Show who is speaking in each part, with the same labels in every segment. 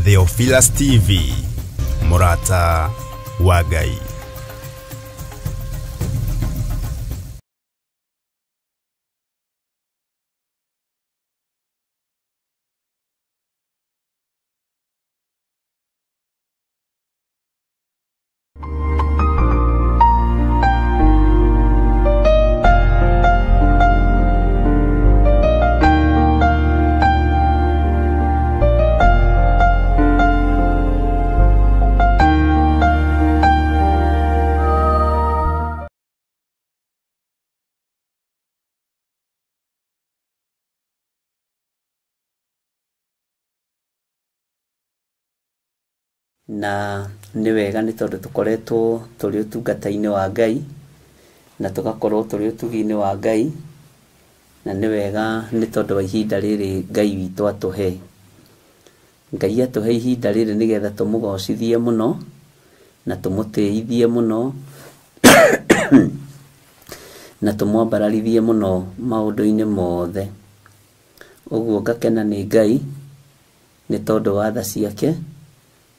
Speaker 1: Theophilus TV, mũrata wa Ngai.
Speaker 2: Na nĩ wega nĩ tondũ tũkoretwo tũrĩ ũtungata-inĩ wa Ngai na tũgakorwo tũrĩ ũtugi-inĩ wa Ngai, na nĩ wega nĩ tondũ wa ihinda rĩrĩ Ngai witũ atũhe. Ngai atũhe ihinda rĩrĩ nĩgetha tũmũgocithie mũno na tũmũtĩithie mũno na tũmwambararithie mũno maũndũ-inĩ mothe. Ũguo ngakena nĩ Ngai nĩ tondũ wa tha ciake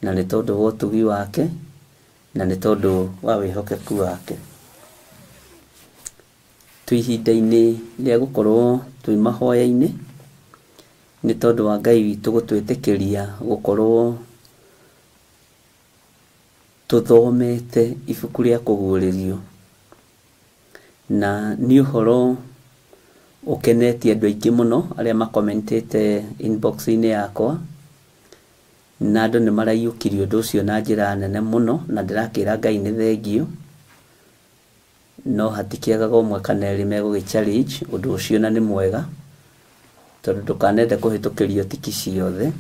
Speaker 2: na nĩ tondũ wa ũtugi wake na nĩ tondũ wa wĩhokeku wake. Twĩ ihinda-inĩ rĩa gũkorwo twĩ mahoya-inĩ nĩ tondũ wa Ngai witũ gũtwĩtĩkĩria gũkorwo tũthomete ibuku rĩa kũguũrĩrio, na nĩ ũhoro ũkenetie andũ aingĩ mũno arĩa makomentĩte inbox-inĩ yakwa, na andũ nĩ maraiyũkirie ũndũ ũcio na njĩra nene mũno, na ndĩrakĩra Ngai nĩ thengiũ, no hatikĩagaga ũmwe kana erĩ megũgĩ challenge ũndũ ũcio, na nĩ mwega tondũ ndũkanende kũhĩtũkĩrio tiki ciothe,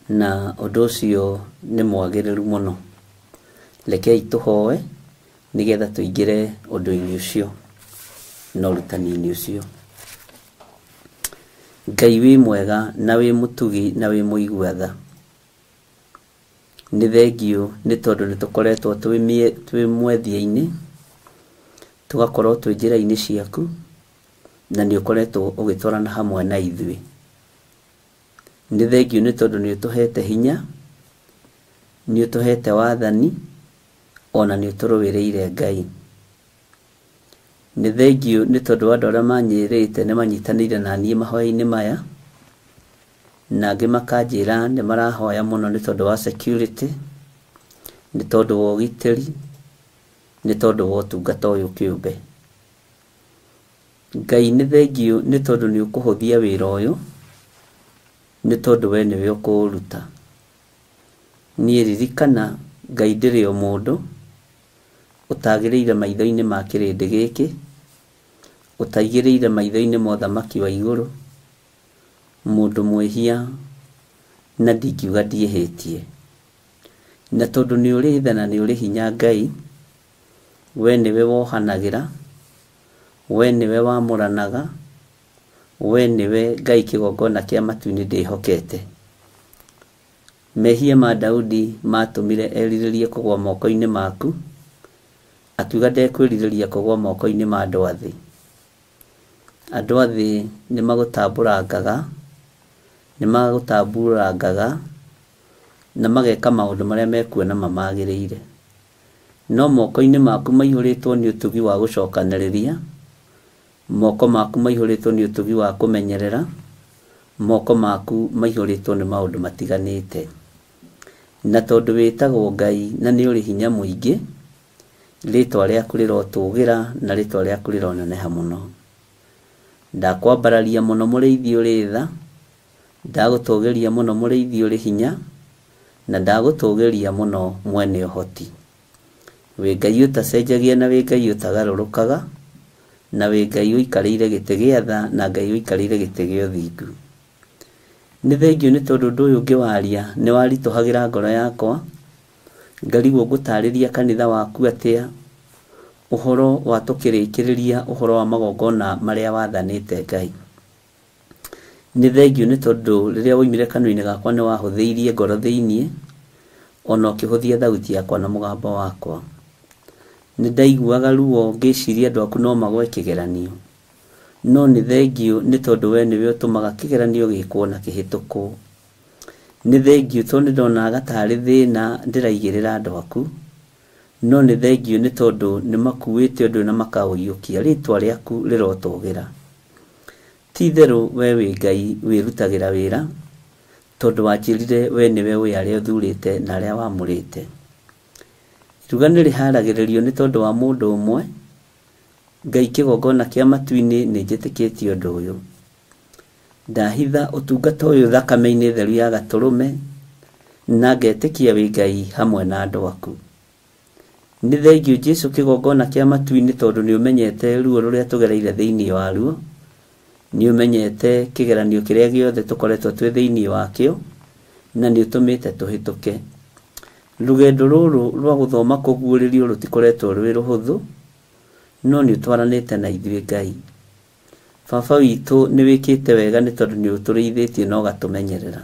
Speaker 2: na ũndũ ũcio nĩ mwagĩrĩru mũno. Rekei tũhoe nĩgetha tũingĩre ũndũ-inĩ ũcio na ũrutani-inĩ ũcio. Ngai wĩ mwega na wĩ mũtugi na wĩ mũigua tha, nĩ thengiũ nĩ tondũ nĩ tũkoretwo twĩ mwethia-inĩ, tũgakorwo twĩ njĩra-inĩ ciaku, na nĩ ũkoretwo ũgĩtwarana hamwe na ithuĩ. Nĩ thengiũ nĩ tondũ nĩ ũtũhete hinya, nĩ ũtũhete wathani, ona nĩ ũtũrũĩrĩire Ngai. Nĩ thengiũ nĩ tondũ wa andũ arĩa manyĩrĩte nĩ manyitanĩire na niĩ mahoya-inĩ maya, na angĩ makanjĩra nĩ marahoya mũno nĩ tondũ wa security, nĩ tondũ wa ũgitĩri, nĩ tondũ wa ũtungata ũyũ kĩũmbe. Ngai nĩ thengiũ nĩ tondũ nĩ ũkũhũthia wĩra ũyũ, nĩ tondũ we nĩwe ũkũũruta. Niĩ ririkana Ngai ndĩrĩ o mũndũ ũtagĩrĩire maitho-inĩ ma kĩrĩndĩ gĩkĩ, ũtaigĩrĩire maitho-inĩ ma ũthamaki wa igũrũ, mũndũ mwĩhia na ndingiuga ndiĩhĩtie. Na tondũ nĩ ũrĩ tha na nĩ ũrĩ hinya Ngai, we nĩwe wohanagĩra, we nĩwe wamũranaga, we nĩwe Ngai kĩgongona kĩa matu-inĩ ndĩhokete. Mehia ma Daudi matũmire erirĩrie kũgũa moko-inĩ maku, akiuga ndekwĩrirĩria kũgũa moko-inĩ ma andũ a thĩ. Andũ a thĩ nĩ magũtambũrangaga, nĩ magũtamburangaga na mageka maũndũ marĩa mekuona mamagĩrĩire. No moko-inĩ maku maihũrĩtwo nĩ ũtugi wa gũcokanĩrĩria, moko maku maihũrĩtwo nĩ ũtugi wa kũmenyerera, moko maku maihũrĩtwo nĩ maũndũ matiganĩte. Na tondũ wĩtagwo Ngai na nĩ ũrĩ hinya mũingĩ, rĩtwa rĩaku rĩrotũgĩra na rĩtwa rĩaku rĩroneneha mũno. Ndakwambararia mũno mũrĩithi ũrĩ tha, ndagũtũgĩria mũno mũrĩithi ũrĩ hinya, na ndagũtũgĩria mũno mwene ũhoti. Wĩ Ngai ũtacenjagia na wĩ Ngai ũtagarũrũkaga, na wĩ Ngai ũikarĩire gĩtĩ gĩa tha na Ngai ũikarĩire gĩtĩ gĩa ũthingu. Nĩ thengiũ nĩ tondũ ũndũ ũyũ ngĩwaria nĩ waritũhagĩra ngoro yakwa, ngarigwo ngũtarĩria kanitha waku atĩa ũhoro wa tũkĩrĩkĩrĩria ũhoro wa magongona marĩa wathanĩte Ngai. Nĩ thengiũ nĩ tondũ rĩrĩa woimire kanua-inĩ gakwa nĩ wahũthĩirie ngoro thĩiniĩ, ona ũkĩhũthia thauti yakwa na mũgambo wakwa. Nĩ ndaiguaga ruo ngĩciria andũ aku no magwe kĩgeranio, no nĩ thengiũ nĩ tondũ we nĩwe ũtũmaga kĩgeranio gĩkwo na kĩhĩtũkwo. Nĩ thengiũ tondũ nĩ ndonaga tarĩ thĩna ndĩraigĩrĩra andũ aku, no nĩ thengiũ nĩ tondũ nĩ makuĩte ũndũ na makaũiyũkia. Rĩtwa rĩaku rĩrotũgĩra. Ti itherũ we wĩ Ngai wĩrutagĩra wĩra, tondũ wanjĩrire we nĩwe ũĩ arĩa ũthurĩte na arĩa wamũrĩte. Iruga nĩ rĩharagĩrĩrio nĩ tondũ wa mũndũ ũmwe. Ngai kĩgongona kĩa matu-inĩ nĩ njĩtĩkĩtie ũndũ ũyũ. Ndahitha ũtungata ũyũ thakame-inĩ theru ya gatũrũme, na ngetĩkia wĩ Ngai hamwe na andũ aku. Nĩ thengiũ Jesu kĩgongona kĩa matu-inĩ tondũ nĩ ũmenyete ruo rũrĩa tũgereire thĩinĩ waruo, nĩ ũmenyete kĩgeranio kĩrĩa gĩothe tũkoretwo twĩ thĩinĩ wakĩo, na nĩ ũtũmĩte tũhĩtũke. Rũgendo rũrũ rwa gũthoma kũguũrĩrio rũtikoretwo rwĩ rũhũthũ, no nĩ ũtwaranĩte na ithuĩ Ngai. Baba witũ nĩ wĩkĩte wega nĩ tondũ nĩ ũtũrĩithĩtie na ũgatũmenyerera.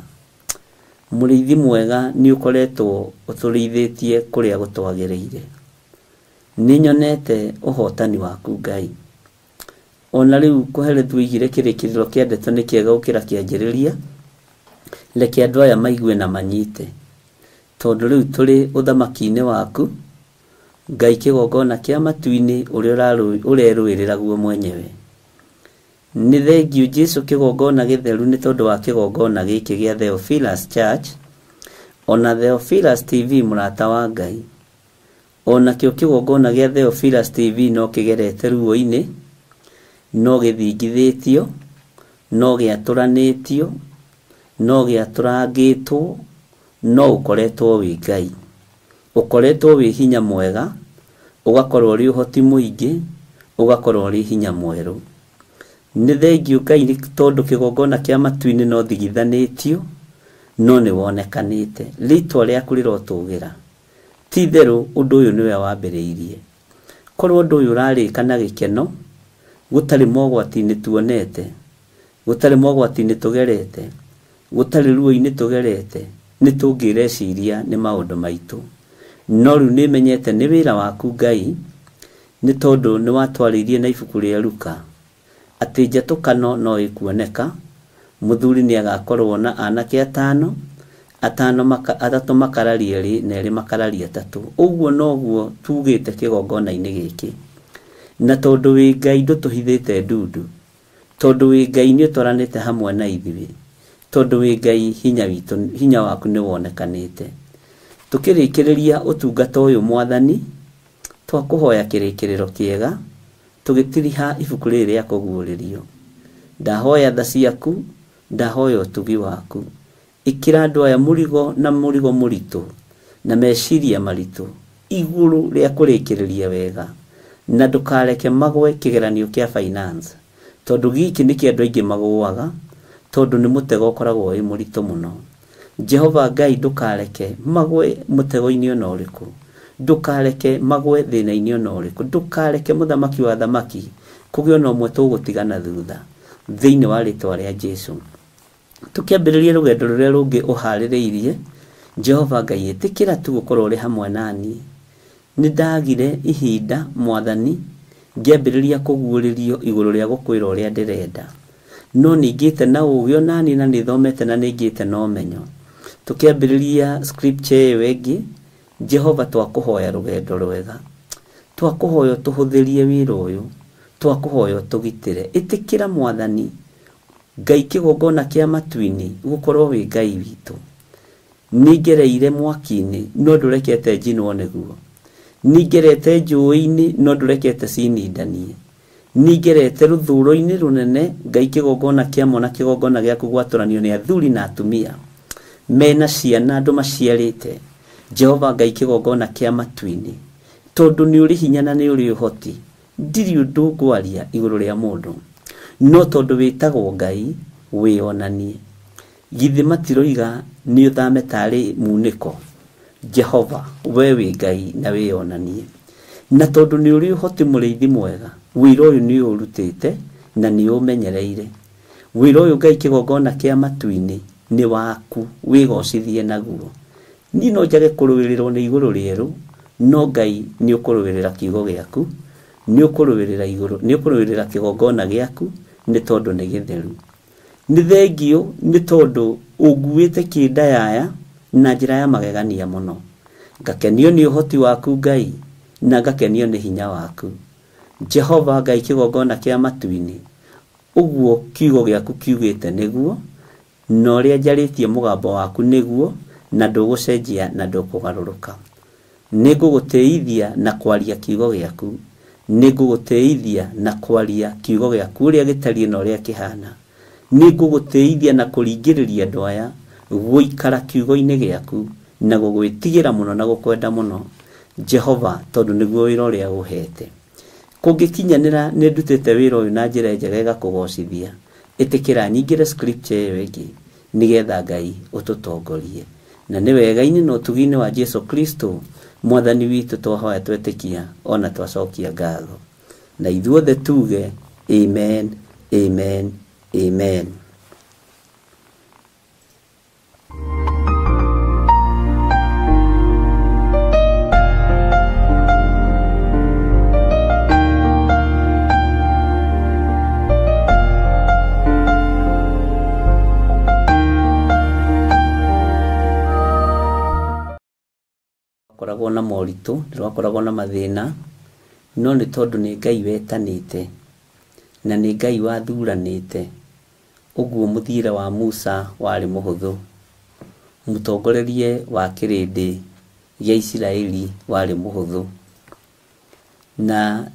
Speaker 2: Mũrĩithi mwega nĩ ũkoretwo ũtũrĩithĩtie kũrĩa gũtwagĩrĩire. Nĩ nyonete ũhotani waku Ngai. Ona rĩu kũherethu oigire kĩrĩkĩrĩro kĩa ndeto nĩ kĩega gũkĩra kĩanjĩrĩria. Reke andũ aya maigue na manyite, tondũ rĩu tũrĩ ũthamaki-inĩ waku Ngai kĩgongona kĩa matu-inĩ ũrĩa ũrerũĩrĩra guo mwenyewe. Nĩ thengiũ Jesu kĩgongona gĩtheru nĩ tondũ wa kĩgongona gĩkĩ gĩa Theophilus Church, ona Theophilus TV mũrata wa Ngai. Ona kĩo kĩgongona gĩa Theophilus TV no kĩgerete ruo-inĩ, no gĩthingithĩtio, no gĩatũranĩtio, no gĩatũrangĩtwo, no ũkoretwo wĩ Ngai. Ũkoretwo wĩ hinya mwega, ũgakorwo ũrĩ ũhoti mũingĩ, ũgakorwo ũrĩ hinya mwerũ. Nĩ thengiũ Ngai nĩ tondũ kĩgongona kĩa matu-inĩ no thigithanĩtio, no nĩ wonekanĩte. Rĩtwa rĩaku rĩrotũgĩra. Ti itherũ ũndũ ũyũ nĩwe wambĩrĩirie. Korwo ũndũ ũyũ ũrarĩka na gĩkeno, gũtarĩ mogwati-inĩ tuonete, gũtarĩ mogwati-inĩ tũgerete, gũtarĩ ruo-inĩ tũgerete, nĩ tũngĩreciria nĩ maũndũ maitũ. No rĩu nĩ menyete nĩ wĩra waku Ngai, nĩ tondũ nĩ watwarĩirie na ibuku rĩa Luka atĩ njatũkano no ĩkuoneka, mũthuri nĩ agakorwo na anake atano, atano atatũ makararia erĩ na erĩ makararia atatũ. Ũguo noguo tugĩte kĩgongona-inĩ gĩkĩ. Na tondũ wĩ Ngai ndũtũhithĩte ndundu, tondũ wĩ Ngai nĩ ũtwaranĩte hamwe na ithuĩ, tondũ wĩ Ngai hinya witũ, hinya waku nĩ wonekanĩte. Tũkĩrĩkĩrĩria ũtungata ũyũ Mwathani, twakũhoya kĩrĩkĩrĩro kĩega, tũgĩtiriha ibuku rĩrĩ rĩa kũguũrĩrio. Ndahoya tha ciaku, ndahoya ũtugi waku. Ĩkĩra andũ aya mũrigo na mũrigo mũritũ, na meciria maritũ, igũrũ rĩa kũrĩkĩrĩria wega, na ndũkareke magwe kĩgeranio kĩa finance, tondũ gĩkĩ nĩkĩo andũ aingĩ magũaga, tondũ nĩ mũtego ũkoragwo wĩ mũritũ mũno. Jehova Ngai ndũkareke magwe mũtego-inĩ ona ũrĩkũ, ndũkareke magwe thĩna-inĩ ona ũrĩkũ, ndũkareke mũthamaki wa thamaki kũgĩe ona ũmwe tũgũtigana thutha, thĩinĩ wa rĩtwa rĩa Jesu. Tũkĩambĩrĩria rũgendo rũrĩa rũngĩ ũharĩrĩirie, Jehova Ngai ĩtĩkĩra tu gũkorwo ũrĩ hamwe na niĩ. Nĩ ndagire ihinda Mwathani ngĩambĩrĩria kũguũrĩrio igũrũ rĩa gũkwĩra ũrĩa ndĩrenda, no ningĩte na ũgĩ ona niĩ na nĩ thomete na nĩngĩte na ũmenyo. Tũkĩambĩrĩria scripture ĩyo ĩngĩ, Jehova twakũhoya rũgendo rwega, twakũhoya ũtũhũthĩrie wĩra ũyũ, twakũhoya ũtũgitĩre. Ĩtĩkĩra Mwathani Ngai kĩgongona kĩa matu-inĩ gũkorwo wĩ Ngai witũ. Nĩngereire mwaki-inĩ no ndũrekete njinwo nĩguo, nĩngerete njũĩ-inĩ no ndũrekete cinindanie, nĩngerete rũthũro-inĩ rũnene Ngai kĩgongona kĩa mwana kĩgongona gĩaku gwatũranio nĩ athuri na atumia mena ciana andũ maciarĩte. Jehova Ngai kĩgongona kĩa matu-inĩ, tondũ nĩ ũrĩ hinya na nĩ ũrĩ ũhoti, ndirĩ ũndũ ngwaria igũrũ rĩa mũndũ, no tondũ wĩtagwo Ngai wĩonanie. Githĩ matiroiga nĩ ũthame tarĩ munĩko? Jehova we wĩ Ngai na wĩonanie. Na tondũ nĩ ũrĩ ũhoti mũrĩithi mwega, wĩra ũyũ nĩ ũrutĩte na nĩ ũmenyereire. Wĩra ũyũ Ngai kĩgongona kĩa matu-inĩ nĩ waku, wĩgocithie naguo. Niĩ no njage kũrũĩrĩrwo nĩ igũrũ rĩerũ, no Ngai nĩ ũkũrũĩrĩra kiugo gĩaku, nĩ ũkũrũĩrĩra igũrũ, nĩ ũkũrũĩrĩra kĩgongona gĩaku, nĩ tondũ nĩ gĩtheru. Nĩ thengio nĩ tondũ ũnguĩte kĩndayaya na njĩra ya magegania mũno. Ngakenio nĩ ũhoti waku Ngai, na ngakenio nĩ hinya waku. Jehova Ngai kĩgongona kĩa matu-inĩ, ũguo kiugo gĩaku kiugĩte nĩguo, na ũrĩa njarĩtie mũgambo waku nĩguo, na ndũgũcenjia na ndũkũgarũrũka. Nĩngũgũtĩithia na kwaria kiugo gĩaku, nĩngũgũtĩithia na kwaria kiugo gĩaku ũrĩa gĩtariĩ na ũrĩa kĩhana. Nĩngũgũtĩithia na kũringĩrĩria andũ aya gũikara kiugo-inĩ gĩaku na gũgwĩtigĩra mũno na gũkwenda mũno, Jehova, tondũ nĩguo wĩra ũrĩa ũhete. Kũngĩkinyanĩra nĩ ndutĩte wĩra ũyũ na njĩra njega ĩgakũgocithia, ĩtĩkĩra nyingĩre scripture ĩyo ĩngĩ nĩgetha Ngai ũtũtongorie. Na nĩ wega-inĩ na ũtugi-inĩ wa Jesu Kristo Mwathani witũ twahoya twetĩkia ona twacokia ngatho. Na ithuothe tuge amen, amen, amen. Koragwo na moritũ, rwakoragwo na mathĩna, no nĩ tondũ nĩ Ngai wetanĩte na nĩ Ngai wathuranĩte, ũguo mũthiĩre wa Musa warĩ mũhũthũ. Mũtongorerie wa kĩrĩndĩ gĩa Isiraeli warĩ mũhũthũ. Na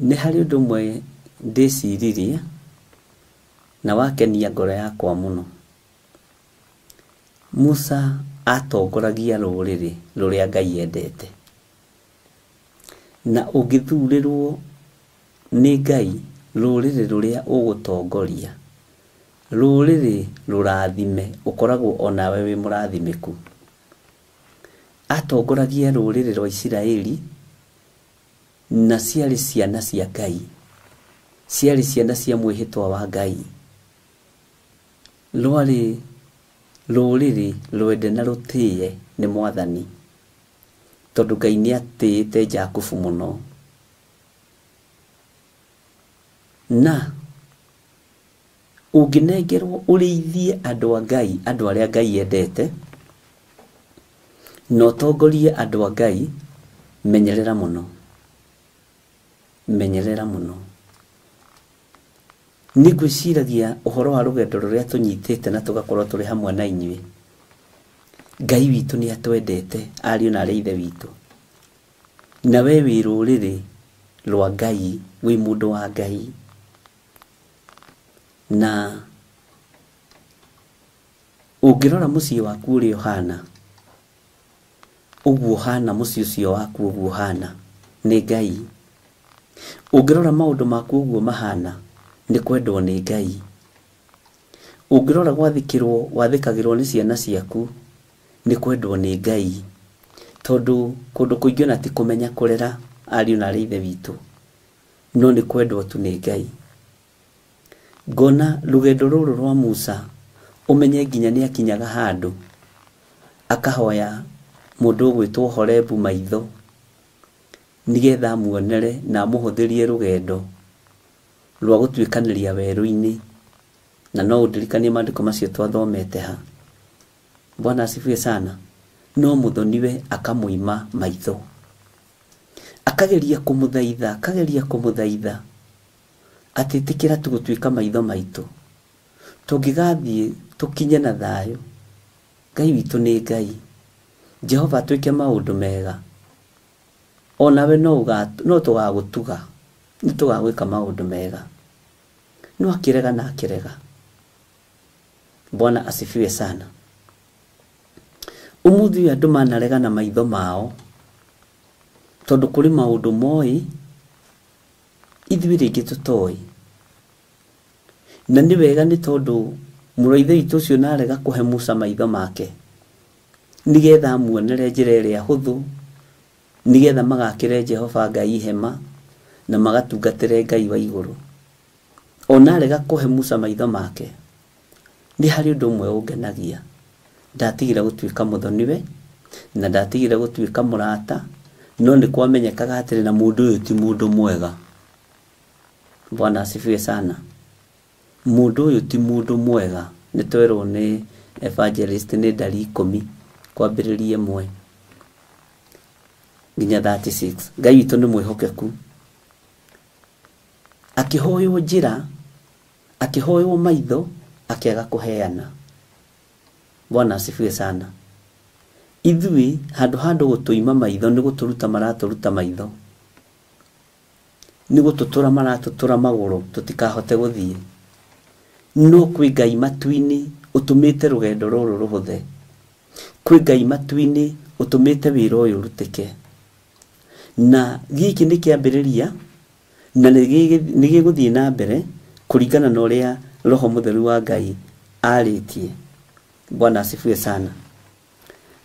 Speaker 2: nĩ harĩ ũndũ ũmwe ndĩciririe na wakenia ngoro yakwa mũno. Musa atongoragia rũrĩrĩ rũrĩa Ngai endete. Na ũngĩthurĩrwo nĩ Ngai rũrĩrĩ rũrĩa ũgũtongoria, rũrĩrĩ rũrathime, ũkoragwo onawe wĩ mũrathimĩku. Atongoragia rũrĩrĩ rwa Isiraeli na ciarĩ ciana cia Ngai, ciarĩ ciana cia mwĩhĩtwa wa Ngai. Rwarĩ rũrĩrĩ rwende na rũtĩe nĩ Mwathani, tondũ Ngai nĩatĩĩte Jakubu mũno. Na ũngĩnengerwo ũrĩithie andũ a Ngai, andũ arĩa Ngai endete, na ũtongorie andũ a Ngai, menyerera mũno, menyerera mũno. Nĩ ngwĩciragia ũhoro wa rũgendo rũrĩa tũnyitĩte na tũgakorwo tũrĩ hamwe na inyuĩ. Ngai witũ nĩ atwendete, ariũ na arĩ ithe witũ. Na we wĩ rũrĩrĩ rwa Ngai, wĩ mũndũ wa Ngai. Na ũngĩrora mũciĩ waku ũrĩa ũhana, ũguo ũhana mũciĩ ũcio waku ũguo ũhana nĩ Ngai. Ũngĩrora maũndũ maku ũguo mahana nĩ kwendwo nĩ Ngai. Ũngĩrora gwathĩkĩrwo wathĩkagĩrwo nĩ ciana ciaku nĩ kwendwo nĩ Ngai. Tondũ kũndũ kũingĩ ona ti kũmenya kũrera ariũ na arĩ ithe witũ, no nĩ kwendwo tu nĩ Ngai. Ngona rũgendo rũrũ rwa Musa, ũmenye nginya nĩ akinyaga handũ akahoya mũndũ ũgwĩtwo Horebu maitho nĩgetha amuonere na amũhũthĩrie rũgendo rwa gũtuĩkanĩria werũ-inĩ. Na no ũndirikanie maandĩko macio twathomete ha. Bwana asifiwe sana. No mũthoniwe akamũima maitho, akageria kũmũthaitha, akageria kũmũthaitha atĩtĩkĩra tu gũtuĩka maitho maitũ, tũngĩgathiĩ tũkinye na thayũ. Ngai witũ nĩ Ngai. Jehova atwĩke maũndũ mega, onawe no tũgagũtuga, nĩ tũgagwĩka maũndũ mega. No akĩrega na akĩrega. Bwana asifiwe sana. Ũmũthĩ ũyũ andũ manarega na maitho mao, tondũ kũrĩ maũndũ moĩ ithuĩ rĩngĩ tũtoĩ. Na nĩ wega nĩ tondũ mũrũ wa ithe witũ ũcio narega kũhe Musa maitho make nĩgetha amuonere njĩra ĩrĩa hũthũ, nĩgetha magakĩre Jehova Ngai hema na magatungatĩre Ngai wa igũrũ. Ona arega kũhe Musa maitho make, nĩ harĩ ũndũ ũmwe ũngenagia. Ndatigire gũtuĩka mũthoniwe na ndatigire gũtuĩka mũrata, no nĩ kwamenyekaga atĩrĩ na mũndũ ũyũ ti mũndũ mwega. Bwana asifiwe sana. Mũndũ ũyũ ti mũndũ mwega, nĩ twerwo nĩ evangelist nĩ ndari 10 kwambĩrĩria 1 nginya 36. Ngai witũ nĩ mwĩhokeku. Akĩhoywo njĩra, akĩhoywo maitho, akĩaga kũheana. Bwana asifiwe sana. Ithuĩ handũ handũ gũtũima maitho nĩ gũtũruta maratũruta maitho, nĩ gũtũtũra maratũtũra magũrũ tũtikahote gũthiĩ. No kwĩ Ngai matu-inĩ ũtũmĩte rũgendo rũrũ rũhũthe, kwĩ Ngai matu-inĩ ũtũmĩte wĩra ũyũ ũrutĩke. Na gĩkĩ nĩ kĩambĩrĩria na nĩ gĩgũthiĩ na mbere kũringana na ũrĩa Roho Mũtheru wa Ngai arĩtie. Bwana asifiwe sana.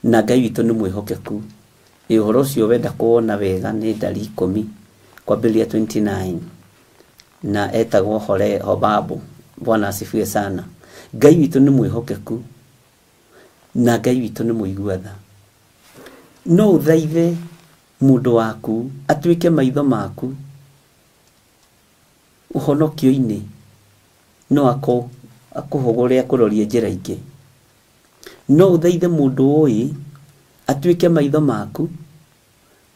Speaker 2: Na Ngai witũ nĩ mwĩhokeku. Ĩ ũhoro ũcio wenda kuona wega nĩ ndari 10 kwambĩrĩria 29 na etagwo Hobabu. Bwana asifiwe sana. Ngai witũ nĩ mwĩhokeku na Ngai witũ nĩ mũigua tha. No ũthaithe mũndũ waku atuĩke maitho maku ũhonokio-inĩ, no akũhũgũre akũrorie njĩra ingĩ. No ũthaithe mũndũ ũĩ atuĩke maitho maku,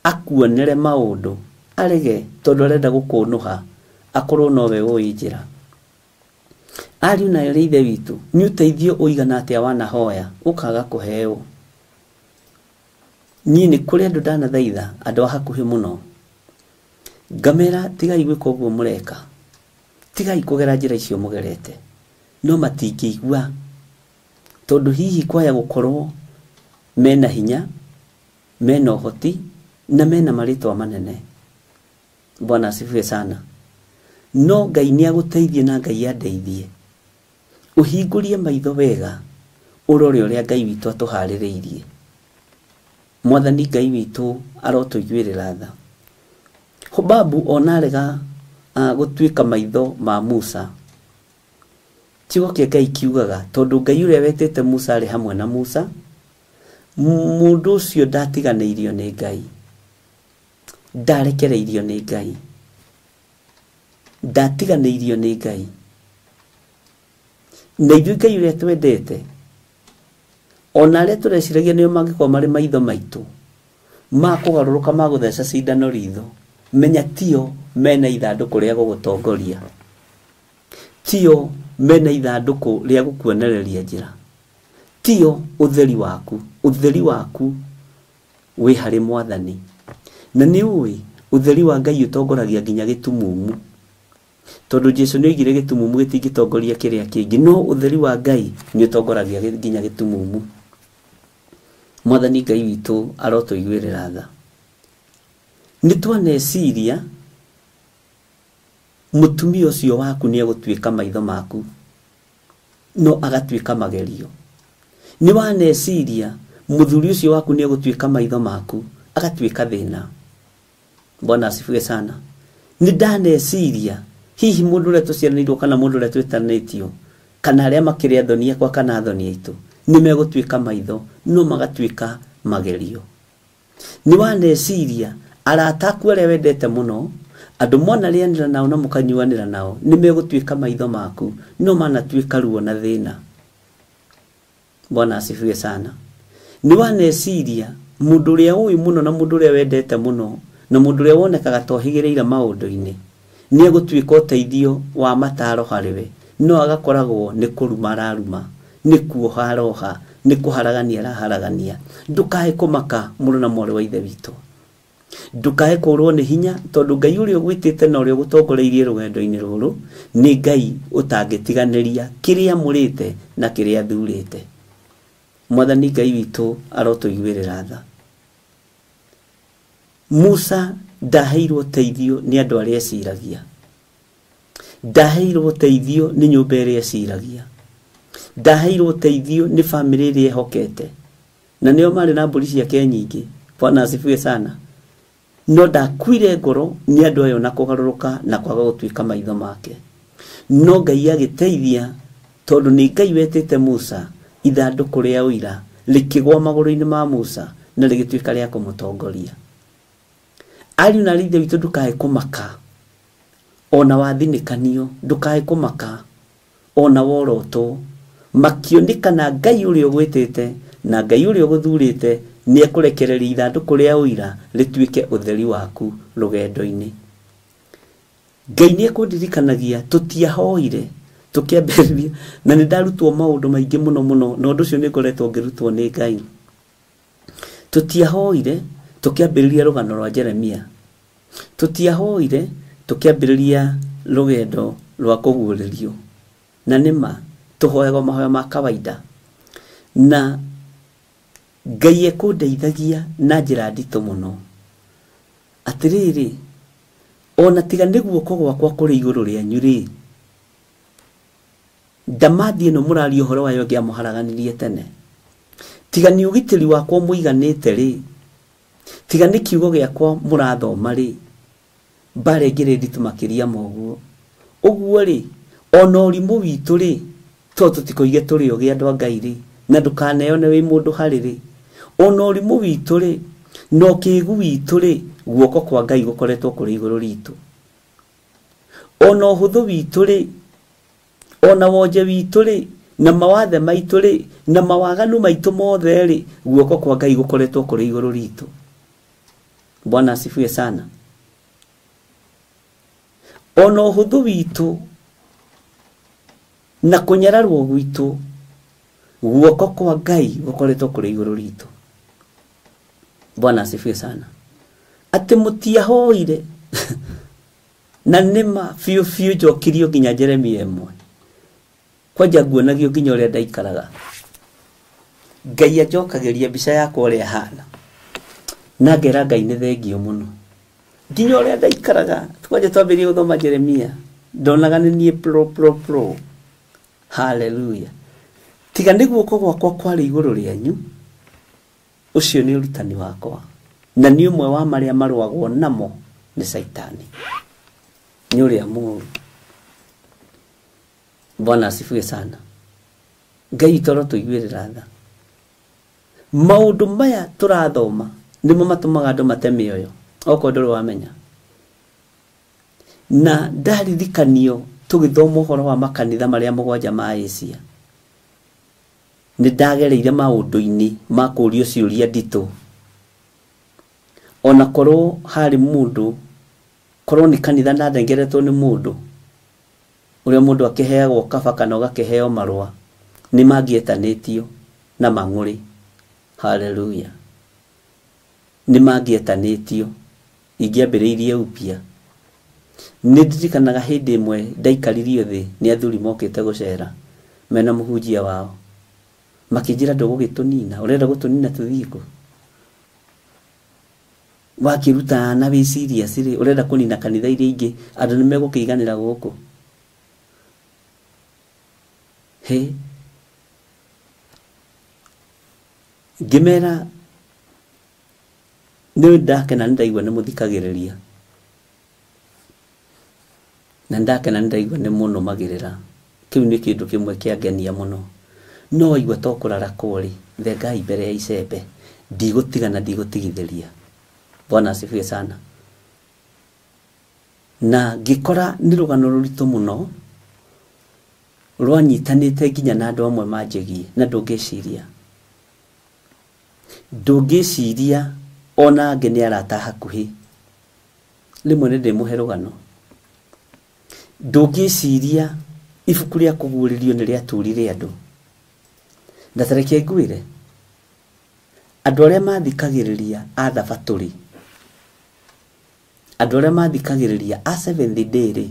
Speaker 2: akuonere maũndũ, arege tondũ arenda gũkũnũha, akorwo nowe ũĩ njĩra. Ariũ na aarĩ a Ithe witũ, nĩ ũteithio ũigana atĩa wanahoya ũkaga kũheo? Niĩ nĩ kũrĩ andũ ndanathaitha, andũ a hakuhĩ mũno, ngamera tigai gwĩka ũguo mũreka, tigai kũgera njĩra icio mũgerete, no matingĩigua tondũ hihi kwaya gũkorwo mena hinya, mena ũhoti na mena marĩtwa manene. Bwana asifiwe sana. No Ngai nĩ agũteithie na Ngai andeithie, ũhingũrie maitho wega, ũrore ũrĩa Ngai witũ atũharĩrĩirie. Mwathani Ngai witũ arotũiguĩrĩra tha. Hobabu ona arega gũtuĩka maitho ma Musa, kiugo kĩa Ngai kiugaga tondũ Ngai ũrĩa wetĩte Musa arĩ hamwe na Musa, mũndũ ũcio ndatiganĩirio nĩ Ngai, ndarekereirio nĩ Ngai, ndatiganĩirio nĩ Ngai. Na ithuĩ Ngai ũrĩa twendete, ona arĩa tũreciragia nĩo mangĩkorwo marĩ maitho maitũ ma kũgarũrũka ma gũtheca cindano ritho, menya tio mena ithandũkũ rĩa gũgũtongoria, tio mena ithandũkũ rĩa gũkuonereria njĩra, tio ũtheri waku. Ũtheri waku wĩ harĩ Mwathani. Na nĩ ũĩ ũtheri wa Ngai ũtongoragia nginya gĩtumumu, tondũ Jesu nĩ oigire gĩtumumu gĩtingĩtongoria kĩrĩa kĩngĩ, no ũtheri wa Ngai nĩ ũtongoragia nginya gĩtumumu. Mwathani Ngai witũ arotũiguĩrĩra tha. Nĩ twaneciria mũtumia ũcio waku nĩ egũtuĩka maitho maku, no agatuĩka magerio. Nĩ waneciria mũthuri ũcio waku nĩ egũtuĩka maitho maku, agatuĩka thĩna. Bwana asifiwe sana. Nĩ ndaneciria hihi mũndũ ũrĩa tũciaranĩirwo kana mũndũ ũrĩa twĩtanĩtio kana arĩa makĩrĩ athoni akwa kana athoni aitũ nĩ megũtuĩka maitho, no magatuĩka magerio. Nĩ waneciria arata aku arĩa wendete mũno, andũ mwanarĩanĩra nao na mũkanyuanĩra nao, nĩ megũtuĩka maitho maku, no manatuĩka ruo na thĩna. Bwana asifiwe sana. Nĩ waneciria mũndũ ũrĩa ũĩ mũno na mũndũ ũrĩa wendete mũno na mũndũ ũrĩa wonekaga ta ohĩgĩrĩire maũndũ-inĩ nĩ egũtuĩka ũteithio wa mataro harĩ we, no agakoragwo nĩ kũruma araruma, nĩ kuoha aroha, nĩ kũharagania araharagania. Ndũkae kũmaka mũrũ na mwarĩ wa Ithe witũ, ndũkae kũrwo nĩ hinya, tondũ Ngai ũrĩa ũgwĩtĩte na ũrĩa ũgũtongoreirie rũgendo-inĩ rũrũ nĩ Ngai ũtangĩtiganĩria kĩrĩa amũrĩte na kĩrĩa athurĩte. Mwathani Ngai witũ arotũiguĩrĩra tha. Musa ndaheirwo ũteithio nĩ andũ arĩa eciragia, ndaheirwo ũteithio nĩ nyũmba ĩrĩa eciragia, ndaheirwo ũteithio nĩ bamĩrĩ ĩrĩa ehokete, na nĩo marĩ na mbũri ciake nyingĩ. Bwana asifiwe sana. No ndakuire ngoro nĩ andũ ayo na kũgarũrũka na kwaga gũtuĩka maitho make. No Ngai agĩteithia, tondũ nĩ Ngai wetĩte Musa, ithandũkũ rĩa ũira rĩkĩgwa magũrũ-inĩ ma Musa na rĩgĩtuĩka rĩa kũmũtongoria. Ariũ na aarĩ a Ithe witũ, ndũkae kũmaka ona wathinĩkanio, ndũkae kũmaka ona worotwo makĩonekana Ngai ũrĩa ũgwĩtĩte na Ngai ũrĩa ũgũthurĩte nĩ ekũrekereria ithandũkũ rĩa ũira rĩtuĩke ũtheri waku rũgendo-inĩ. Ngai nĩ ekũndirikanagia tũtiahoire tũkĩambĩrĩria, na nĩ ndarutwo maũndũ maingĩ mũno mũno, na ũndũ ũcio nĩ ngoretwo ngĩrutwo nĩ Ngai. Tũtiahoire tũkĩambĩrĩria rũgano rwa Jeremia, tũtiahoire tũkĩambĩrĩria rũgendo rwa kũguũrĩrio, na nĩma tũhoyaga mahoya ma kawaida, na Ngai ekũndeithagia na njĩra nditũ mũno. Atĩrĩrĩ, ona tiga nĩ guoko gwakwa kũrĩ igũrũ rĩanyu rĩ, ndamathi ĩno mũraria ũhoro wayo ngĩamũharaganirie tene, tiga nĩ ũgitĩri wakwa mũiganĩte rĩ, tiga nĩ kiugo gĩakwa mũrathoma rĩ, mbara ĩngĩrĩ nditũ makĩria ma ũguo. Ũguo rĩ, ona ũrimũ witũ rĩ, to tũtikoige tũrĩ ogĩ andũ a Ngai rĩ, na ndũkaneyone wĩ mũndũ harĩ rĩ, ona ũrimũ witũ rĩ, na ũkĩgu witũ rĩ, guoko kwa Ngai gũkoretwo kũrĩ igũrũ ritũ. Ona ũhũthũ witũ rĩ, ona wonje witũ rĩ, na mawathe maitũ rĩ, na mawaganu maitũ mothe rĩ, guoko kwa Ngai gũkoretwo kũrĩ igũrũ ritũ. Bwana asifiwe sana. Ona ũhũthũ witũ na kũnyararwo gwitũ, guoko kwa Ngai gũkoretwo kũrĩ igũrũ ritũ. Bwana asifiwe sana. Atĩ mũtiahoire na nĩma biũ biũ njokirio nginya Jeremia ĩmwe, kwanja nguonagio nginya ũrĩa ndaikaraga. Ngai anjokagĩria mbica yakwa ũrĩa hana, na ngera Ngai nĩ thengio mũno nginya ũrĩa ndaikaraga. Kwanja twambĩrĩrie gũthoma Jeremia, ndonaga nĩ niĩ pro pro pro. Haleluya. Tiga nĩ guoko gwakwa kwarĩ igũrũ rĩanyu, ũcio nĩ ũrutani wakwa, na nĩ ũmwe wa marĩa marũagwo namo nĩ Caitani, nĩ ũrĩa mũũru. Bwana asifiwe sana. Ngai toro tũiguĩrĩra tha. Maũndũ maya tũrathoma nĩmo matũmaga andũ mate mĩoyo, okorwo ndũrĩ wamenya. Na ndaririkanio tũgĩthoma ũhoro wa makanitha marĩa mũgwanja ma Asia, nĩ ndagereire maũndũ-inĩ ma kũũrio ciũria nditũ. Ona korwo harĩ mũndũ, korwo nĩ kanitha ndathengeretwo nĩ mũndũ, ũrĩa mũndũ akĩheagwo kaba kana ũgakĩheo marũa, nĩ mangĩetanĩtio na mang'ũrĩ. Haleluya. Nĩ mangĩetanĩtio, ingĩambĩrĩirie upya. Nĩ ndirikanaga hĩndĩ ĩmwe ndaikaririo thĩ nĩ athuri mokĩte gũcera mena mũhunjia wao, makĩnjĩra ndũgũgĩtũnina, ũrenda gũtũnina tũthiĩ kũ? Wakĩruta na wĩ serious rĩ, ũrenda kũnina kanitha iria ingĩ, andũ nĩ megũkĩiganĩra gũkũ. He, ngĩmera nĩ ndakena nĩ ndaigua nĩ mũthikagĩrĩria, na ndakena nĩ ndaigua nĩ mũnũmagĩrĩra. Kĩu nĩ kĩndũ kĩmwe kĩangenia mũno. No waigua to kũrarakwo rĩ, thengai mbere ya icembe, ndigũtiga na ndigũtigithĩria. Bwana asifiwe sana. Na ngĩkora nĩ rũgano rũritũ mũno rwanyitanĩte nginya na andũ amwe manjĩgie, na ndũngĩciria, ndũngĩciria ona angĩ nĩ arata hakuhĩ. Rĩmwe nĩ ndĩmũhe rũgano. Ndũngĩciria ibuku rĩa kũguũrĩrio nĩ rĩaturire andũ. Na ta reke ngwĩre, andũ arĩa mathikagĩrĩria a thabatũ rĩ, andũ arĩa mathikagĩrĩria a Seventh Day rĩ,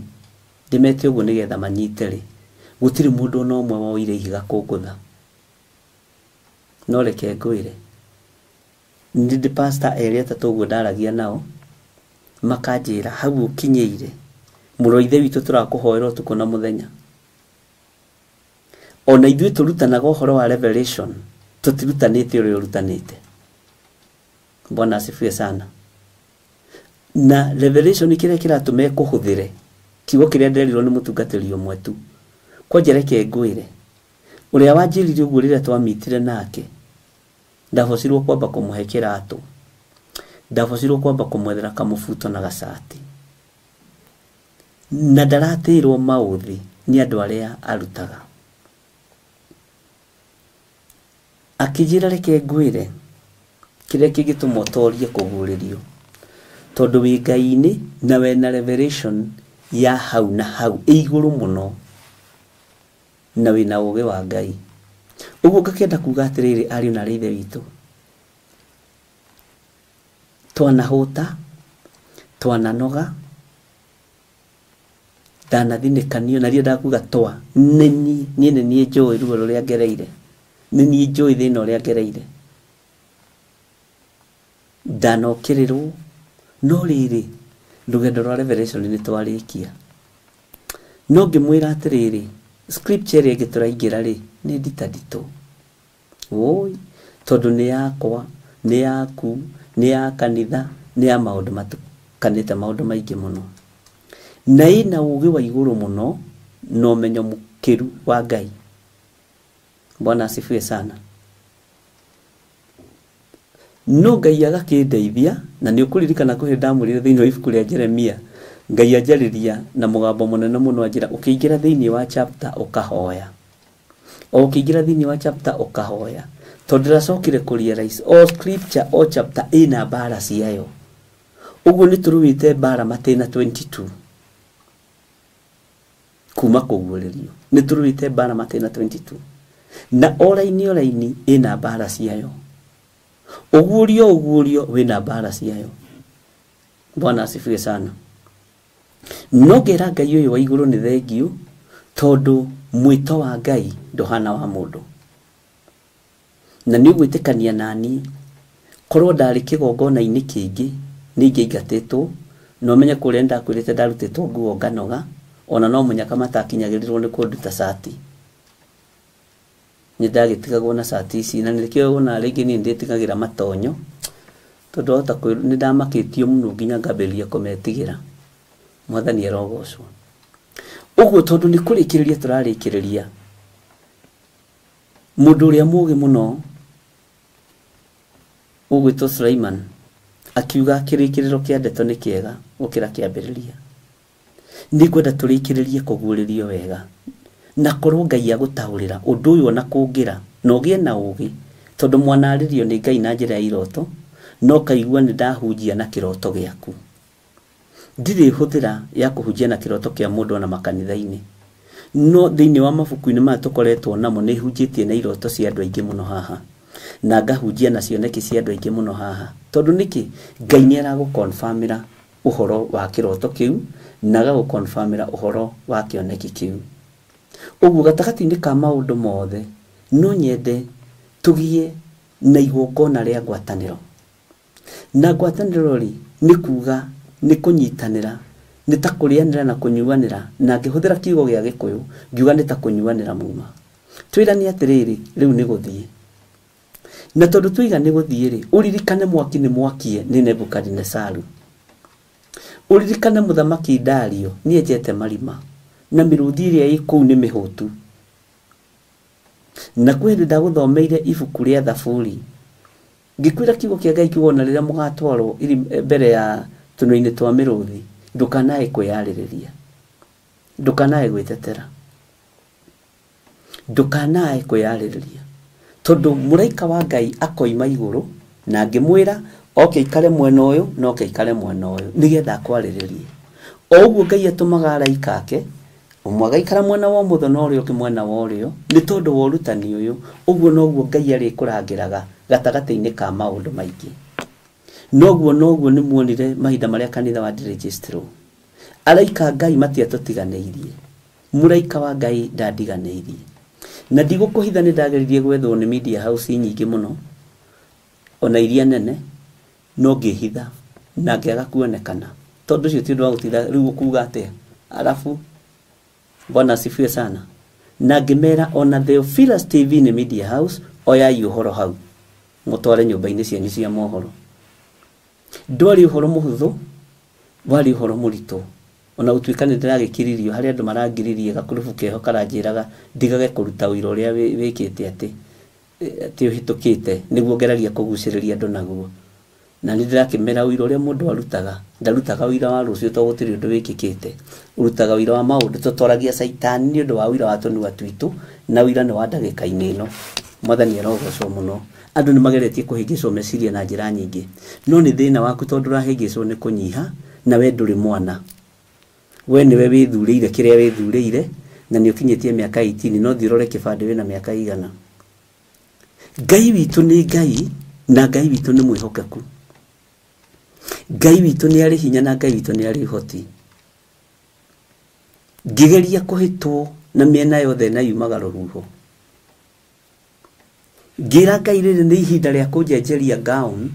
Speaker 2: ndĩmete ũguo nĩgetha manyite rĩ, gũtirĩ mũndũ ona ũmwe woire ihiga kũngũtha. No reke ngwĩre, nĩ ndĩ pastor erĩ atatũ ũguo ndaragia nao, makanjĩra hau ũkinyĩire, mũrũ wa ithe witũ tũrakũhoera ũtukũ na mũthenya. Ona ithuĩ tũrutanaga ũhoro wa revelation, tũtirutanĩte ũrĩa ũrutanĩte. Bwana asifiwe sana. Na revelation kĩrĩa kĩratũma ĩkũhũthĩre, kiugo kĩrĩa nderirwo nĩ mũtungatĩri ũmwe tu. Kwanja reke ngwĩre, ũrĩa wanjĩrire ũguo rĩrĩa twamitire nake, ndabocirwo kwamba kũmũhe kĩratũ, ndabocirwo kwamba kũmwethera kamũbuto na gacati, na ndaratĩirwo maũthĩ nĩ andũ arĩa arutaga. Akĩnjĩra reke ngwĩre kĩrĩa kĩngĩtũma ũtorie kũguũrĩrio, tondũ wĩ Ngai-inĩ na wĩna revelation ya hau na hau ĩ igũrũ mũno, na wĩna ũũgĩ wa Ngai. Ũguo ngakĩenda kuga atĩrĩrĩ, ariũ na aarĩ a Ithe witũ, twanahũta, twananoga, ndanathinĩkanio, na ndiendaga kuga twa, nĩ niĩ, niĩ nĩ niĩ njũĩ ruo rũrĩa ngereire, nĩ niĩ njũĩ thĩna ũrĩa ngereire, ndanokĩrĩrwo, no rĩrĩ rũgendo rwa revelation nĩ twarĩkia. No ngĩmwĩra atĩrĩrĩ, scripture ĩrĩa ĩngĩ tũraingĩra rĩ, nĩ nditanditũ. Woi, tondũ nĩ yakwa, nĩ yaku, nĩ ya kanitha, nĩ ya maũndũ matukanĩte, maũndũ maingĩ mũno. Na ĩna ũũgĩ wa igũrũ mũno na ũmenyo mũkĩru wa Ngai. Bwana asifiwe sana. No Ngai agakĩndeithia, na nĩ ũkũririkana kũhĩndĩ ndamwĩrire thĩinĩ wa ibuku rĩa Jeremia, Ngai anjarĩria na mũgambo mũnene mũno anjĩra, ũkĩingĩra thĩinĩ wa chapter ũkahoya. O ũkĩingĩra thĩinĩ wa chapter ũkahoya. Tondũ ndĩracokire kũ realize o scripture o chapter ĩna mbara ciayo. Ũguo nĩ tũrũĩte mbara matĩna 22 kuma kũguũrĩrio. Nĩ tũrũĩte mbara matĩna 22. Na o raini o raini ĩna mbara ciayo. Ũguũrio ũguũrio wĩna mbara ciayo. Bwana asifiwe sana. No ngera Ngai ũyũ wa igũrũ nĩ thengiũ, tondũ mwĩto wa Ngai ndũhana wa mũndũ. Na nĩ ũgwĩtĩkania naniĩ, korwo ndarĩ kĩgongona-inĩ kĩngĩ nĩ ingĩaingatĩtwo, na ũmenye kũrĩa ndakwĩrĩte ndarutĩtwo nguo nganoga, ona no mũnyaka matakinyagĩrĩrwo nĩ kũnduta cati. Nĩ ndagĩtigagwo na cati ici, na nĩkĩo wona rĩngĩ niĩ ndĩtigagĩra matonyo, tondũ wahota nĩ ndamakĩtio mũno nginya ngambĩrĩria kũmetigĩra. Mwathani arogocwo. Ũguo tondũ nĩ kũrĩkĩrĩria tũrarĩkĩrĩria, mũndũ ũrĩa mũũgĩ mũno ũgwĩtwo Sulaiman akiuga kĩrĩkĩrĩro kĩa ndeto nĩ kĩega gũkĩra kĩambĩrĩria. Nĩngwenda tũrĩkĩrĩrie kũguũrĩrio wega, na korwo Ngai agũtaũrĩra ũndũ ũyũ ona kũngĩra, na ũgĩe na ũũgĩ, tondũ mwanarĩrio nĩ Ngai na njĩra ya iroto, no kaigua nĩ ndahunjia na kĩroto gĩaku. Ndirĩ hũthĩra ya kũhunjia na kĩroto kĩa mũndũ ona makanitha-inĩ, no thĩinĩ wa mabuku-inĩ maya tũkoretwo namo nĩ hunjĩtie na iroto cia andũ aingĩ mũno haha, na ngahunjia na cioneki cia andũ aingĩ mũno haha. Tondũ nĩkĩ? Ngai nĩ aragũconfirmĩra ũhoro wa kĩroto kĩu, na agagũconfirmĩra ũhoro wa kĩoneki kĩu. Ũguo gatagatĩ-inĩ ka maũndũ mothe, no nyende tũgĩe na igongona rĩa ngwatanĩro. Na ngwatanĩro rĩ, nĩ kuga nĩ kũnyitanĩra, nĩ ta kũrĩanĩra na kũnyuanĩra, na ngĩhũthĩra kiugo gĩa Gĩkũyũ ngiuga nĩ ta kũnyuanĩra muma. Twĩrane atĩrĩrĩ, rĩu nĩ gũthiĩ. Na tondũ twiga nĩ gũthiĩ rĩ, ũririkane mwaki nĩ mwakie nĩ Nebukadinesaru. Ũririkane mũthamaki Dario nĩ enjete marima, na mĩrũthi ĩrĩa ĩ kũu nĩ mĩhũtu. Na kwĩ hĩndĩ ndagũthomeire ibuku rĩa Thaburi, ngĩkwĩra kiugo kĩa Ngai kiugo ona rĩrĩa mũgatwarwo mbere ya tũnua-inĩ twa mĩrũthi, ndũkanae kwĩyarĩrĩria, ndũkanae gwĩtetera, ndũkanae kwĩyarĩrĩria, tondũ mũraika wa Ngai akoima igũrũ na ngĩmwĩra oke ikare mwena ũyũ na oke ikare mwena ũyũ nĩgetha akwarĩrĩrie. O ũguo Ngai atũmaga araika ake, ũmwe agaikara mwena wa ũmotho na ũrĩa ũngĩ mwena wa ũrĩo, nĩ tondũ wa ũrutani ũyũ. Ũguo noguo Ngai arĩkũrangĩraga gatagatĩ-inĩ ka maũndũ maingĩ. Noguo noguo nĩ muonire mahinda marĩa kanitha wa ndirĩnjĩstirwo. Araika Ngai matiatũtiganĩirie, mũraika wa Ngai ndandiganĩirie. Na ndigũkũhitha nĩ ndageririe gwethwo nĩ media house nyingĩ mũno, ona iria nene, no ngĩhitha na ngĩaga kuonekana. Tondũ ũcio ti ũndũ wa gũtinda rĩu ũkuga atĩa. Alafu Bwana asifiwe sana. Na ngĩmera ona Theophilus TV nĩ media house, oyai ũhoro hau mũtware nyũmba-inĩ cianyu cia mohoro. Ndwarĩ ũhoro mũhũthũ, warĩ ũhoro mũritũ. Ona gũtuĩka nĩ ndĩragĩkiririo, harĩ andũ marangiririe gakurubu keho karanjĩraga ndigage kũruta ũira ũrĩa wĩkĩte atĩ ũhĩtũkĩte, nĩguo ngeragia kũgucĩrĩria andũ naguo. Na nĩ ndĩrakĩmera ũira ũrĩa mũndũ arutaga, ndarutaga ũira wa rũciũ tondũ gũtirĩ ũndũ wĩkĩkĩte. Ũrutaga ũira wa maũndũ, tũtoragia caitani nĩ ũndũ wa ũira wa tũnua twitũ, na ũira nĩ wa ndagĩka-inĩ ĩno. Mwathani arogocwo mũno. Andũ nĩ mageretie kũhĩngĩcwo meciria na njĩra nyingĩ, no nĩ thĩna waku tondũ ũrahĩngĩcwo nĩ kũnyiha, na we ndũrĩ mwana. We nĩwe wĩthurĩire kĩrĩa wĩthurĩire, na nĩ ũkinyĩtie mĩaka 18, no thiĩ ũrore kĩbandĩ wĩna mĩaka igana. Ngai witũ nĩ Ngai, na Ngai witũ nĩ mwĩhokeku. Ngai witũ nĩ arĩ hinya, na Ngai witũ nĩ arĩ ũhoti. Ngĩgeria kũhĩtwo na mĩena yothe na yumaga rũhuho. Ngĩra Ngai rĩrĩ nĩ ihinda rĩa kũnjenjeria gown,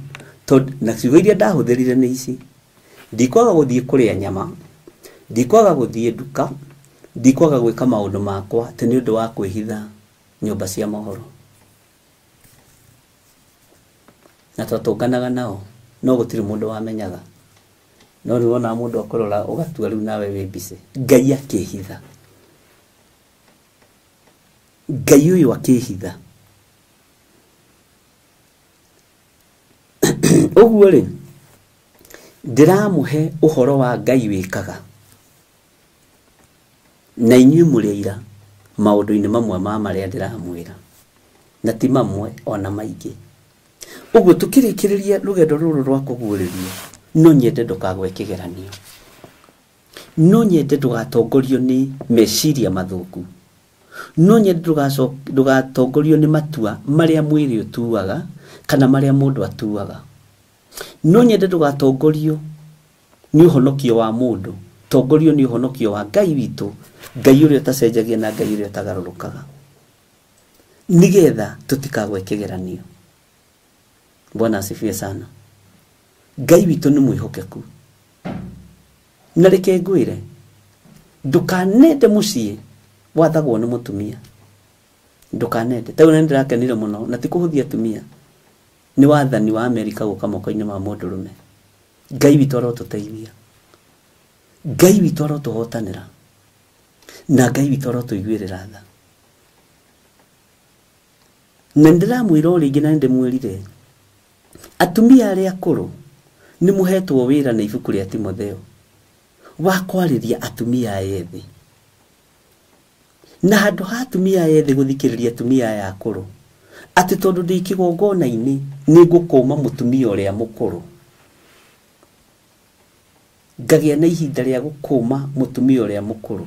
Speaker 2: tondũ na ciugo iria ndahũthĩrire nĩ ici. Ndikwaga gũthiĩ kũrĩa nyama, ndikwaga gũthiĩ nduka, ndikwaga gwĩka maũndũ makwa atĩ nĩ ũndũ wa kwĩhitha nyũmba cia mohoro. Na twatũnganaga nao, no gũtirĩ mũndũ wamenyaga. No rĩu wonaga mũndũ akũrora ũgatua rĩu nawe wĩ busy. Ngai akĩhitha. Ngai ũyũ akĩhitha. Ũguo rĩ, ndĩramũhe ũhoro wa Ngai wĩkaga, na inyuĩ mũrĩ aira maũndũ-inĩ mamwe ma marĩa ndĩramwĩra, na ti mamwe ona maingĩ. Ũguo tũkĩrĩkĩrĩria rũgendo rũrũ rwa kũguũrĩrio, no nyende ndũkagwe kĩgeranio, no nyende ndũgatongorio nĩ meciria mathũku, no nyende ndũgatongorio nĩ matua marĩa mwĩrĩ ũtuaga kana marĩa mũndũ atuaga. No nyende ndũgatongorio nĩ ũhonokio wa mũndũ, tongorio nĩ ũhonokio wa Ngai witũ, Ngai ũrĩa ũtacenjagia na Ngai ũrĩa ũtagarũrũkaga, nĩgetha tũtikagwe kĩgeranio. Bwana asifiwe sana. Ngai witũ nĩ mwĩhokeku. Na reke ngwĩre, ndũkanende mũciĩ wathagwo nĩ mũtumia. Ndũkanende. Ta rĩu nĩ ndĩrakenire mũno, na ti kũhũthia atumia, nĩ wathani wa Amerika gũka moko-inĩ ma mũndũrũme. Ngai witũ arotũteithia, Ngai witũ arotũhotanĩra, na Ngai witũ arotũiguĩrĩra tha. Na ndĩramwĩra o rĩngĩ, na nĩndĩmwĩrire, atumia arĩa akũrũ nĩ mũhetwo wĩra na ibuku rĩa Timotheo wa kwarĩria atumia aya ethĩ. Na handũ ha atumia aya ethĩ gũthikĩrĩria atumia aya akũrũ, atĩ tondũ ndĩ kĩgongona-inĩ nĩ ngũkũma mũtumia ũrĩa mũkũrũ, ngagĩa na ihinda rĩa gũkũma mũtumia ũrĩa mũkũrũ,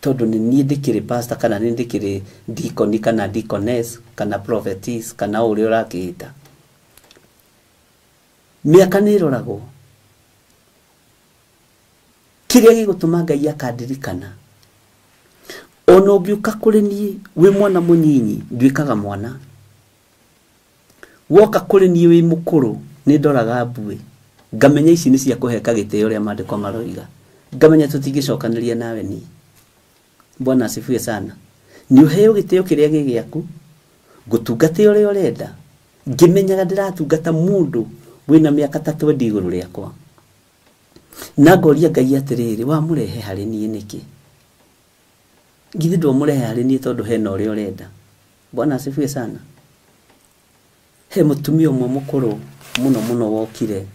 Speaker 2: tondũ nĩ niĩ ndĩkĩrĩ pastor, kana nĩ ndĩkĩrĩ deacon, kana deaconess, kana prophetess, kana ũrĩa ũrakĩĩta. Mĩaka nĩ ĩroragwo. Kĩrĩa gĩgũtũma Ngai akandirikana, ona ũngĩũka kũrĩ niĩ wĩ mwana mũnyinyi, nduĩkaga mwana. Woka kũrĩ niĩ wĩ mũkũrũ, nĩ ndoraga mbuĩ, ngamenya ici nĩ cia kũheka gĩtĩo ũrĩa maandĩko maroiga, ngamenya tũtingĩcokanĩria nawe niĩ. Bwana asifiwe sana. Nĩ ũheo gĩtĩo kĩrĩa gĩ gĩaku, ngũtungate ũrĩa ũrenda, ngĩmenyaga ndĩratungata mũndũ wĩna mĩaka ta 20 igũrũ rĩakwa. Na ngoria Ngai atĩrĩrĩ, wamũrehe harĩ niĩ nĩkĩ? Githĩ ndwamũrehe harĩ niĩ tondũ hena ũrĩa ũrenda? Bwana asifiwe sana. He mũtumia ũmwe mũkũrũ mũno mũno wokire,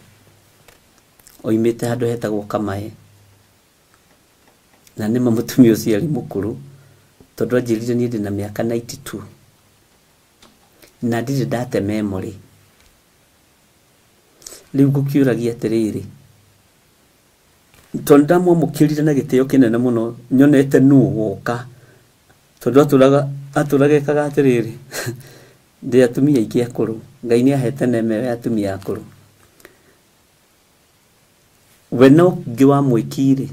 Speaker 2: oimĩte handũ hetagwo Kamae. Na nĩma mũtumia ũcio arĩ mũkũrũ, tondũ anjĩrire niĩ ndĩna mĩaka 92. Na ndirĩ ndate memory. Rĩu ngũkĩũragia atĩrĩrĩ, tondũ ndamwamũkĩrire na gĩtĩo kĩnene mũno, nyonete nũ woka, tondũ atũraga ekaga atĩrĩrĩ, ndĩ atumia aingĩ akũrũ, Ngai nĩ ahete neema ya atumia akũrũ. We no ũngĩ wa mwĩki-rĩ,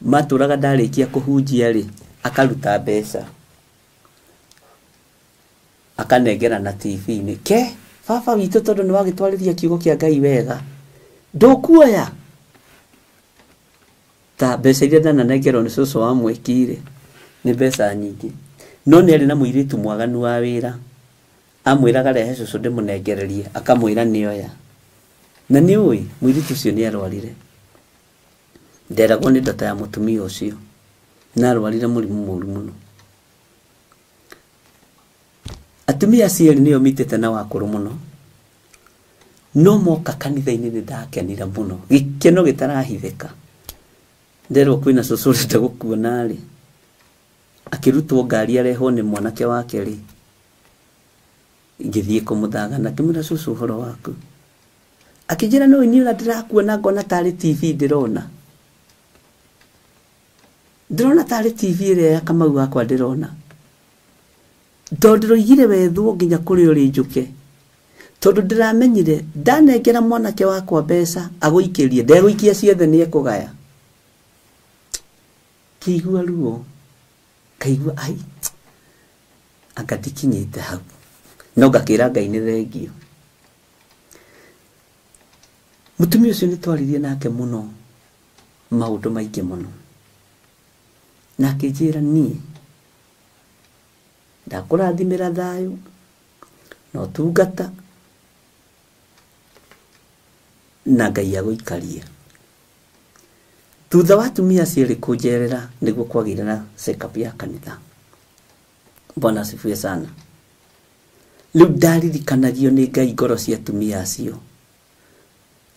Speaker 2: matũraga ndarĩkia kũhunjia rĩ, akaruta mbeca, akanengera na TV-inĩ. Ke, baba witũ tondũ nĩ wagĩtwarĩria kiugo kĩa Ngai wega, ndũkuoya? Ta mbeca iria ndananengerwo nĩ cũcũ wa mwĩki-rĩ, nĩ mbeca nyingĩ. No nĩ arĩ na mũirĩtu mwaganu wa wĩra, amwĩraga rehe cũcũ ndĩmũnengererie, akamwĩra nĩoya. Na nĩ ũĩ, mũirĩtu ũcio nĩ arwarire. Nderagwo nĩ ndota ya mũtumia ũcio, na arwarire mũrimũ mũru mũno. Atumia acio erĩ nĩo mitĩte na wakũrũ mũno. No moka kanitha-inĩ nĩ ndakenire mũno, gĩkeno gĩtarahithĩka. Nderwo kwĩna cũcũ ũrenda gũkuona rĩ, akĩrutwo ngari arehwo nĩ mwanake wake rĩ, ngĩthiĩ kũmũthagana, ngĩmwĩra cũcũ ũhoro waku. Akĩnjĩra no niĩ ona ndĩrakuona ngona tarĩ TV ndĩrona. Ndĩrona tarĩ TV ĩrĩa ya Kamau wakwa ndĩrona. Tondũ ndĩroigire wethwo nginya kũrĩa ũrĩ njũke. Tondũ ndĩramenyire ndanengera mwanake wakwa mbeca agũikĩrie, ndegũikia ciothe nĩ ekũgaya. Ngĩigua ruo, ngaigua ai, anga ndikinyĩte hau. No ngakĩra Ngai nĩ thengio. Mũtumia ũcio nĩ twaririe nake mũno maũndũ maingĩ mũno. Na akĩnjĩra niĩ ndakũrathimĩra thayũ na ũtungata na Ngai agũikarie. Thutha wa atumia acio erĩ kũnjerera nĩguo kwagĩire na check-up ya kanitha. Bwana asifiwe sana. Rĩu ndaririkanagio nĩ Ngai ngoro cia atumia acio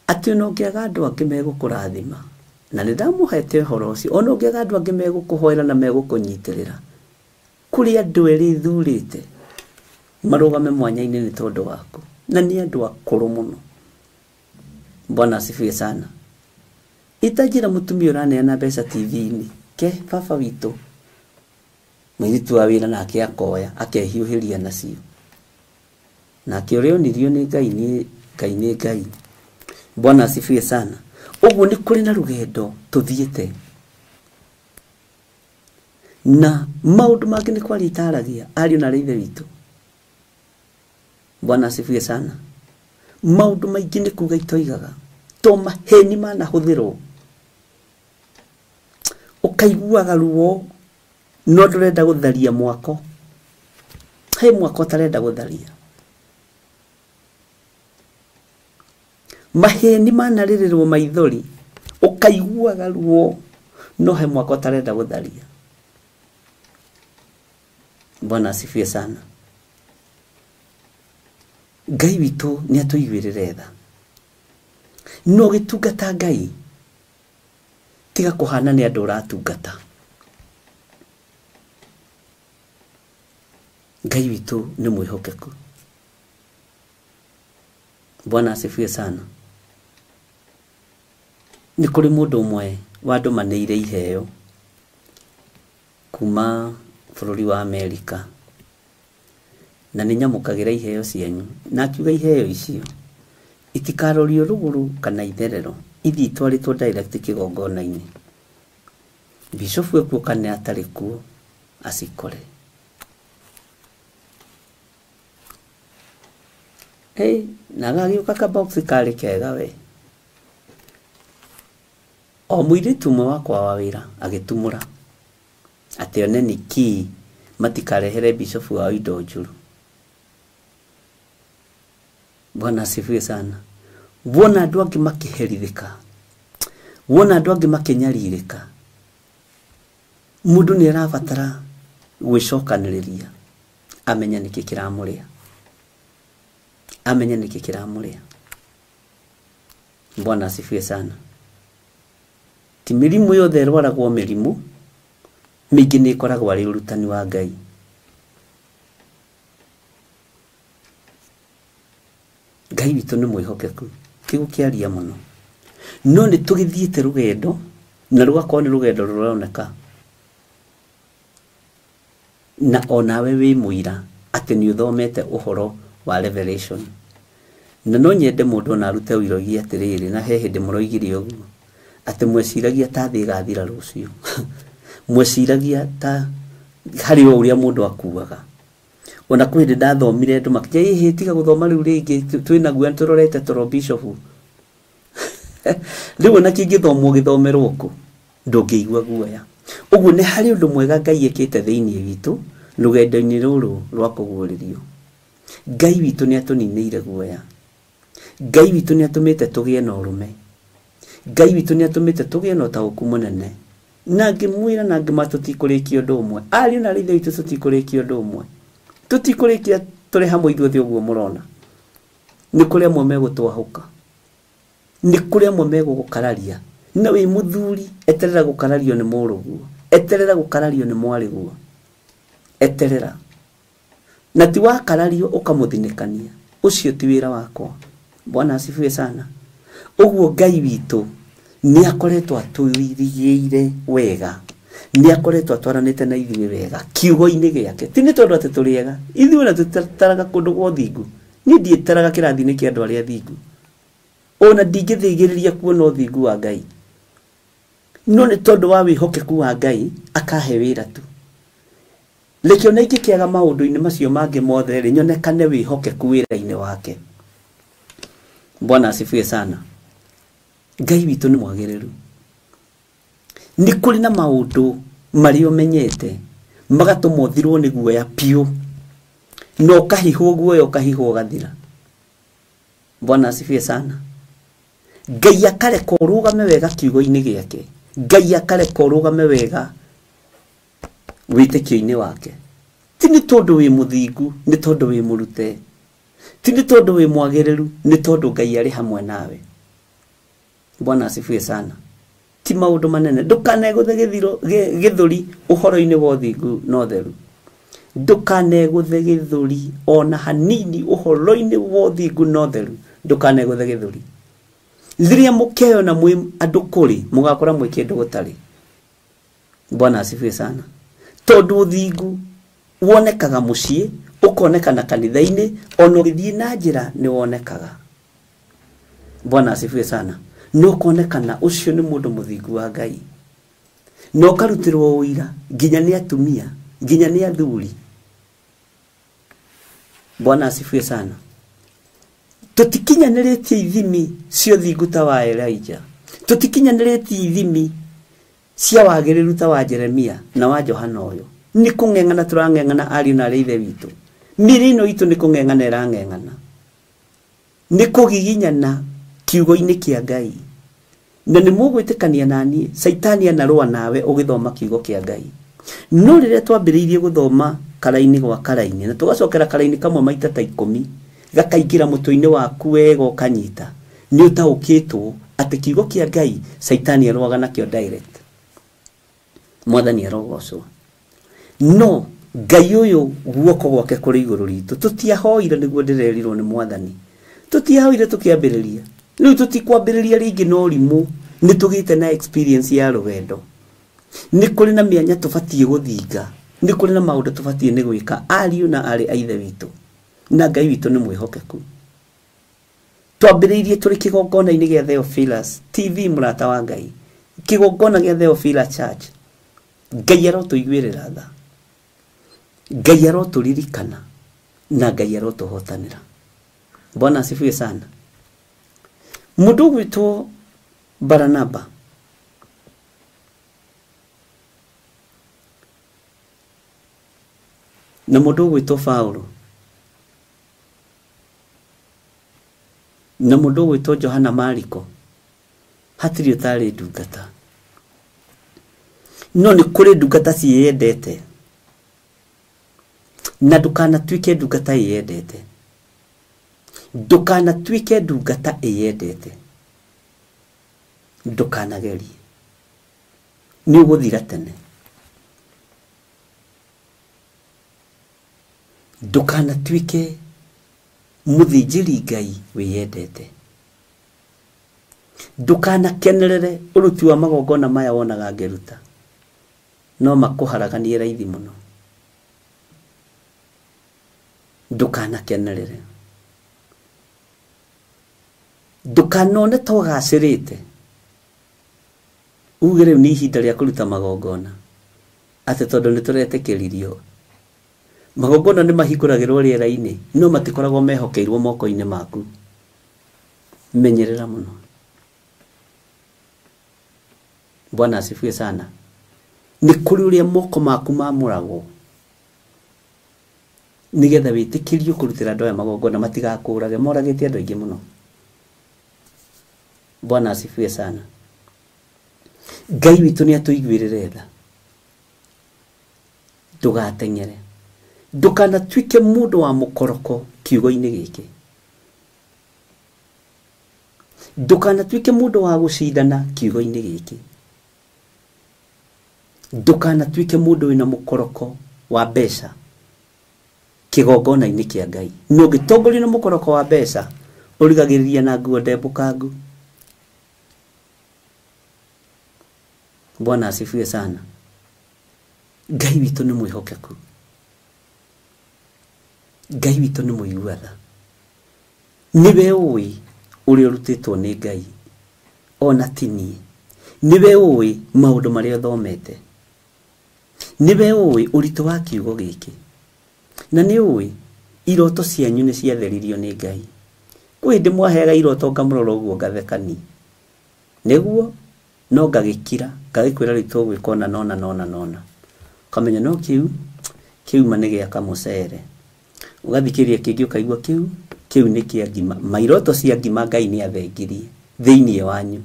Speaker 2: atĩ ona ũngĩaga andũ angĩ megũkũrathima, na nĩ ndamũhete ũhoro ũcio, ona ũngĩaga andũ angĩ megũkũhoera na megũkũnyitĩrĩra, kũrĩ andũ erĩ thurĩte marũgame mwanya-inĩ nĩ tondũ waku, na nĩ andũ akũrũ mũno. Bwana asifiwe sana. Itanjĩra mũtumia ũraneana mbeca TV-inĩ, ke baba witũ mũirĩtu wa wĩra nake akoya akehiũhĩria nacio, nake ũrĩa onirio nĩ Ngai nĩ Ngai nĩ Ngai. Bwana asifiwe sana. Ũguo nĩ kũrĩ na rũgendo tũthiĩte, na maũndũ mangĩ nĩ kwaria itaragia ariũ na ithe witũ. Bwana asifiwe sana. Maũndũ maingĩ nĩ kuga itoigaga to maheni manahũthĩrwo, ũkaiguaga ruo no ndũrenda gũtharia mwako. He mwako ũtarenda gũtharia. Maheni manarĩrĩrwo maithori, ũkaiguaga ruo no he mwako ũtarenda gũtharia. Bwana asifiwe sana. Ngai witũ nĩ atũiguĩrĩre tha. No gĩtungata Ngai, tiga kũhana nĩ andũ ũratungata. Ngai witũ nĩ mwĩhokeku. Bwana asifiwe sana. Nĩ kũrĩ mũndũ ũmwe wandũmanĩire iheo kuma bũrũri wa Amerika, na nĩ nyamũkagĩra iheo cianyu, na akiuga iheo icio itikarorio rũgũrũ kana itherero, ithiĩ itwarĩtwo direct kĩgongona-inĩ. Bishofu ekuo kana atarĩ kuo acikore. Hey, na gagĩũka kabox karĩ kega we. O mũirĩtu ũmwe wakwa wa wĩra agĩtumũra atĩ one nĩkĩ matikarehere bishofu wao indo njũru. Bwana asifiwe sana. Wona andũ angĩ makĩherithĩka, wona andũ angĩ makĩnyarirĩka, mũndũ nĩ arabatara gwĩcokanĩrĩria amenye nĩkĩ kĩramũrĩa, amenye nĩkĩ kĩramũrĩa. Bwana asifiwe sana. Ti mĩrimũ yothe ĩrwaragwo mĩrimũ, mĩingĩ nĩ ĩkoragwo arĩ ũrutani wa Ngai. Ngai witũ nĩ mwĩhokeku, ti gũkĩaria mũno, no nĩ tũgĩthiĩte rũgendo na rũgakorwo nĩ rũgendo rũroneka, na onawe wĩ mũira atĩ nĩ ũthomete ũhoro wa Revelation. Na no nyende mũndũ ona arute ũira oige atĩrĩrĩ, na he hĩndĩ mũroigire ũguo atĩ mweciragia ta thĩ ĩgathira rũciũ, mweciragia ta harĩ o ũrĩa mũndũ akuaga. Ona kwĩ hĩndĩ ndathomire andũ makĩnjĩra, ĩhĩ tiga gũthoma rĩu rĩngĩ, twĩna guoya tũrorete toro bishofu. Rĩu ona kĩngĩthomwo gĩthomerwo kũ, ndũngĩigua guoya. Ũguo nĩ harĩ ũndũ mwega Ngai ekĩte thĩinĩ witũ rũgendo-inĩ rũrũ rwa kũguũrĩrio. Ngai witũ nĩ atũninĩire guoya. Ngai witũ nĩ atũmĩte tũgĩe na ũrũme. Ngai witũ nĩ atũmĩte tũgĩe na ũtaũku mũnene. Na ngĩmwĩra na ngĩma tũtikũrĩkia ũndũ ũmwe. Ariũ na ithe witũ tũtikũrĩkia ũndũ ũmwe. Tũtikũrĩkia tũrĩ hamwe ithuothe ũguo mũrona. Nĩ kũrĩ amwe megũtwahũka, nĩ kũrĩ amwe megũgũkararia. Na wĩ mũthuri, eterera gũkarario nĩ mũrũguo, eterera gũkarario nĩ mwarĩguo, eterera. Na ti wakarario ũkamũthinĩkania, ũcio ti wĩra wakwa. Bwana asifiwe sana. Ũguo Ngai witũ nĩ akoretwo atũirigĩire wega, nĩ akoretwo atwaranĩte na ithuĩ wega kiugo-inĩ gĩake. Ti nĩ tondũ atĩ tũrĩ ega, ithuĩ ona tũtaraga kũndũ gwa ũthingu. Niĩ ndiĩtaraga kĩrathi-inĩ kĩa andũ arĩa athingu, ona ndingĩthĩgĩrĩria kuona ũthingu wa Ngai, no nĩ tondũ wa wĩhokeku wa Ngai akahe wĩra tu. Reke ona ingĩkĩaga maũndũ-inĩ macio mangĩ mothe rĩ, nyonekane wĩhokeku wĩra-inĩ wake. Bwana asifiwe sana. Ngai witũ nĩ mwagĩrĩru. Nĩ kũrĩ na maũndũ marĩa ũmenyete magatũma ũthirwo nĩ guoya piũ, na ũkahihwo guoya, ũkahihwo ũgathira. Bwana asifiwe sana. Ngai akareka ũrũgame wega kiugo-inĩ gĩake, Ngai akareka ũrũgame wega wĩtĩkio-inĩ wake. Ti nĩ tondũ wĩ mũthingu, nĩ tondũ wĩ mũrute, ti nĩ tondũ wĩ mwagĩrĩru, nĩ tondũ Ngai arĩ hamwe nawe. Bwana asifiwe sana. Ti maũndũ manene. Ndũkanegũthe gĩthũri ũhoro-inĩ wa ũthingu na ũtheru. Ndũkanegũthe gĩthũri ona hanini ũhoro-inĩ wa ũthingu na ũtheru. Ndũkanegũthe gĩthũri. Rĩrĩa mũkeyona mwĩ andũ kũrĩ, mũgakora mwĩ kĩndũ gũtarĩ. Bwana asifiwe sana. Tondũ ũthingu wonekaga mũciĩ, ũkonekana kanitha-inĩ, ona ũgĩthiĩ na njĩra nĩ wonekaga. Bwana asifiwe sana. No ũkonekana ũcio nĩ mũndũ mũthingu wa Ngai, na ũkarutĩrwo ũira nginya nĩ atumia, nginya nĩ athuri. Bwana asifiwe sana. Tũtikinyanĩrĩtie ithimi cia ũthingu ta wa Elijah, tũtikinyanĩrĩtie ithimi cia wagĩrĩru ta wa Jeremia na wa Johana ũyũ. Nĩ kũng'eng'ana tũrang'eng'ana ariũ na arĩ ithe witũ. Mĩĩrĩ ĩno itũ nĩ kũng'eng'ana ĩrang'eng'ana, nĩ kũgiginyana kiugo-inĩ kĩa Ngai. Na nĩ mũgwĩtĩkania naniĩ, Caitani anarũa nawe ũgĩthoma kiugo kĩa Ngai. No rĩrĩa twambĩrĩirie gũthoma karaini gwa karaini, na tũgacokera karaini kamwe maita ta 10, gakaingĩra mũtwe-inĩ waku wega ũkanyita, nĩ ũtaũkĩtwo atĩ kiugo kĩa Ngai Caitani arũaga nakĩo direct. Mwathani arogocwo. No Ngai ũyũ guoko gwake kũrĩ igũrũ ritũ, tũtiahoire nĩguo ndĩrerirwo nĩ Mwathani, tũtiahoire tũkĩambĩrĩria. Rĩu tũtikwambĩrĩria rĩngĩ na ũrimũ, nĩ tũgĩte na experience ya rũgendo. Nĩ kũrĩ na mĩanya tũbatiĩ gũthinga, nĩ kũrĩ na maũndũ tũbatiĩ nĩ gwĩka ariũ na arĩ a ithe witũ, na Ngai witũ nĩ mwĩhokeku. Twambĩrĩirie tũrĩ kĩgongona-inĩ gĩa Theophilus TV, mũrata wa Ngai, kĩgongona gĩa Theophilus Church. Ngai arotũiguĩrĩra tha, Ngai arotũririkana, na Ngai arotũhotanĩra. Bwana asifiwe sana. Mũndũ ũgwĩtwo Baranaba na mũndũ ũgwĩtwo Paulo na mũndũ ũgwĩtwo Johana Mariko, hatirĩ ũtarĩ ndungata. No nĩ kũrĩ ndungata ciĩyendete, na ndũkanatuĩke ndungata ĩyendete. Ndũkanatuĩke ndungata ĩyendete, ndũkanagerie, nĩ ũgũthira tene. Ndũkanatuĩke mũthĩnjĩri Ngai wĩyendete. Ndũkanakenerere ũruti wa magongona maya wonaga ngĩruta, no makũharaganie raithi mũno. Ndũkanakenerere, ndũkanone ta ũgacĩrĩte uge rĩu nĩ ihinda rĩa kũruta magongona, atĩ tondũ nĩ tũretĩkĩririo. Magongona nĩ mahingũragĩrwo rĩera-inĩ, no matikoragwo mehokeirwo moko-inĩ maku. Menyerera mũno. Bwana asifiwe sana. Nĩ kũrĩ ũrĩa moko maku mamũragwo nĩgetha wĩtĩkĩrio kũrutĩra andũ aya magongona, matigakũrage. Moragĩte andũ aingĩ mũno. Bwana asifiwe sana. Ngai witũ nĩ atũiguĩrĩre tha. Ndũgateng'ere, ndũkanatuĩke mũndũ wa mũkoroko kiugo-inĩ gĩkĩ. Ndũkanatuĩke mũndũ wa gũcindana kiugo-inĩ gĩkĩ. Ndũkanatuĩke mũndũ wĩna mũkoroko wa mbeca kĩgongona-inĩ kĩa Ngai. Na ũngĩtongorio nĩ mũkoroko wa mbeca, ũrigagĩrĩria na nguo ndembũkangu. Bwana asifiwe sana. Ngai witũ nĩ mwĩhokeku. Ngai witũ nĩ mũigua tha. Nĩwe ũĩ ũrĩa ũrutĩtwo nĩ Ngai, ona ti niĩ. Nĩwe ũĩ maũndũ marĩa ũthomete. Nĩwe ũĩ ũritũ wa kiugo gĩkĩ. Na nĩ ũĩ iroto cianyu nĩ ciatheririo nĩ Ngai. Kwĩ hĩndĩ mwaheaga iroto ngamũrora ũguo ngathekani. Nĩguo no ngagĩkira, ngagĩkwĩra rĩu tũgwĩka ũna na ũna na ũna na ũna. Ũkamenya no kĩu kĩuma nĩ gĩa kamũcere. Ũgathikĩrĩria kĩngĩ ũkaigua kĩu kĩu nĩ kĩa ngima. Mairoto cia ngima Ngai nĩ athengirie thĩinĩ wanyu.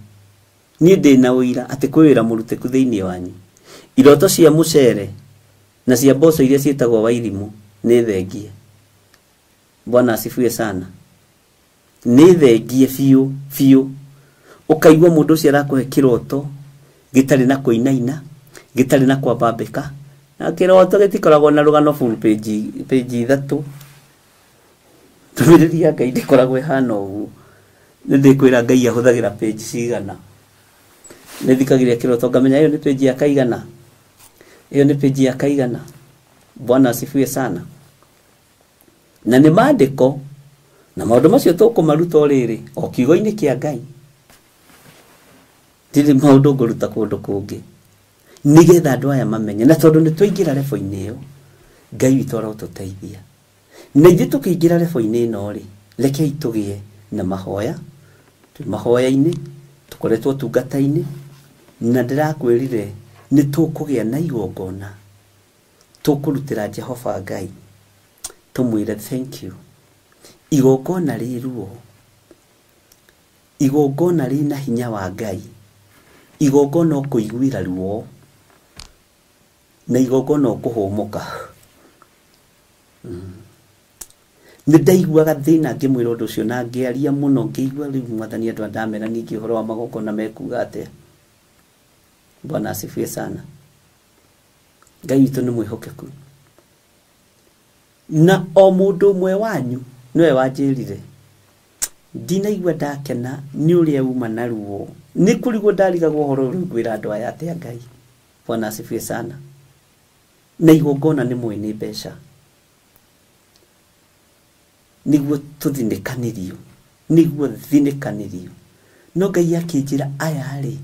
Speaker 2: Niĩ ndĩna ũira atĩ kwĩ wĩra mũrutĩku thĩinĩ wanyu. Iroto cia mũcere na cia mboco iria ciĩtagwo wairimũ nĩ thengie. Bwana asifiwe sana. Nĩ thengie biũ biũ. Ũkaigua mũndũ ũcio arakũhe kĩroto gĩtarĩ na kũinaina, gĩtarĩ na kwambambĩka. Na kĩroto gĩtikoragwo na rũgano full page, page ithatũ. Ndũmĩrĩri ya Ngai ndĩkoragwo ĩhana ũguo. Nĩ ndĩkwĩra Ngai ahũthagĩra page cigana. Nĩ thikagĩrĩria kĩroto ngamenya ĩyo nĩ page ya kaigana. Ĩyo nĩ page ya kaigana. Bwana asifiwe sana. Na nĩ maandĩko na maũndũ macio tũkũmaruta o rĩrĩ o kiugo-inĩ kĩa Ngai. Ndirĩ maũndũ ngũruta kũndũ kũngĩ. Nĩgetha andũ aya mamenye. Na tondũ nĩ twaingĩra level-inĩ ĩyo, Ngai witũ arotũteithia. Na ithuĩ tũkĩingĩra level-inĩ ĩno rĩ, rekei tũgĩe na mahoya. Twĩ mahoya-inĩ, tũkoretwo ũtungata-inĩ, na ndĩrakwĩrire nĩ tũkũgĩa na igongona. Tũkũrutĩra Jehova Ngai. Tũmwĩre thank you. Igongona rĩ ruo. Igongona rĩna hinya wa Ngai. Igongona ũkũiguĩra ruo. Na igongona ũkũhũmũka. Nĩ ndaiguaga thĩna ngĩmwĩra ũndũ ũcio na ngĩaria mũno ngĩigua rĩu mwathani andũ andamera ningĩ ũhoro wa magongona mekuga atĩa. Bwana asifiwe sana. Ngai witũ nĩ mwĩhokeku. Na o mũndũ ũmwe wanyu nĩwe wanjĩrire ndinaigua ndakena nĩ ũrĩa uma na ruo. Nĩ kũrigwo ndarigagwo ũhoro rĩu ngwĩra andũ aya atĩa Ngai. Bwana asifiwe sana. Na igongona nĩ mũĩ nĩ mbeca. Nĩguo tũthinĩkanĩrio. Nĩguo thinĩkanĩrio. No Ngai akĩnjĩra aya rĩ,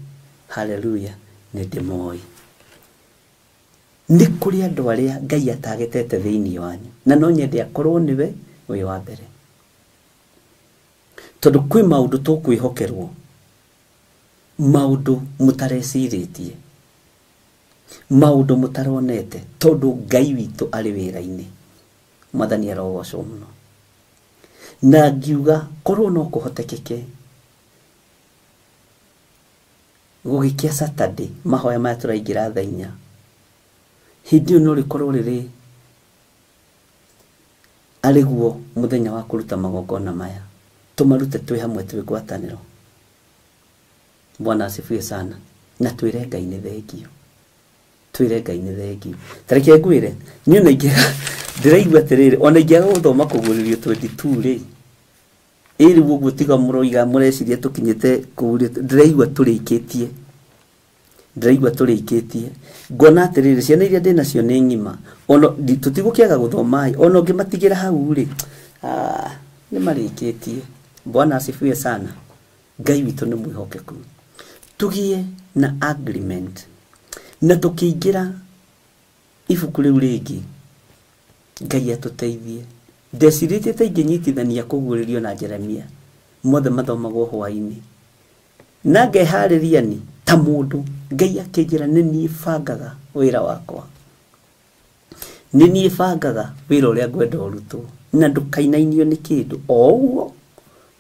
Speaker 2: haleluya, nĩ ndĩmoĩ. Nĩ kũrĩ andũ arĩa Ngai atagetete thĩinĩ wanyu. Na no nyende akorwo nĩwe wĩ wa mbere. Tondũ kwĩ maũndũ tũkwĩhokerwo, maũndũ mũtarecirĩtie, maũndũ mũtaronete, tondũ Ngai witũ arĩ wĩra-inĩ. Mwathani arogocwo mũno. Na ngiuga korwo no kũhotekeke gũgĩkĩa Saturday, mahoya maya tũraingĩra thaa inya, hĩndĩ ĩyo no rĩkorwo rĩrĩ arĩguo mũthenya wa kũruta magongona maya. Tũmarute twĩ hamwe twĩ ngwatanĩro. Bwana asifiwe sana. Na twĩre Ngai nĩ thengio. Twĩre Ngai nĩ thengio. Ta reke ngwĩre, niĩ ona ingĩaga, ndĩraigua atĩrĩrĩ, ona ingĩaga gũthoma kũguũrĩrio 22 rĩ, ĩ rĩu ũguo tiga mũroiga mũreciria tũkinyĩte kũu rĩ, ndĩraigua tũrĩkĩtie. Ndĩraigua tũrĩkĩtie. Ngona atĩrĩrĩ, ciana iria ndĩnacio nĩ ng'ima. Ona tũtigũkĩaga gũthoma ĩ, ona ũngĩmatigĩra hau rĩ, nĩ marĩkĩtie. Bwana asifiwe sana. Ngai witũ nĩ mwĩhokeku. Tũgĩe na agreement. Na tũkĩingĩra ibuku rĩu rĩngĩ, Ngai atũteithie. Ndecirĩtie ta ingĩnyitithania kũguũrĩrio na Jeremia, mothe mathomagwo hwaĩ-inĩ. Na ngeharĩria ni ta mũndũ, Ngai akĩnjĩra nĩ niĩ bangaga wĩra wakwa. Nĩ niĩ bangaga wĩra ũrĩa ngwenda ũrutwo. Na ndũkainainio nĩ kĩndũ o ũguo,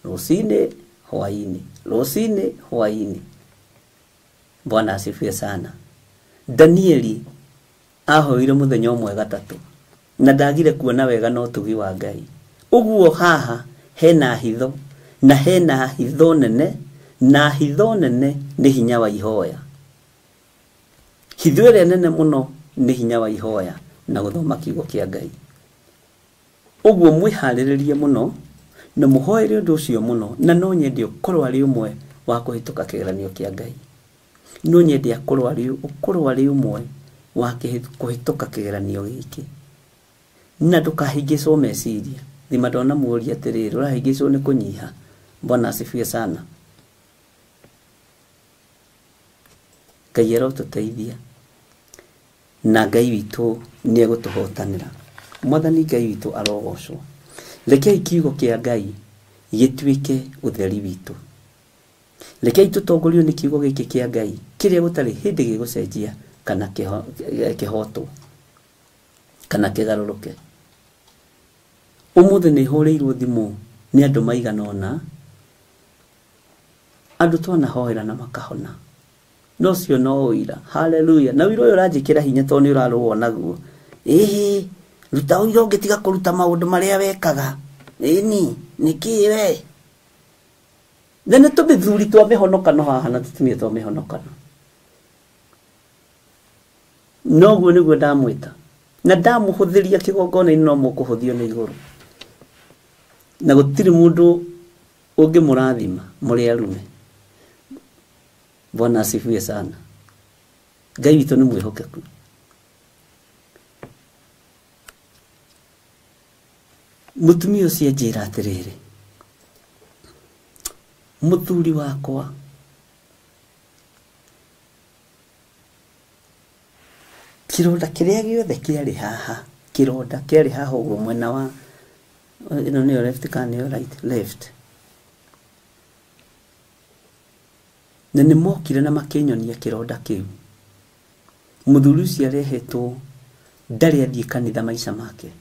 Speaker 2: rũcinĩ hwaĩ-inĩ, rũcinĩ hwaĩ-inĩ. Bwana asifiwe sana. Danieli ahoire mũthenya ũmwe gatatũ na ndagire kuona wega na ũtugi wa Ngai. Ũguo haha hena hitho, na hena hitho nene Na hitho nene nĩ hinya wa ihoya. Hitho ĩrĩa nene mũno nĩ hinya wa ihoya na gũthoma kiugo kĩa Ngai. Ũguo mwĩharĩrĩrie mũno na mũhoere ũndũ ũcio mũno, na no nyende ũkorwo arĩ ũmwe wa kũhĩtũka kĩgeranio kĩa Ngai. No nyende akorwo arĩ ũkorwo arĩ ũmwe wa kũhĩtũka kĩgeranio gĩkĩ. Na ndũkahĩngĩcwo meciria. Thima ndona mũũria atĩrĩrĩ, ũrahĩngĩcwo nĩ kũnyiha. Bwana asifiwe sana. Ngai arotũteithia na Ngai witũ nĩ egũtũhotanĩra. Mwathani Ngai witũ arogocwo. Rekei kiugo kĩa Ngai gĩtuĩke ũtheri witũ. Rekei tũtongorio nĩ kiugo gĩkĩ kĩa Ngai kĩrĩa gũtarĩ hĩndĩ gĩgũcenjia kana kĩhotwo kana kĩgarũrũke. Ũmũthĩ nĩ hũrĩirwo thimũ nĩ andũ maigana ũna, andũ twanahoera na makahona. No cio no ũira. Haleluya. Na ũira ũyũ ũranjĩkĩra hinya tondũ nĩ ũrarũo naguo. Ĩhĩ, ruta ũira ũngĩtiga kũruta maũndũ marĩa wekaga. Ĩni, nĩkĩ we? Na nĩ tũmĩthuri twa mĩhonokano haha na tũtumia twa mĩhonokano. Noguo nĩguo ndamwĩta. Na ndamũhũthĩria kĩgongona-inĩ no mũkũhũthio nĩ igũrũ. Na gũtirĩ mũndũ ũngĩmũrathima mũrĩ arume. Bwana asifiwe sana. Ngai witũ nĩ mwĩhokeku. Mũtumia ũcio anjĩra atĩrĩrĩ, mũthuri wakwa kĩronda kĩrĩa gĩothe kĩarĩ haha, kĩronda kĩarĩ haha ũguo mwena wa ĩno nĩyo left kana nĩyo right? Left. Na nĩ mokire na makĩnyonia kĩronda kĩu. Mũthuri ũcio arehetwo ndarĩ athiĩ kanitha maica make.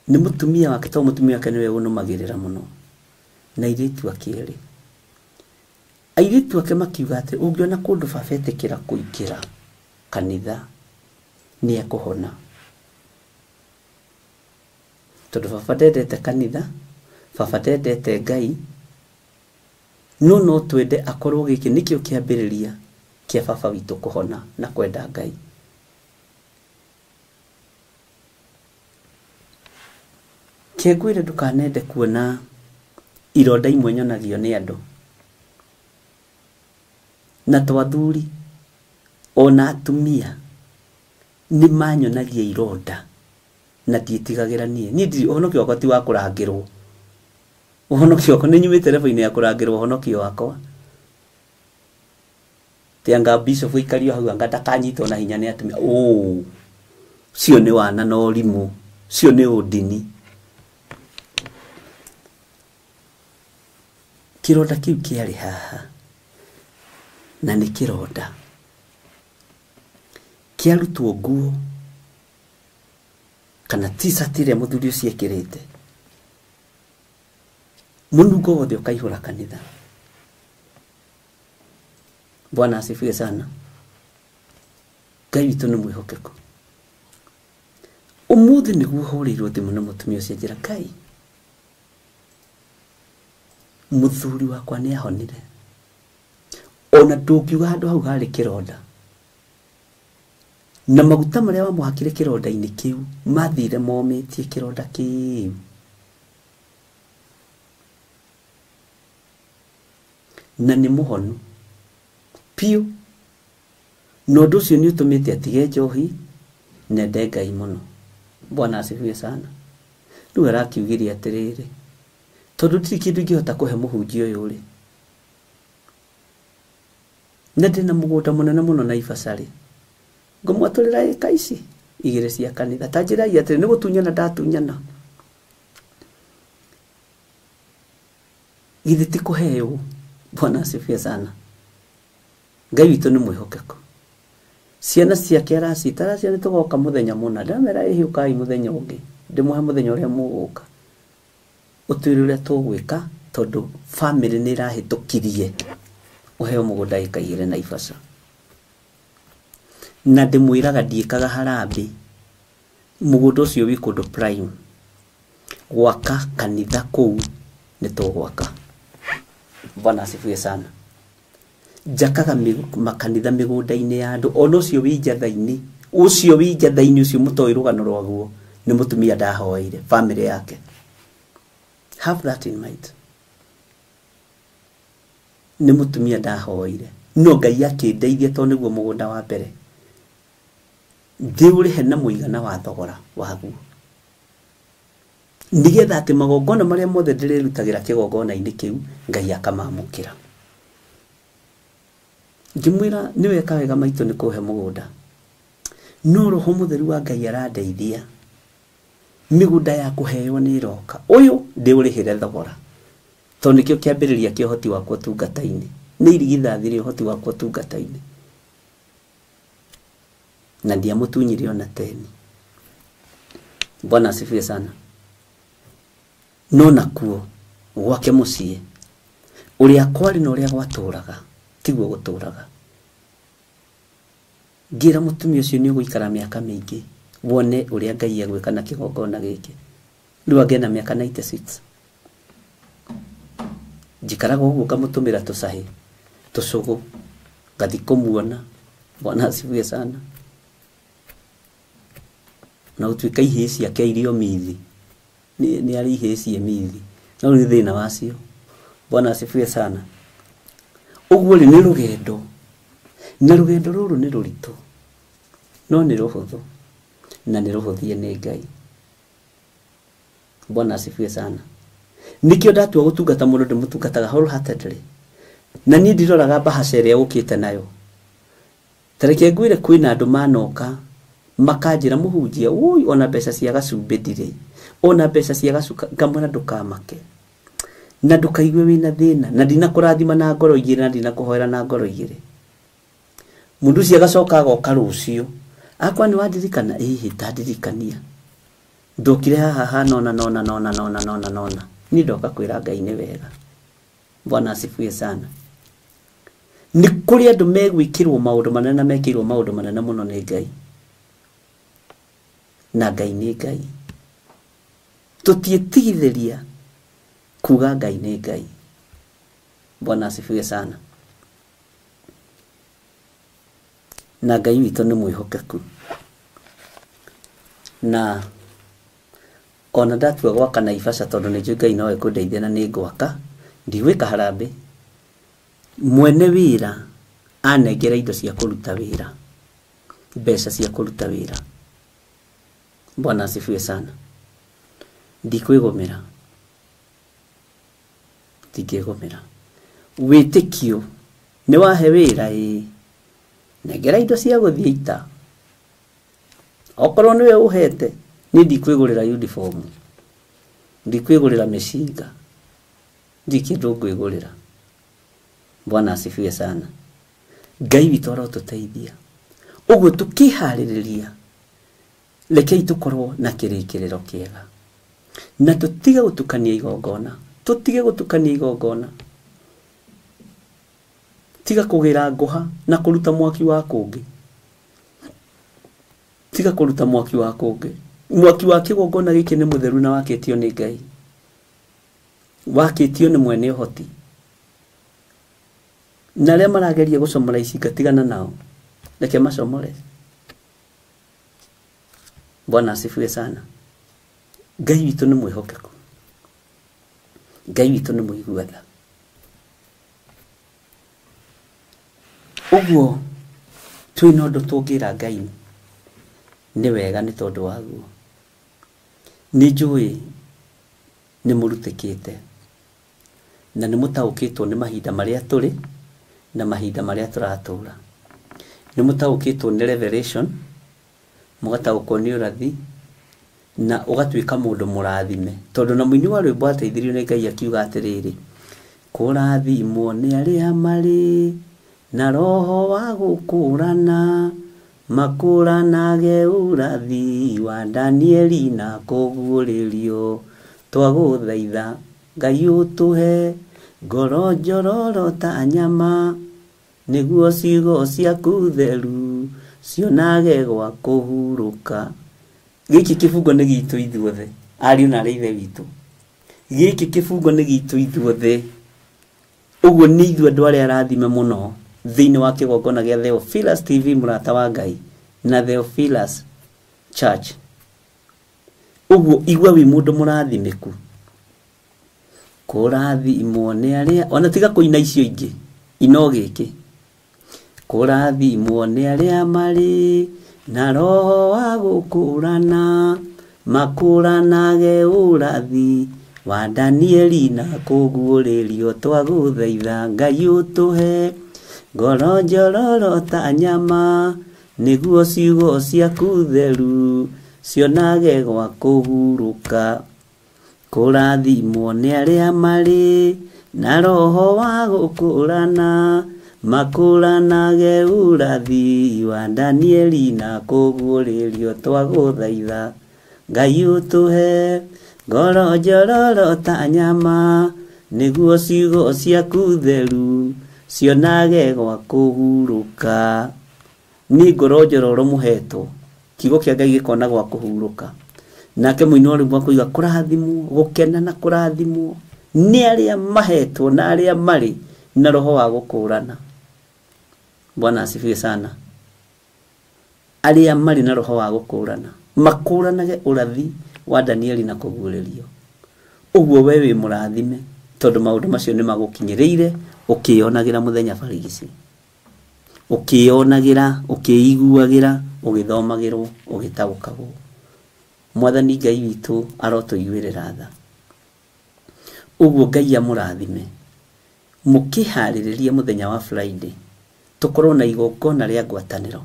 Speaker 2: Nĩ mũtumia wake, tondũ mũtumia wake nĩwe ũnũmagĩrĩra mũno. Na airĩtu ake erĩ. Airĩtu ake makiuga atĩ ũngĩona kũndũ baba etĩkĩra kũingĩra kanitha nĩ ekũhona. Tondũ baba ndendete kanitha, baba ndendete Ngai, no no twende akorwo gĩkĩ nĩkĩo kĩambĩrĩria kĩa baba witũ kũhona na kwenda Ngai. Kĩngwĩre ndũkanende kuona ironda imwe nyonagio nĩ andũ. Na to athuri ona atumia nĩ manyonagia ironda na ndiĩtigagĩra niĩ. Niĩ ndirĩ ũhonokio wakwa ti wa kũrangĩrwo. Ũhonokio wakwa nĩ nyumĩte level-inĩ ya kũrangĩrwo ũhonokio wakwa. Ti anga bishop ikario hau anga ndakanyitwo na hinya nĩ atumia. Ũ, cio nĩ wana na ũrimũ, cio nĩ ũndini. Kĩronda kĩu kĩarĩ haha na nĩ kĩronda kĩarutwo nguo kana t-shirt ĩrĩa mũthuri ũcio ekĩrĩte, mũnungo wothe ũkaihũra kanitha. Bwana asifiwe sana. Ngai witũ nĩ mwĩhokeku. Ũmũthĩ nĩguo hũrĩirwo thimũ nĩ mũtumia ũcio anjĩra, Ngai, mũthuri wakwa nĩ ahonire. Ona ndũngiuga handũ hau harĩ kĩronda. Na maguta marĩa wamũhakire kĩronda-inĩ kĩu mathire momĩtie kĩronda kĩu. Na nĩ mũhonu piũ. Na ũndũ ũcio nĩ ũtũmĩte atige njohi na ende Ngai mũno. Bwana asifiwe sana. Rĩu arakiugire atĩrĩrĩ, tondũ ndirĩ kĩndũ ingĩhota kũhe mũhunjia ũyũ rĩ, na ndĩna mũgũnda mũnene mũno Naivasha rĩ, ngũmwatũrĩra ĩka ici igĩrĩ cia kanitha. Ta njĩrai atĩrĩ, nĩ gũtunyana ndatunyana. Githĩ ti kũheo? Bwana asifiwe sana. Ngai witũ nĩ mwĩhokeku. Ciana ciake aracita, aracia nĩ tũgoka mũthenya mũna. Ndamera ĩhĩ ũkai mũthenya ũngĩ, ndĩmũhe mũthenya ũrĩa mũgũka. Ũtwĩre ũrĩa tũgwĩka tondũ family nĩ ĩrahĩtũkirie ũheo mũgũnda ĩka igĩrĩ Naivasha. Na ndĩmwĩraga ndiĩkaga harambee. Mũgũnda ũcio wĩ kũndũ prime. Gwaka kanitha kũu nĩ tũgwaka. Bwana asifiwe sana. Njakaga makanitha mĩgũnda-inĩ ya andũ, ona ũcio wĩ njatha-inĩ, ũcio wĩ njatha-inĩ ũcio mũtoĩ rũgano rwaguo nĩ mũtumia ndahoeire family yake. Have that in mind. Nĩ mũtumia ndahoeire, no Ngai akĩndeithia tondũ nĩguo mũgũnda wa mbere ndĩũrĩhe na mũigana wa thogora waguo, nĩgetha atĩ magongona marĩa mothe ndĩrĩrutagĩra kĩgongona-inĩ kĩu Ngai akamamũkĩra. Ngĩmwĩra nĩ weka wega maitũ nĩ kũhe mũgũnda, no Roho Mũtheru wa Ngai arandeithia, mĩgũnda ya kũheo nĩ ĩroka, ũyũ ndĩũrĩhĩre thogora, tondũ nĩkĩo kĩambĩrĩria kĩa ũhoti wakwa ũtungata-inĩ, nĩ irigithathi rĩa ũhoti wakwa ũtungata-inĩ, na ndiamũtunyire ona teni. Bwana asifiwe sana. No nakuo gwake mũciĩ ũrĩa kwarĩ na ũrĩa gwatũraga tiguo gũtũraga. Ngĩra mũtumia ũcio nĩ ũgũikara mĩaka mĩingĩ wone ũrĩa Ngai egwĩka na kĩgongona gĩkĩ. Rĩu angĩ ena mĩaka 96. Njikaraga ũguo ngamũtũmĩra tũcahĩ tũcũgũ ngathi kũmuona. Bwana asifiwe sana. Na gũtuĩka ihĩĩ ciake irio mithi, nĩ arĩ ihĩĩ ciĩ mithi, no nĩ thĩna wacio. Bwana asifiwe sana. Ũguo rĩ nĩ rũgendo, na rũgendo rũrũ nĩ rũritũ, no nĩ rũhũthũ, na nĩ rũhũthie nĩ Ngai. Bwana asifiwe sana. Nĩkĩo ndatua gũtungata mũndũ ndĩmũtungataga wholeheartedly, na niĩ ndiroraga mbahaca ĩrĩa ũkĩte nayo. Ta reke ngwĩre kwĩna andũ manoka makanjĩra mũhunjia, ũi ona mbeca cia gacumbĩ ndirĩ, ona mbeca cia gacuka, ngamwĩra ndũkamake na ndũkaigue wĩna thĩna, na ndinakũrathima na ngoro igĩrĩ, na ndinakũhoera na ngoro igĩrĩ. Mũndũ ũcio agacoka agoka rũciũ, akwa nĩ wandirikana? Ĩhĩ, tandirikania, ndokire haha hanona nona nona nona nona nona, niĩ ndoka kwĩra Ngai nĩ wega. Bwana asifiwe sana. Nĩ kũrĩ andũ megwĩkĩrwo maũndũ manene na mekĩirwo maũndũ manene mũno nĩ Ngai, na Ngai nĩ Ngai. Tũtiĩtigithĩria kuga Ngai nĩ Ngai. Bwana asifiwe sana. Na Ngai witũ nĩ mwĩhokeku, na ona ndatua gwaka Naivasha tondũ nĩ njũĩ Ngai no ekũndeithia na nĩ ngwaka, ndigwĩka harambĩ. Mwene wĩra anengera indo cia kũruta wĩra, mbeca cia kũruta wĩra. Bwana asifiwe sana. Ndikwĩgomera, ndingĩgomera. Wĩtĩkio nĩ wahe wĩra, ĩĩ, nengera indo cia gũthiĩ ita, okorwo nĩwe ũhete, niĩ ndikwĩgũrĩra uniform, ndikwĩgũrĩra mĩcinga, ndirĩ kĩndũ ngwĩgũrĩra. Bwana asifiwe sana. Ngai witũ arotũteithia. Ũguo tũkĩharĩrĩria, rekei tũkorwo na kĩrĩkĩrĩro kĩega, na tũtige gũtukania igongona, tũtige gũtukania igongona. Tiga kũgĩra ngũha na kũruta mwaki wa kũngĩ, tiga kũruta mwaki wa kũngĩ. Mwaki wa kĩgongona gĩkĩ nĩ mũtheru na wakĩtio nĩ Ngai, wakĩtio nĩ mwene ũhoti. Na arĩa marageria gũcomora icinga tigana nao, reke macomore. Bwana asifiwe sana. Ngai witũ nĩ mwĩhokeku, Ngai witũ nĩ mũigua tha. Ũguo twĩna ũndũ tũngĩra Ngai nĩ wega nĩ tondũ waguo. Nĩ njũĩ nĩ mũrutĩkĩte na nĩ mũtaũkĩtwo nĩ mahinda marĩa tũrĩ na mahinda marĩa tũratũra. Nĩ mũtaũkĩtwo nĩ revelation, mũgataũkwo nĩ ũrathi, na ũgatuĩka mũndũ mũrathime, tondũ na mũini wa rwĩmbo ateithirio nĩ Ngai akiuga atĩrĩrĩ, kũrathimwo nĩ arĩa marĩ na roho wa gũkũrana, makũranage ũrathi wa Danieli na kũguũrĩrio. Twagũthaitha Ngai ũtũhe ngoro njororo ta nyama, nĩguo ciugo ciaku theru cionage gwa kũhurũka. Gĩkĩ kĩbungo nĩ gitũ ithuothe, ariũ na arĩ ithe witũ. Gĩkĩ kĩbungo nĩ gitũ ithuothe. Ũguo nĩ ithuĩ andũ arĩa arathime mũno thĩinĩ wa kĩgongona gĩa Theophilus TV mũrata wa Ngai na Theophilus Church. Ũguo igua wĩ mũndũ mũrathimĩku. Kũrathimwo nĩ arĩa ona tiga kũina icio ingĩ ino gĩkĩ. Kũrathimwo nĩ arĩa marĩ na roho wa gũkũrana makũranage ũrathi wa Danieli na kũguũrĩrio twagũthaitha Ngai ũtũhe ngoro njororo ta nyama nĩguo ciugo ciaku theru cionage gwa kũhurũka. Kũrathimwo nĩ arĩa marĩ na roho wa gũkũrana makũranage ũrathi wa Danieli na kũguũrĩrio twagũthaitha Ngai ũtũhe ngoro njororo ta nyama nĩguo ciugo ciaku theru cionage gwa kũhurũka. Nĩ ngoro njororo mũhetwo kiugo kĩa Ngai gĩkona gwa kũhurũka. Nake mũini wa rwĩmbo akauga kũrathimwo gũkena na kũrathimwo nĩ arĩa mahetwo na arĩa marĩ na roho wa gũkũrana. Bwana asifiwe sana. Arĩa marĩ na roho wa gũkũrana makũranage ũrathi wa Danieli na kũguũrĩrio. Ũguo we wĩ mũrathime tondũ maũndũ macio nĩ magũkinyĩrĩire ũkĩyonagĩra mũthenya barigici, ũkĩyonagĩra, ũkĩiguagĩra, ũgĩthomagĩrwo, ũgĩtaũkagwo. Mwathani Ngai witũ arotũiguĩrĩra tha. Ũguo Ngai amũrathime. Mũkĩharĩrĩria mũthenya wa Friday tũkorwo na igongona rĩa ngwatanĩro,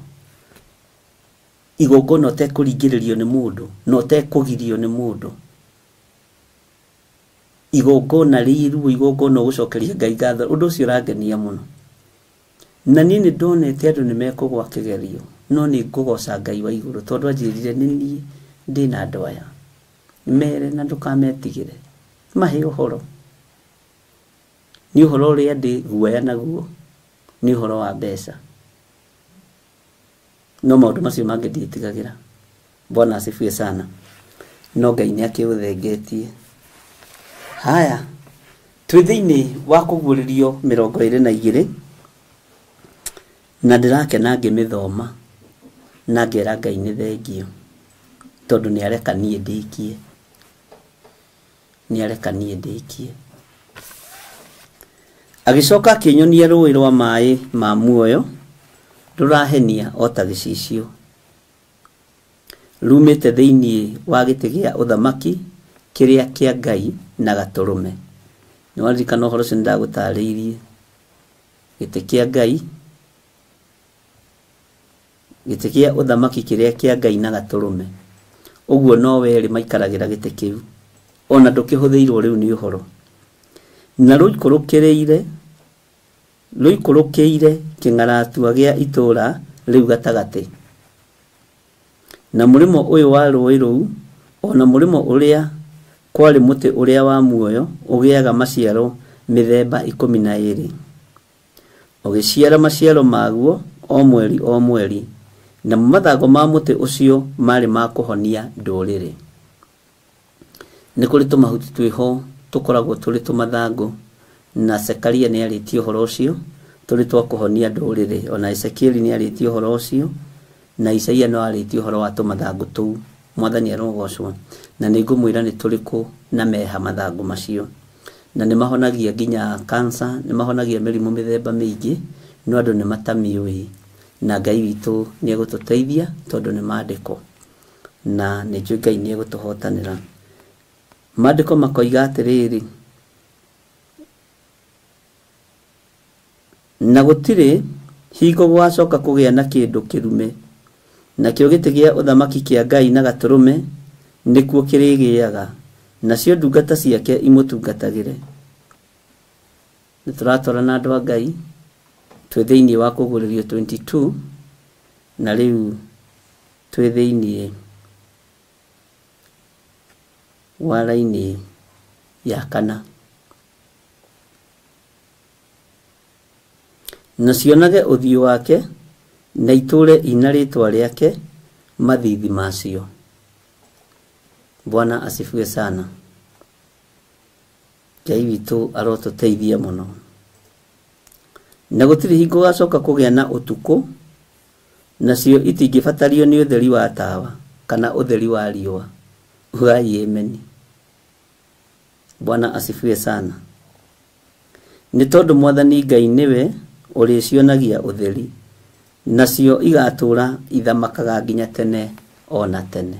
Speaker 2: igongona ũtekũringĩrĩrio nĩ mũndũ na ũtekũgirio nĩ mũndũ, igongona rĩiruo, igongona ũgũcokeria Ngai ngatho. Ũndũ ũcio ũrangenia mũno. Na niĩ nĩ ndonete andũ nĩ mekũgwa kĩgerio, no nĩ ngũgoca Ngai wa igũrũ tondũ anjĩrire nĩ niĩ ndĩna andũ aya. Mere na ndũkametigĩre, mahe ũhoro. Nĩ ũhoro ũrĩa ndĩ guoya naguo nĩ ũhoro wa mbeca, no maũndũ macio mangĩ ndiĩtigagĩra. Bwana asifiwe sana. No Ngai nĩ akĩũthengetie. Haya, twĩ thĩinĩ wa kũguũrĩrio 22 na ndĩrakena ngĩmĩthoma na ngera Ngai nĩ thengio tondũ nĩ areka niĩ ndĩkie, nĩ areka niĩ ndĩkie. Agĩcoka akĩnyonia rũĩ rwa maĩ ma muoyo rũrahenia o ta gĩcicio rumĩte thĩinĩ wa gĩtĩ gĩa ũthamaki kĩrĩa kĩa Ngai na Gatũrũme. Nĩ waririkana ũhoro ũcio nĩndagũtarĩirie. Gĩtĩ kĩa Ngai, gĩtĩ kĩa ũthamaki kĩrĩa kĩa Ngai na Gatũrũme. Ũguo no werĩ maikaragĩra gĩtĩ kĩu, ona ndũkĩhũthĩirwo rĩu nĩ ũhoro. Na rũikũrũkĩire kĩng'aratua gĩa itũũra rĩu gatagatĩ. Na mũrĩmo ũyũ wa rũĩ rũu, ona mũrĩmo ũrĩa kwarĩ mũtĩ ũrĩa wa muoyo ũgĩaga maciaro mĩthemba 12, ũgĩciara maciaro maguo o mweri o mweri, namo mathangũ ma mũtĩ ũcio marĩ ma kũhonia ndũrĩrĩ. Nĩ kũrĩ tũmahuti twĩho tũkoragwo tũrĩ tũmathangũ, na Zekaria nĩ arĩtie ũhoro ũcio tũrĩ twa kũhonia ndũrĩrĩ. Ona Ezekieli nĩ arĩtie ũhoro ũcio, na Isaia no arĩtie ũhoro wa tũmathangũ tũu. Mwathani arogocwo. Na nĩ ngũmwĩra nĩ tũrĩkũ na meha mathangũ macio, na nĩ mahonagia nginya cancer, nĩ mahonagia mĩrimũ mĩthemba mĩingĩ, no andũ nĩ matamiũĩ. Na Ngai witũ nĩ egũtũteithia tondũ nĩ maandĩko, na nĩ njũĩ Ngai nĩ egũtũhotanĩra. Maandĩko makoiga atĩrĩrĩ, na gũtirĩ hingo gũgacoka kũgĩa na kĩndũ kĩrume, nakĩo gĩtĩ gĩa ũthamaki kĩa Ngai na Gatũrũme nĩkuo kĩrĩgĩaga, nacio ndungata ciake imũtungatagĩre. Nĩ tũratwarana andũ a Ngai, twĩ thĩinĩ wa kũguũrĩrio 22, na rĩu twĩ thĩinĩ wa raini ya kana. Na cionage ũthiũ wake na itũũre ina rĩtwa rĩake mathithi macio. Bwana asifiwe sana. Ngai witũ arotũteithia mũno. Na gũtirĩ hingo gũgacoka kũgĩa na ũtukũ, nacio itingĩbatario nĩ ũtheri wa tawa kana ũtheri wa riũa. Ugai ameni. Bwana asifiwe sana. Nĩ tondũ Mwathani Ngai nĩwe ũrĩcionagia ũtheri, nacio igatũũra ithamakaga nginya tene o na tene.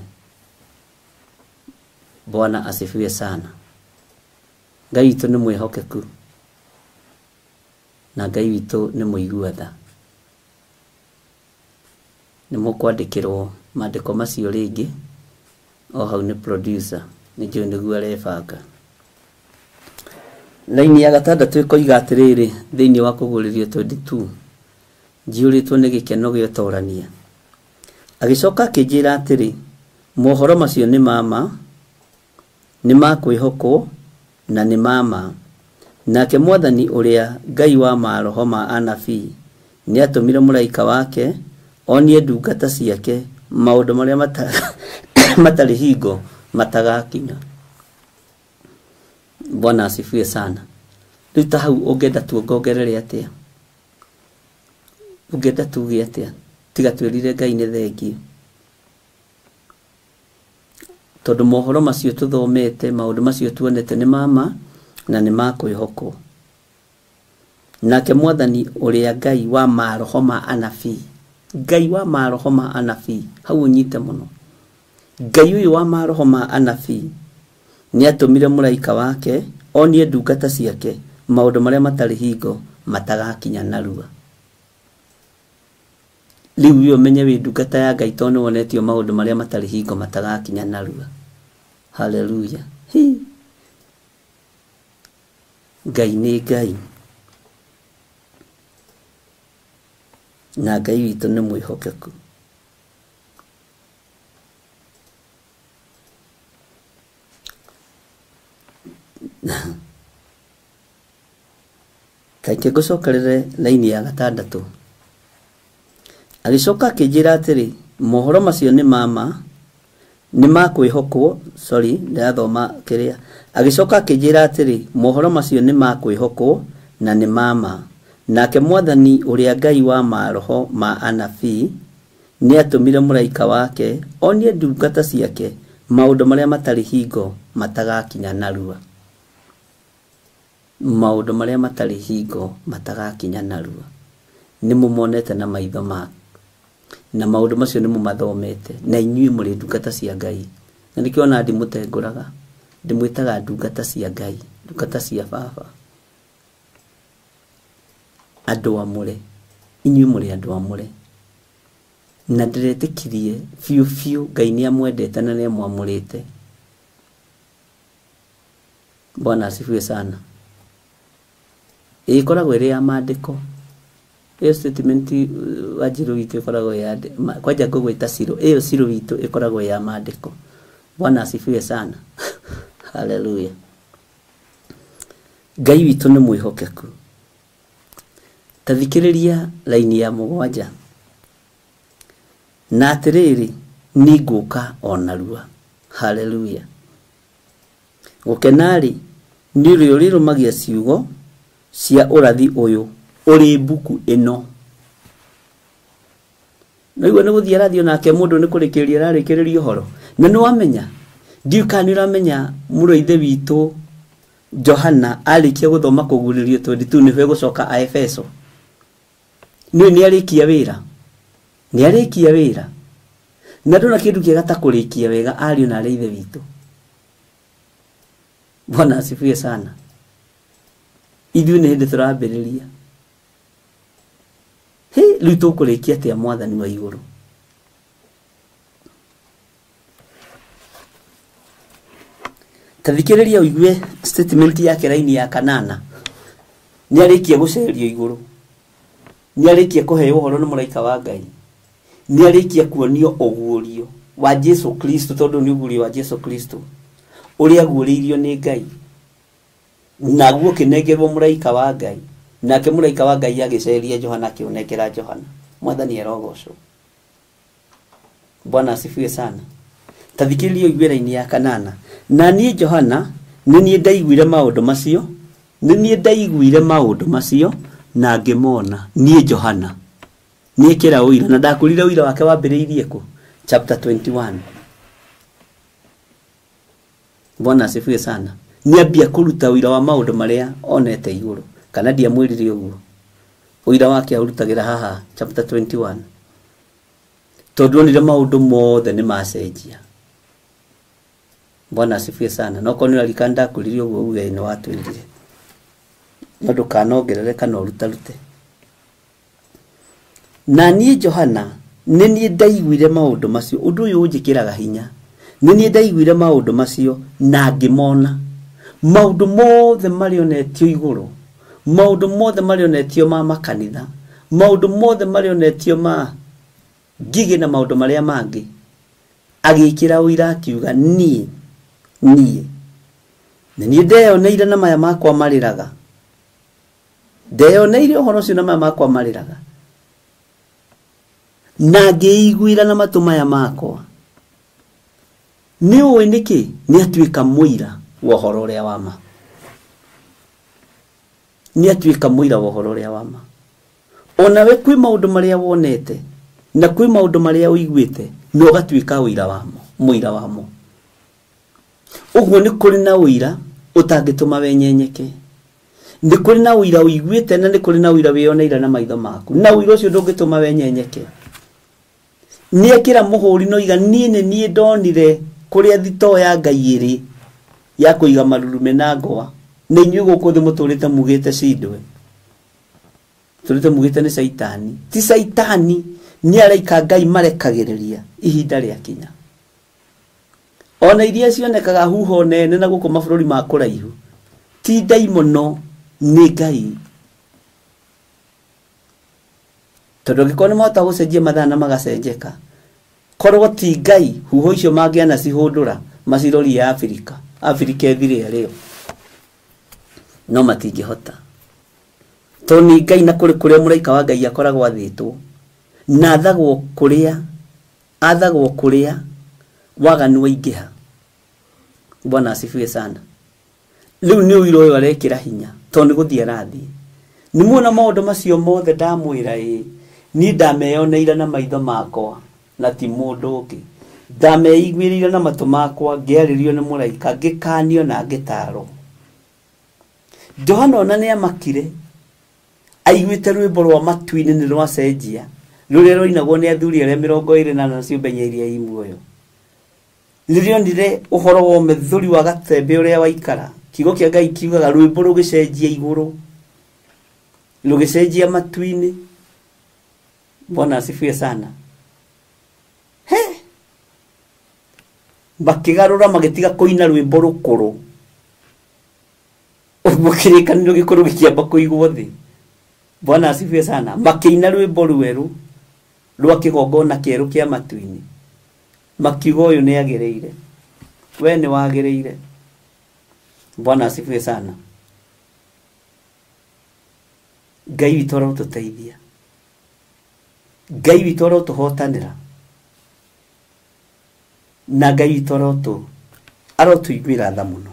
Speaker 2: Bwana asifiwe sana. Ngai witũ nĩ mwĩhokeku na Ngai witũ nĩ mũigua tha. Nĩ mũkwandĩkĩrwo maandĩko macio rĩngĩ o hau nĩ producer, nĩ njũĩ nĩguo arebanga. Laini ya gatandatũ ĩkoiga atĩrĩrĩ thĩinĩ wa kũgũrĩrio 22, njiyũrĩtwo nĩ gĩkeno gĩa ũtorania. Agĩcoka akĩnjĩra atĩrĩ, mohoro macio nĩ ma ma, nĩ ma kwĩhokwo na nĩ ma ma. Nake Mwathani ũrĩa Ngai wa maroho ma anabii nĩatũmire mũraika wake onie ndungata ciake maũndũ marĩa matarĩ hingo matagakinya. Bwana asifiwe sana. Rĩu ta hau ũngĩenda tuongongerere atĩa? Ũngĩenda tuge atĩa? Tiga twĩrire Ngai nĩ thengiũ. Tondũ mohoro macio tũthomete, maũndũ macio tuonete nĩ ma ma na nĩ ma kwĩhokwo. Nake Mwathani ũrĩa Ngai wa maroho ma anabii, Ngai wa maroho ma anabii, hau ũnyite mũno. Ngai ũyũ wa maroho ma anabii nĩatũmire mũraika wake onie ndungata ciake maũndũ marĩa matarĩ hingo matagakinya narua. Rĩu we ũmenye wĩ ndungata ya Ngai tondũ nĩwonetio maũndũ marĩa matarĩ hingo matagakinya narua. Haleluya. Hi. Ngai nĩ Ngai na Ngai witũ nĩ mwĩhokeku. Kaingĩ ngũcokerere laini ya gatandatũ. Agĩcoka akĩnjĩra atĩrĩ, mohoro macio nĩ ma ma, nĩ ma kwĩhokwo. Sorry, ndĩrathoma kĩrĩa. Agĩcoka akĩnjĩra atĩrĩ, mohoro macio nĩ ma kwĩhokwo na nĩ ma ma. Nake Mwathani ũrĩa Ngai wa maroho ma anabii nĩatũmire mũraika wake onie ndungata ciake maũndũ marĩa matarĩ hingo matagakinya narua. Maũndũ marĩa matarĩ hingo matagakinya narua. Nĩ mũmonete na maitho ma, na maũndũ macio nĩ mũmathomete, na inyuĩ mũrĩ ndungata cia Ngai. Na nĩkĩo ona ndimũtengũraga, ndĩmwĩtaga ndungata cia Ngai, ndungata cia Baba. Andũ amũre, inyuĩ mũrĩ andũ amũre. Na ndĩretĩkirie biũ biũ Ngai nĩamwendete na nĩamwamũrĩte. Bwana asifiwe sana. Ĩkoragwo ĩrĩ ya maandĩko. Ĩyo statement wa njirũ witũ ĩkoragwo ya kwanja ngũgwĩta ciro. Ĩyo ciro witũ ĩkoragwo ya maandĩko. Bwana asifiwe sana. Haleluya. Ngai witũ nĩ mwĩhokeku. Ta thikĩrĩria laini ya mũgwanja. Na atĩrĩrĩ, nĩngũka o narua. Haleluya. Gũkena-rĩ, nĩ ũrĩa ũrĩrũmagia ciugo cia ũrathi ũyũ ũrĩ mbuku ĩno. Naigua nĩ gũthiĩ arathiĩ onake mũndũ nĩ kũrĩkĩrĩria ararĩkĩrĩria ũhoro. Na nĩ wamenya, ndiũĩ kana nĩ ũramenya mũrũ wa ithe witũ Johana arĩkia gũthoma kũgurĩrio 22 nĩho egũcoka a Efeso. Nĩũĩ nĩarĩkia wĩra. Nĩarĩkia wĩra. Na ndona kĩndũ kĩega ta kũrĩkia wega ariũ na arĩ ithe witũ. Bwana asifiwe sana. Ithuĩ nĩ hĩndĩ tũrambĩrĩria. Hĩ, rĩu tũkũrĩkia atĩa Mwathani wa igũrũ? Ta thikĩrĩria ũigue statement yake raini ya kanana. Nĩarĩkia gũcerio igũrũ. Nĩarĩkia kũheo ũhoro nĩ mũraika wa Ngai. Nĩarĩkia kuonio ũguũrio wa Jesu Kristo, tondũ nĩ ũguũrio wa Jesu Kristo ũrĩa aguũrĩirio nĩ Ngai. Naguo ũkĩnengerwo mũraika wa Ngai. Nake mũraika wa Ngai agĩceria Johana akĩũnengera Johana. Mwathani arogocwo. Bwana asifiwe sana. Ta thikĩrĩria ũigue raini ya kanana. Na niĩ Johana nĩ niĩ ndaiguire maũndũ macio, nĩ niĩ ndaiguire maũndũ macio Na ngĩmona niĩ Johana nĩekĩra ũira na ndakũrire ũira wake wambĩrĩirie kũ chapter 21. Bwana asifiwe sana. Nĩambia kũruta ũira wa maũndũ marĩa onete igũrũ kana ndiamwĩrire ũguo. Ũira wake aũrutagĩra haha chapter 21 tondũ onire maũndũ mothe nĩ macenjia. Bwana asifiwe sana. No korwo nĩ ũrarikana ndakũrire ũguo uge nĩ watwĩrire, no ndũkanongerere kana ũrutarute. Na niĩ Johana nĩ niĩ ndaiguire maũndũ macio. Ũndũ ũyũ ũnjĩkĩraga hinya. Nĩ niĩ ndaiguire maũndũ macio na ngĩmona. Maũndũ mothe marĩa onetio igũrũ, maũndũ mothe marĩa onetio ma makanitha, maũndũ mothe marĩa onetio ma ngigĩ na maũndũ marĩa mangĩ, agĩkĩra ũira akiuga niĩ niĩ nĩ niĩ ndeyoneire na maya makwa marĩraga, ndeyoneire ũhoro ũcio na maya makwa marĩraga, na ngĩiguĩra na matũ maya makwa. Nĩ ũĩ nĩkĩ? Nĩ atuĩka mũira wa ũhoro ũrĩa wa ma. Nĩ atuĩka mũira wa ũhoro ũrĩa wa ma. Onawe kwĩ maũndũ marĩa wonete na kwĩ maũndũ marĩa ũiguĩte na ũgatuĩka ũira wamo, mũira wamo. Ũguo nĩ kũrĩ na ũira ũtangĩtũma wenyenyeke. Nĩ kũrĩ na ũira ũiguĩte na nĩ kũrĩ na ũira wĩyoneire na maitho maku, na ũira ũcio ndũngĩtũma wenyenyeke. Nĩekĩra mũhũri no iga niĩ nĩ niĩ ndonire kũrĩa thitoo ya Ngai ĩrĩ ya kũiga marurume na ngoa, na inyuĩ gũkũ thĩ mũtũrĩte mugĩte cindwe, tũrĩte mugĩte nĩ caitani. Ti caitani, nĩ araika Ngai marekagĩrĩria ihinda rĩakinya. Ona iria cionekaga huho nene na gũkũ mabũrũri ma kũraihu, ti ndaimono, nĩ Ngai. Tondũ angĩkorwo nĩ mahota gũcenjia mathaa na magacenjeka, korwo ti Ngai huho icio mangĩana cihũndũra macirorie Afrika, Afrika ĩthire ĩrĩo, no matingĩhota. Tondũ nĩ Ngai na kũrĩ kũrĩa mũraika wa Ngai akoragwo athĩtwo, na athagwo kũrĩa, athagwo kũrĩa waganu waingĩha. Bwana asifiwe sana. Rĩu nĩ ũira ũyũ arekĩra hinya tondũ nĩ gũthiĩ arathiĩ. Nĩ muona maũndũ macio mothe ndamwĩra ĩ, niĩ ndameyoneire na maitho makwa na ti mũndũ ũngĩ. Ndameiguĩrĩire na matũ makwa, ngĩarĩrio nĩ mũraika, ngĩkanio na ngĩtarwo. Johana ona nĩ amakire aiguĩte rwĩmbo rwa matu-inĩ nĩ rwacenjia, rũrĩa rwainagwo nĩ athuri arĩa 24 na ciũmbe inya iria i muoyo. Rĩrĩa onire ũhoro wa ũmethũri wa gatembe ũrĩa waikara, kiugo kĩa Ngai kiugaga rwĩmbo rũgĩcenjia igũrũ, rũgĩcenjia matu-inĩ. Bwana asifiwe sana. He, makĩgarũra magĩtiga kũina rwĩmbo rũkũrũ, ũguo kĩrĩkanĩro gĩkũrũ gĩkĩamba kũigwo thĩ. Bwana asifiwe sana. Makĩina rwĩmbo rwerũ rwa kĩgongona kĩerũ kĩa matu-inĩ, makiuga ũyũ nĩ agĩrĩire, we nĩ wagĩrĩire. Bwana asifiwe sana. Ngai witũ arotũteithia, Ngai witũ arotũhotanĩra, na Ngai witũ arotũiguĩra tha mũno.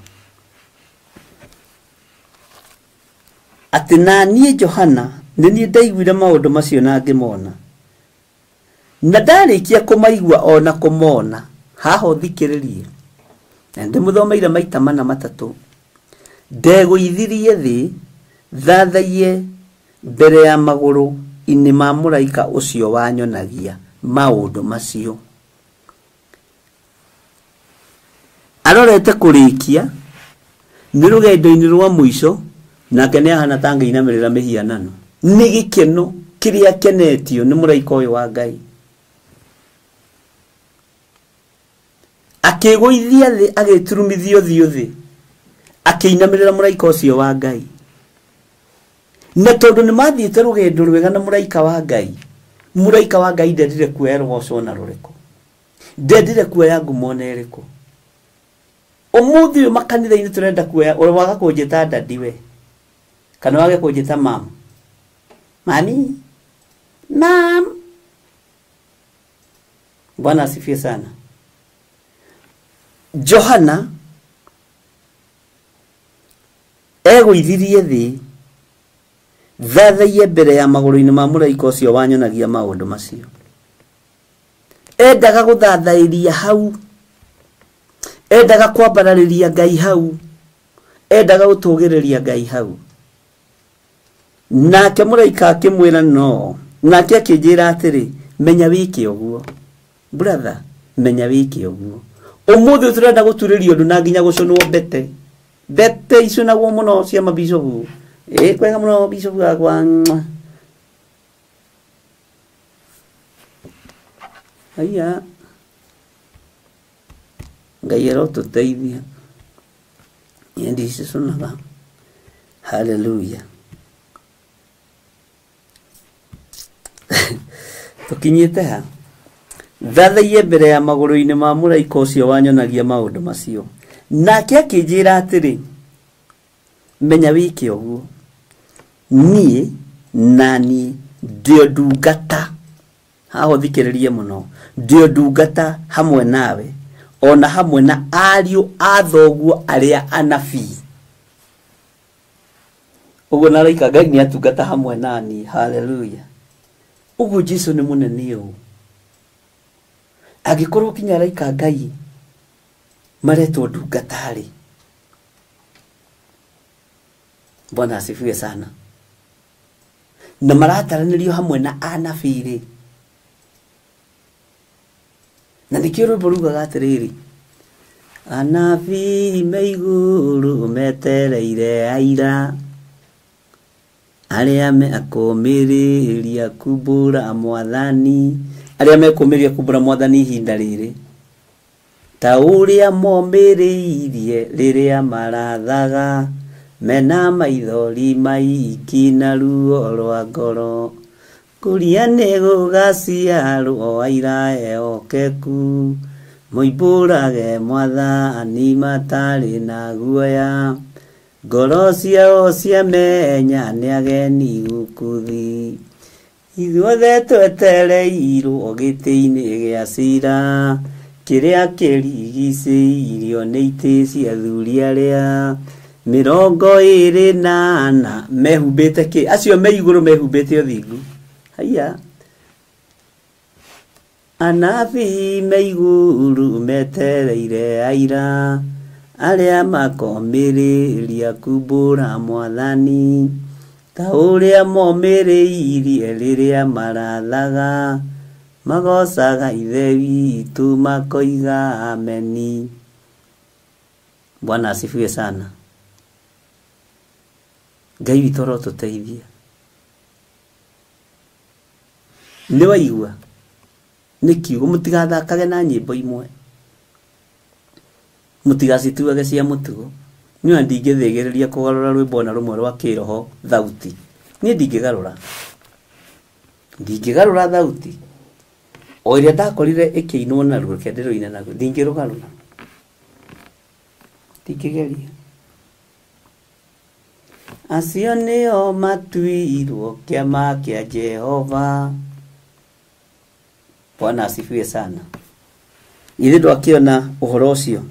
Speaker 2: Atĩ na niĩ Johana nĩ niĩ ndaiguire maũndũ macio na ngĩmona, na ndarĩkia kũmaigua ona kũmona. Haha ũthikĩrĩrie, na ndĩmũthomeire maita mana matatũ. Ndegũithirie thĩ thathaiye mbere ya magũrũ-inĩ ma mũraika ũcio wanyonagia maũndũ macio. Arorete kũrĩkia nĩ rũgendo-inĩ rwa mũico, nake nĩ ahana ta angĩinamĩrĩra mĩhianano. Nĩ gĩkeno kĩrĩa akenetio nĩ mũraika ũyũ wa Ngai. Akĩgũithia thĩ, agĩturumithia ũthiũ thĩ, akĩinamĩrĩra mũraika ũcio wa Ngai. Na tondũ nĩ mathiĩte rũgendo rwega na mũraika wa Ngai, mũraika wa Ngai ndendire kuoya rũgoco ona rũrĩkũ, ndendire kuoya ngumo ona ĩrĩkũ. Ũmũthĩ ũyũ makanitha-inĩ tũrenda kuoya, waga kũnjĩta dadi we, kana wage kũnjĩta mam, mami, mam. Bwana asifiwe sana. Johana egũithirie thĩ Thathaiye mbere ya magũrũ-inĩ ma mũraika ũcio wanyonagia maũndũ macio. Endaga gũthathaĩria hau, endaga kwambararĩria Ngai hau, endaga gũtũgĩrĩria Ngai hau. Nake mũraika akĩmwĩra no, nake akĩnjĩra atĩrĩ, menya wĩke ũguo. Brother, menya wĩke ũguo. Ũmũthĩ tũrenda gũturĩrio ũndũ na nginya gũcũnwo mbete. Mbete icũnagwo mũno cia mabicobu. Ĩ kwega mũno bicobu wakwa. Aya Ngai arotũteithia. Niĩ ndicicũnaga. Hallelujah. Tũkinyĩte ha? Thathaiye mbere ya magũrũ-inĩ ma mũraika ũcio wanyonagia maũndũ macio. Nake akĩnjĩra atĩrĩ, menya wĩke ũguo. Niĩ na niĩ ndĩ ndungata. Haha ũthikĩrĩrie mũno. Ndĩ ndungata hamwe nawe, ona hamwe na ariũ a thoguo arĩa anabii. Ũguo na araika Ngai nĩ atungata hamwe na niĩ. Hallelujah. Ũguo Jesu nĩ mũnene ũũ. Angĩkorwo kinya araika Ngai maretwo ndungata rĩ, Bwana asifiwe sana. Na marataranĩrio hamwe na anabii rĩ. Na nĩkĩo rwĩmbo rugaga atĩrĩrĩ, anabii me igũrũ metereire aira arĩa mekũmĩrĩria kumbũra mwathani, arĩa mekũmĩrĩria kumbũra mwathani ihinda rĩrĩ, ta ũrĩa momĩrĩirie rĩrĩa marathaga, mena maithori maingĩ na ruo rwa ngoro. Kũria nĩ gũgaciarwo aira ehokeku, moimbũrage mwathani matarĩ na guoya. Ngoro ciao ciamenya nĩ ageni gũkũ thĩ. Ithuothe twetereirwo gĩtĩ-inĩ gĩa cira, kĩrĩa kĩrigicĩirio nĩ itĩ cia athuri arĩa 24 mehumbĩte kĩ? Acio me igũrũ mehumbĩte ũthingu. Haiya. Anabii me igũrũ metereire aira arĩa makomĩrĩria kumbũra mwathani, ta ũrĩa momĩrĩirie rĩrĩa marathaga, magocaga Ithe witũ makoiga ameni. Bwana asifiwe sana. Ngai witũ arotũteithia. Nĩ waigua? Nĩ kiugo, mũtigathakage na nyĩmbo imwe, mũtigacituage cia mũtugo. Niĩ ndingĩthĩgĩrĩria kũgarũra rwĩmbo na rũmwe rwa kĩroho thauti. Niĩ ndingĩgarũra. Ndingĩgarũra thauti. O ĩrĩa ndakorire ĩkĩinwo naruo, reke ndĩrũine naguo, ndingĩrũgarũra. Ndingĩgeria. Acio nĩo matuirwo kĩama kĩa Jehova. Bwana asifiwe sana. Ithe ndwakĩona ũhoro ũcio.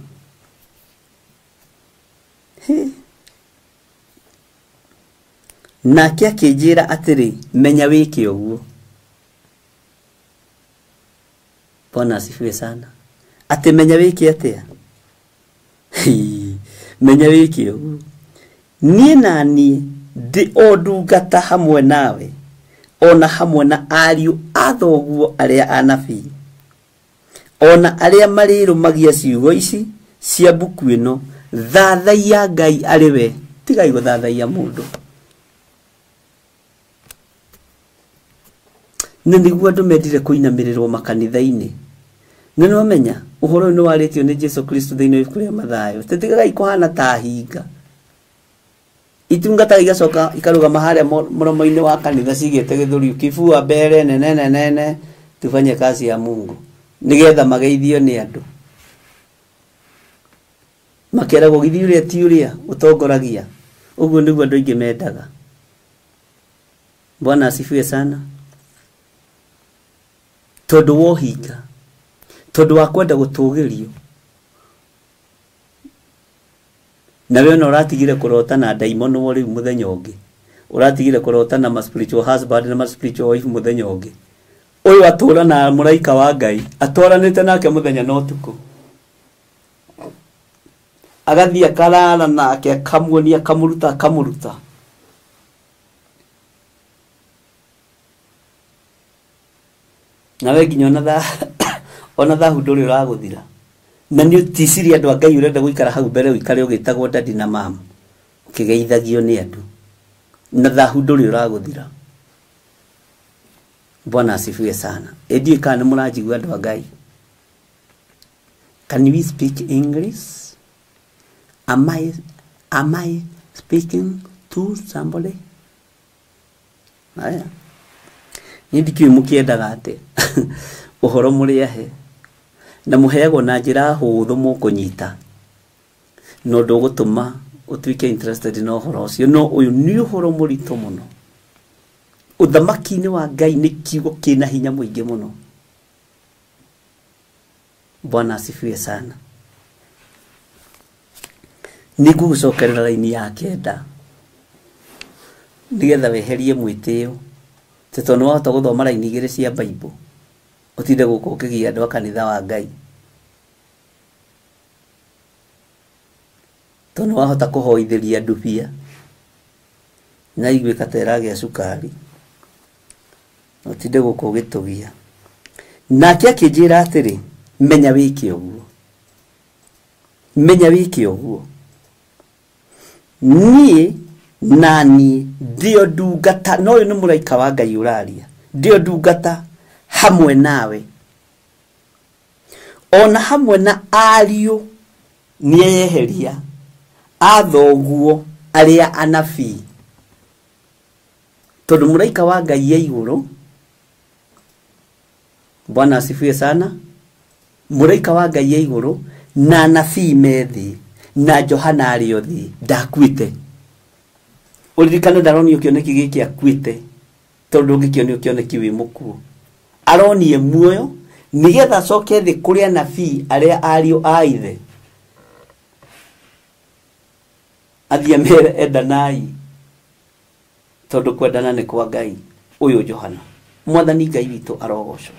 Speaker 2: Nake akĩnjĩra atĩrĩ, menya wĩke ũguo. Bwana asifiwe sana. Atĩ menya wĩke atĩa? Menya wĩke ũguo. Niĩ na niĩ ndĩ o ndungata hamwe nawe, ona hamwe na ariũ a thoguo arĩa anabii, ona arĩa marĩrũmagia ciugo ici cia mbuku ĩno. Thathaiya Ngai arĩ we, tigai gũthathaiya mũndũ. Na nĩguo andũ mendire kũinamĩrĩrwo makanitha-inĩ. Na nĩ wamenya ũhoro ũyũ nĩ warĩtio nĩ Jesu Kristo thĩinĩ wa ibuku rĩa Mathayo. Tũtigagai kũhana ta hinga. Itungataga igacoka ikarũgama harĩa mũromo-inĩ wa kanitha cigĩte gĩthũri, kibua mbere nene nene, tufanye kazi ya Mungu, nĩgetha mageithio nĩ andũ. Makeragwo githĩ ũrĩa ti ũrĩa ũtongoragia. Ũguo nĩguo andũ aingĩ mendaga. Bwana asifiwe sana. Tondũ wa ũhinga, tondũ wa kwenda gũtũgĩrio. Nawe ona ũratigire kũrota na ndaimono rĩu mũthenya ũngĩ. Ũratigire kũrota na ma spiritual husband na ma spiritual wife mũthenya ũngĩ. Ũyũ atũra na mũraika wa Ngai, atwaranĩte nake mũthenya na ũtukũ. Agathiĩ akarara nake, akamuonia, akamũruta, akamũruta. Nawe nginya ona thahu ndũrĩ ũragũthira. Na nĩ ũticirie andũ a Ngai ũrenda gũikara hau mbere ũikare ũgĩtagwo daddy na mama, ũkĩgeithagio nĩ andũ. Na thahu ndũrĩ ũragũthira. Bwana asifiwe sana. Ĩndiũĩ kana nĩ mũranjigua andũ a Ngai. Can we speak English? Am I speaking to somebody? Aya. Niĩ ndikĩũĩ mũkĩendaga atĩa. Ũhoro mũrĩahe. Na mũheagwo na njĩra hũthũ mũkũnyita. Na ũndũ ũgũtũma ũtuĩke interested na ũhoro ũcio. No ũyũ nĩ ũhoro mũritũ mũno. Ũthamaki-inĩ wa Ngai nĩ kiugo kĩna hinya mũingĩ mũno. Bwana asifiwe sana. Nĩ ngũgũcokerera raini ya 9 nĩgetha weherie mwĩtĩo. Tondũ nĩ wahota gũthoma raini 2 cia Bible ũtinde gũkũ ũkĩgia andũ a kanitha wa Ngai. Tondũ nĩ wahota kũhoithĩria ndubia na iguĩka ta ĩragĩa cukari ũtinde gũkũ ũgĩtũgia. Nake akĩnjĩra atĩrĩ, menya wĩke ũguo. Menya wĩke ũguo. Niĩ na niĩ ndio ndungata, no ũyũ nĩ mũraika wa Ngai ũraria, ndio ndungata hamwe nawe ona hamwe na ariũ nĩeyeheria a thoguo arĩa anabii. Tondũ mũraika wa Ngai e igũrũ. Bwana asifiwe sana. Mũraika wa Ngai e igũrũ na anabii me thĩ na Johana arĩ o thĩ, ndakuĩte. Ũririkane ndaronio kĩoneki gĩkĩ akuĩte, tondũ ndũngĩkĩonio kĩoneki wĩ mũkuũ. Aronie muoyo nĩgetha acoke thĩ kũrĩ anabii arĩa ariũ a ithe, athiĩ amere endanai, tondũ kwendana nĩ kwa Ngai. Ũyũ Johana. Mwathani Ngai witũ arogocwo.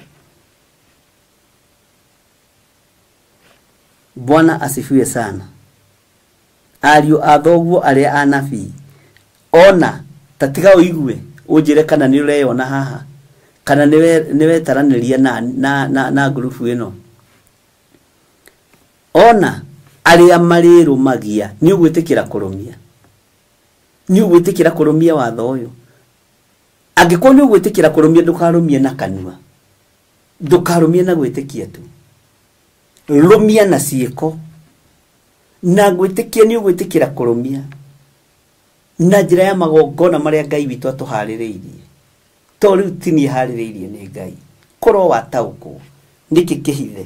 Speaker 2: Bwana asifiwe sana. Ariũ a thoguo arĩa anabii, ona tatiga ũigue ũnjĩre kana nĩ ũreyona haha kana nĩ wetaranĩria na ngurubu ĩno. Ona arĩa marĩrũmagia, nĩ ũgwĩtĩkĩra kũrũmia. Nĩ ũgwĩtĩkĩra kũrũmia watho ũyũ. Angĩkorwo nĩ ũgwĩtĩkĩra kũrũmia, ndũkarũmie na kanua, ndũkarũmie na gwĩtĩkia tu, rũmia na ciĩko. Na gwĩtĩkia nĩ ũgwĩtĩkĩra kũrũmia na njĩra ya magongona marĩa Ngai witũ atũharĩrĩirie. To rĩu ti niĩ harĩrĩirie, nĩ Ngai. Korwo wataũkwo nĩkĩ kĩhithe,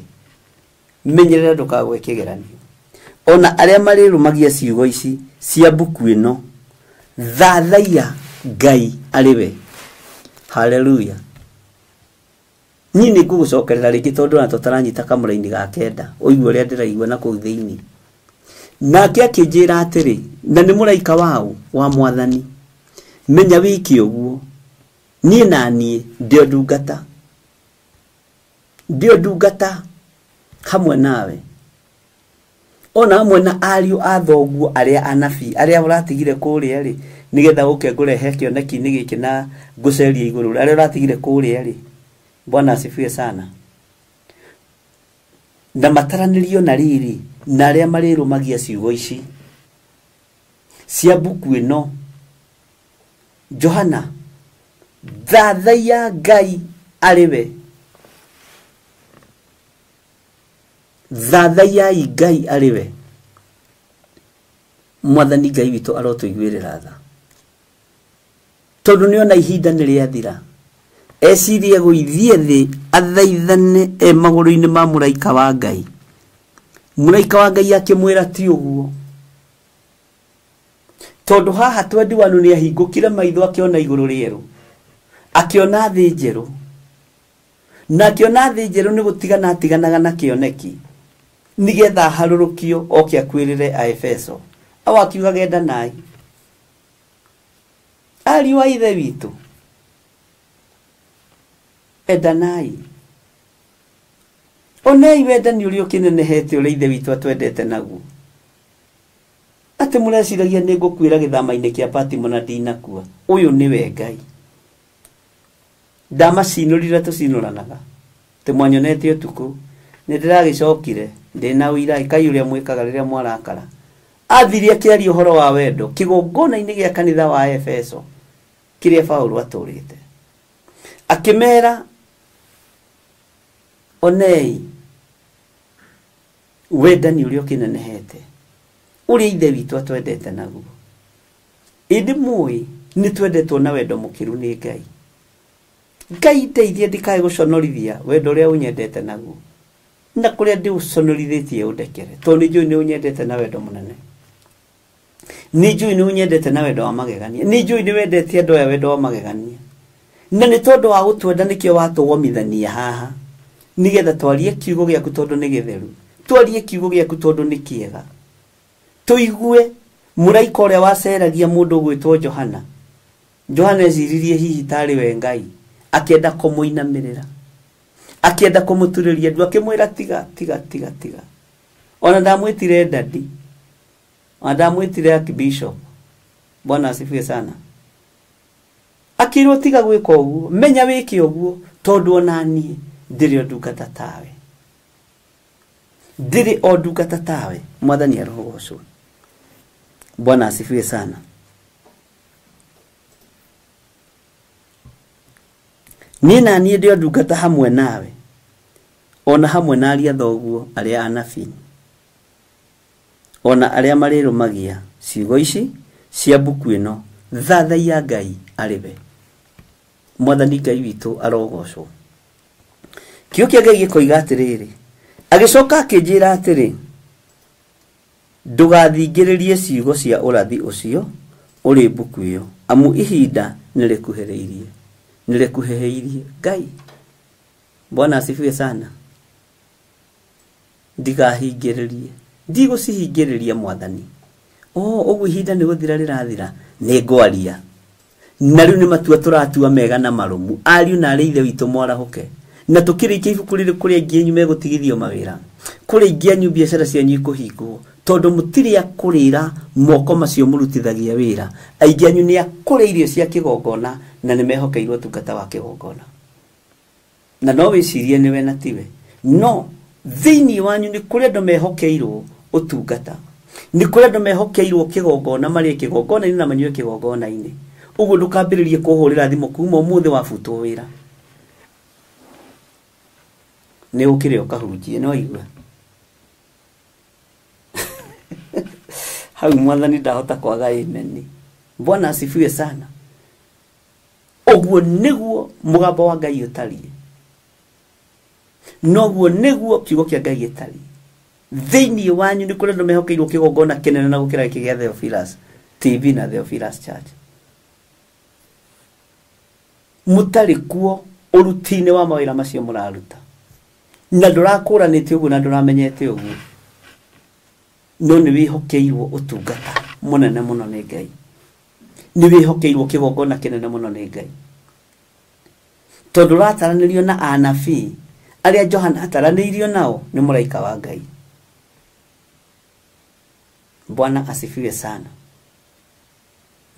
Speaker 2: menyerera ndũkagwe kĩgeranio. Ona arĩa marĩrũmagia ciugo ici cia mbuku ĩno, thathaiya Ngai arĩ we. Haleluya. Niĩ nĩ ngũgũcokerera rĩngĩ tondũ ona tũtaranyita kamũraini ga 9, ũigue ũrĩa ndĩraigua na kũu thĩinĩ. Nake akĩnjĩra atĩrĩ, na nĩ mũraika wao wa Mwathani, menya wĩke ũguo. Niĩ na niĩ ndio ndungata, ndio ndungata hamwe nawe ona hamwe na ariũ a thoguo arĩa anabii arĩa ũratigire kũrĩa rĩ, nĩgetha ũke ngũrehe kĩoneki-inĩ gĩkĩ na ngũcerie igũrũ, arĩa ũratigire kũrĩa rĩ. Bwana asifiwe sana. Na mataranĩrio na riri na arĩa marĩrũmagia ciugo ici cia mbuku ĩno. Johana, thathaiya Ngai arĩ we. Thathaiyai Ngai arĩ we. Mwathani Ngai witũ arotũiguĩrĩra tha, tondũ nĩona ihinda nĩ rĩathira. Ecirie gũithiĩ thĩ athaithane e magũrũ-inĩ ma mũraika wa Ngai. Mũraika wa Ngai akĩmwĩra ti ũguo, tondũ haha 21 nĩ ahingũkire maitho akĩona igũrũ rĩerũ, akĩona thĩ njerũ. Na akĩona thĩ njerũ nĩ gũtigana atiganaga na kĩoneki, nĩgetha aharũrũkio oke akuĩrĩre Aefeso. Au akiuga gendanai. Ariũ a Ithe witũ, endanai. Onei wendani ũrĩa ũkĩnenehete ũrĩa Ithe witũ atwendete naguo. Atĩ mũreciragia nĩ ngũkuĩra gĩthama-inĩ kĩa Patimo na ndinakua. Ũyũ nĩwe Ngai. Ndamacinũrire tũcinũranaga. Atĩ mwanyonete ũtukũ. Nĩ ndĩragĩcokire ndĩna ũira ĩkai ũrĩa mwĩkaga rĩrĩa mwarakara. Athire akĩaria ũhoro wa wendo kĩgongona-inĩ gĩa kanitha wa Efeso kĩrĩa Paũlũ atũrĩte. Akĩmera onei wendani ũrĩa ũkĩnenehete ũrĩa Ithe witũ atwendete naguo. Ĩndĩ mũĩ nĩ twendetwo na wendo mũkĩru nĩ Ngai. Ngai ndeithie ndikae gũconorithia wendo ũrĩa ũnyendete naguo. Na kũrĩa ndĩũconorithĩtie ũndekere, tondũ nĩ njũĩ nĩ ũnyendete na wendo mũnene. Nĩ njũĩ nĩ ũnyendete na wendo wa magegania. Nĩ njũĩ nĩ wendete andũ aya wendo wa magegania. Na nĩ tondũ wa gũtwenda nĩkĩo watũgomithania haha. Nĩgetha twarie kiugo gĩaku tondũ nĩ gĩtheru. Twarie kiugo gĩaku tondũ nĩ kĩega. Tũigue mũraika ũrĩa waceragia mũndũ ũgwĩtwo Johana. Johana eciririe hihi tarĩ we Ngai. Akĩenda kũmũinamĩrĩra. Akĩenda kũmũturĩria ndu, akĩmwĩra tiga tiga tiga tiga. Ona ndamwĩtire dadi. Ona ndamwĩtire archbishop. Bwana asifiwe sana. Akĩrwo tiga gwĩka ũguo, menya wĩke ũguo tondũ ona niĩ ndĩrĩ o ndungata tawe. Ndĩrĩ o ndungata tawe. Mwathani arogocwo. Bwana asifiwe sana. Niĩ na niĩ ndĩ o ndungata hamwe nawe, ona hamwe na aria thoguo arĩa anabii, ona arĩa marĩrũmagia ciugo ici cia mbuku ĩno. Thathaiya Ngai arĩ we. Mwathani Ngai witũ arogocwo. Kiugo kĩa Ngai gĩkoiga atĩrĩrĩ, agĩcoka akĩnjĩra atĩrĩ, ndũgathingĩrĩrie ciugo cia ũrathi ũcio ũrĩ mbuku ĩyo, amu ihinda nĩrĩkuhĩrĩirie. Nĩrĩkuhĩrĩirie. Ngai. Bwana asifiwe sana. Ndigahingĩrĩrie. Ndigũcihingĩrĩria Mwathani. Oh, ũguo ihinda nĩ gũthira rĩrathira, nĩ ngwaria. Na rĩu nĩ matua tũratua mega na marũmu. Ariũ na arĩ Ithe witũ mwarahũke. Na tũkĩrĩkia ibuku rĩrĩ kũrĩ aingĩ anyu megũtigithio mawĩra. Kũrĩ aingĩ anyu biacara cianyu ikũhingwo. Tondũ mũtirĩ a kũrĩra moko macio mũrutithagia wĩra. Aingĩ anyu nĩ a kũrĩa irio cia kĩgongona na nĩ mehokeirwo ũtungata wa kĩgongona. Na no wĩcirie nĩwe na tiwe. No thĩinĩ wanyu nĩ kũrĩ andũ mehokeirwo ũtungata. Nĩ kũrĩ andũ mehokeirwo kĩgongona, marĩe kĩgongona-inĩ na manyue kĩgongona-inĩ. Ũguo ndũkambĩrĩrie kũhũrĩra thimũ kuma ũmũthĩ wabutwo wĩra. Nĩ ũkĩre ũkahunjie, no igua. Hau Mwathani ndahota kwaga amen. Bwana asifiwe sana. Ũguo nĩguo mũgambo wa Ngai ũtariĩ. Noguo nĩguo kiugo kĩa Ngai gĩtariĩ. Thĩinĩ wanyu nĩ kũrĩ andũ mehokeirwo kĩgongona kĩnene na gũkĩra gĩkĩ gĩa Theophilus TV na Theophilus Church. Mũtarĩ kuo ũruti-inĩ wa mawĩra macio mũraruta. Na ndũrakũranĩte ũguo na ndũramenyete ũguo. No nĩ wĩhokeirwo ũtungata mũnene mũno nĩ Ngai. Nĩ wĩhokeirwo kĩgongona kĩnene mũno nĩ Ngai. Tondũ ũrataranĩrio na anabii arĩa Johana ataranĩirio nao nĩ mũraika wa Ngai. Bwana asifiwe sana.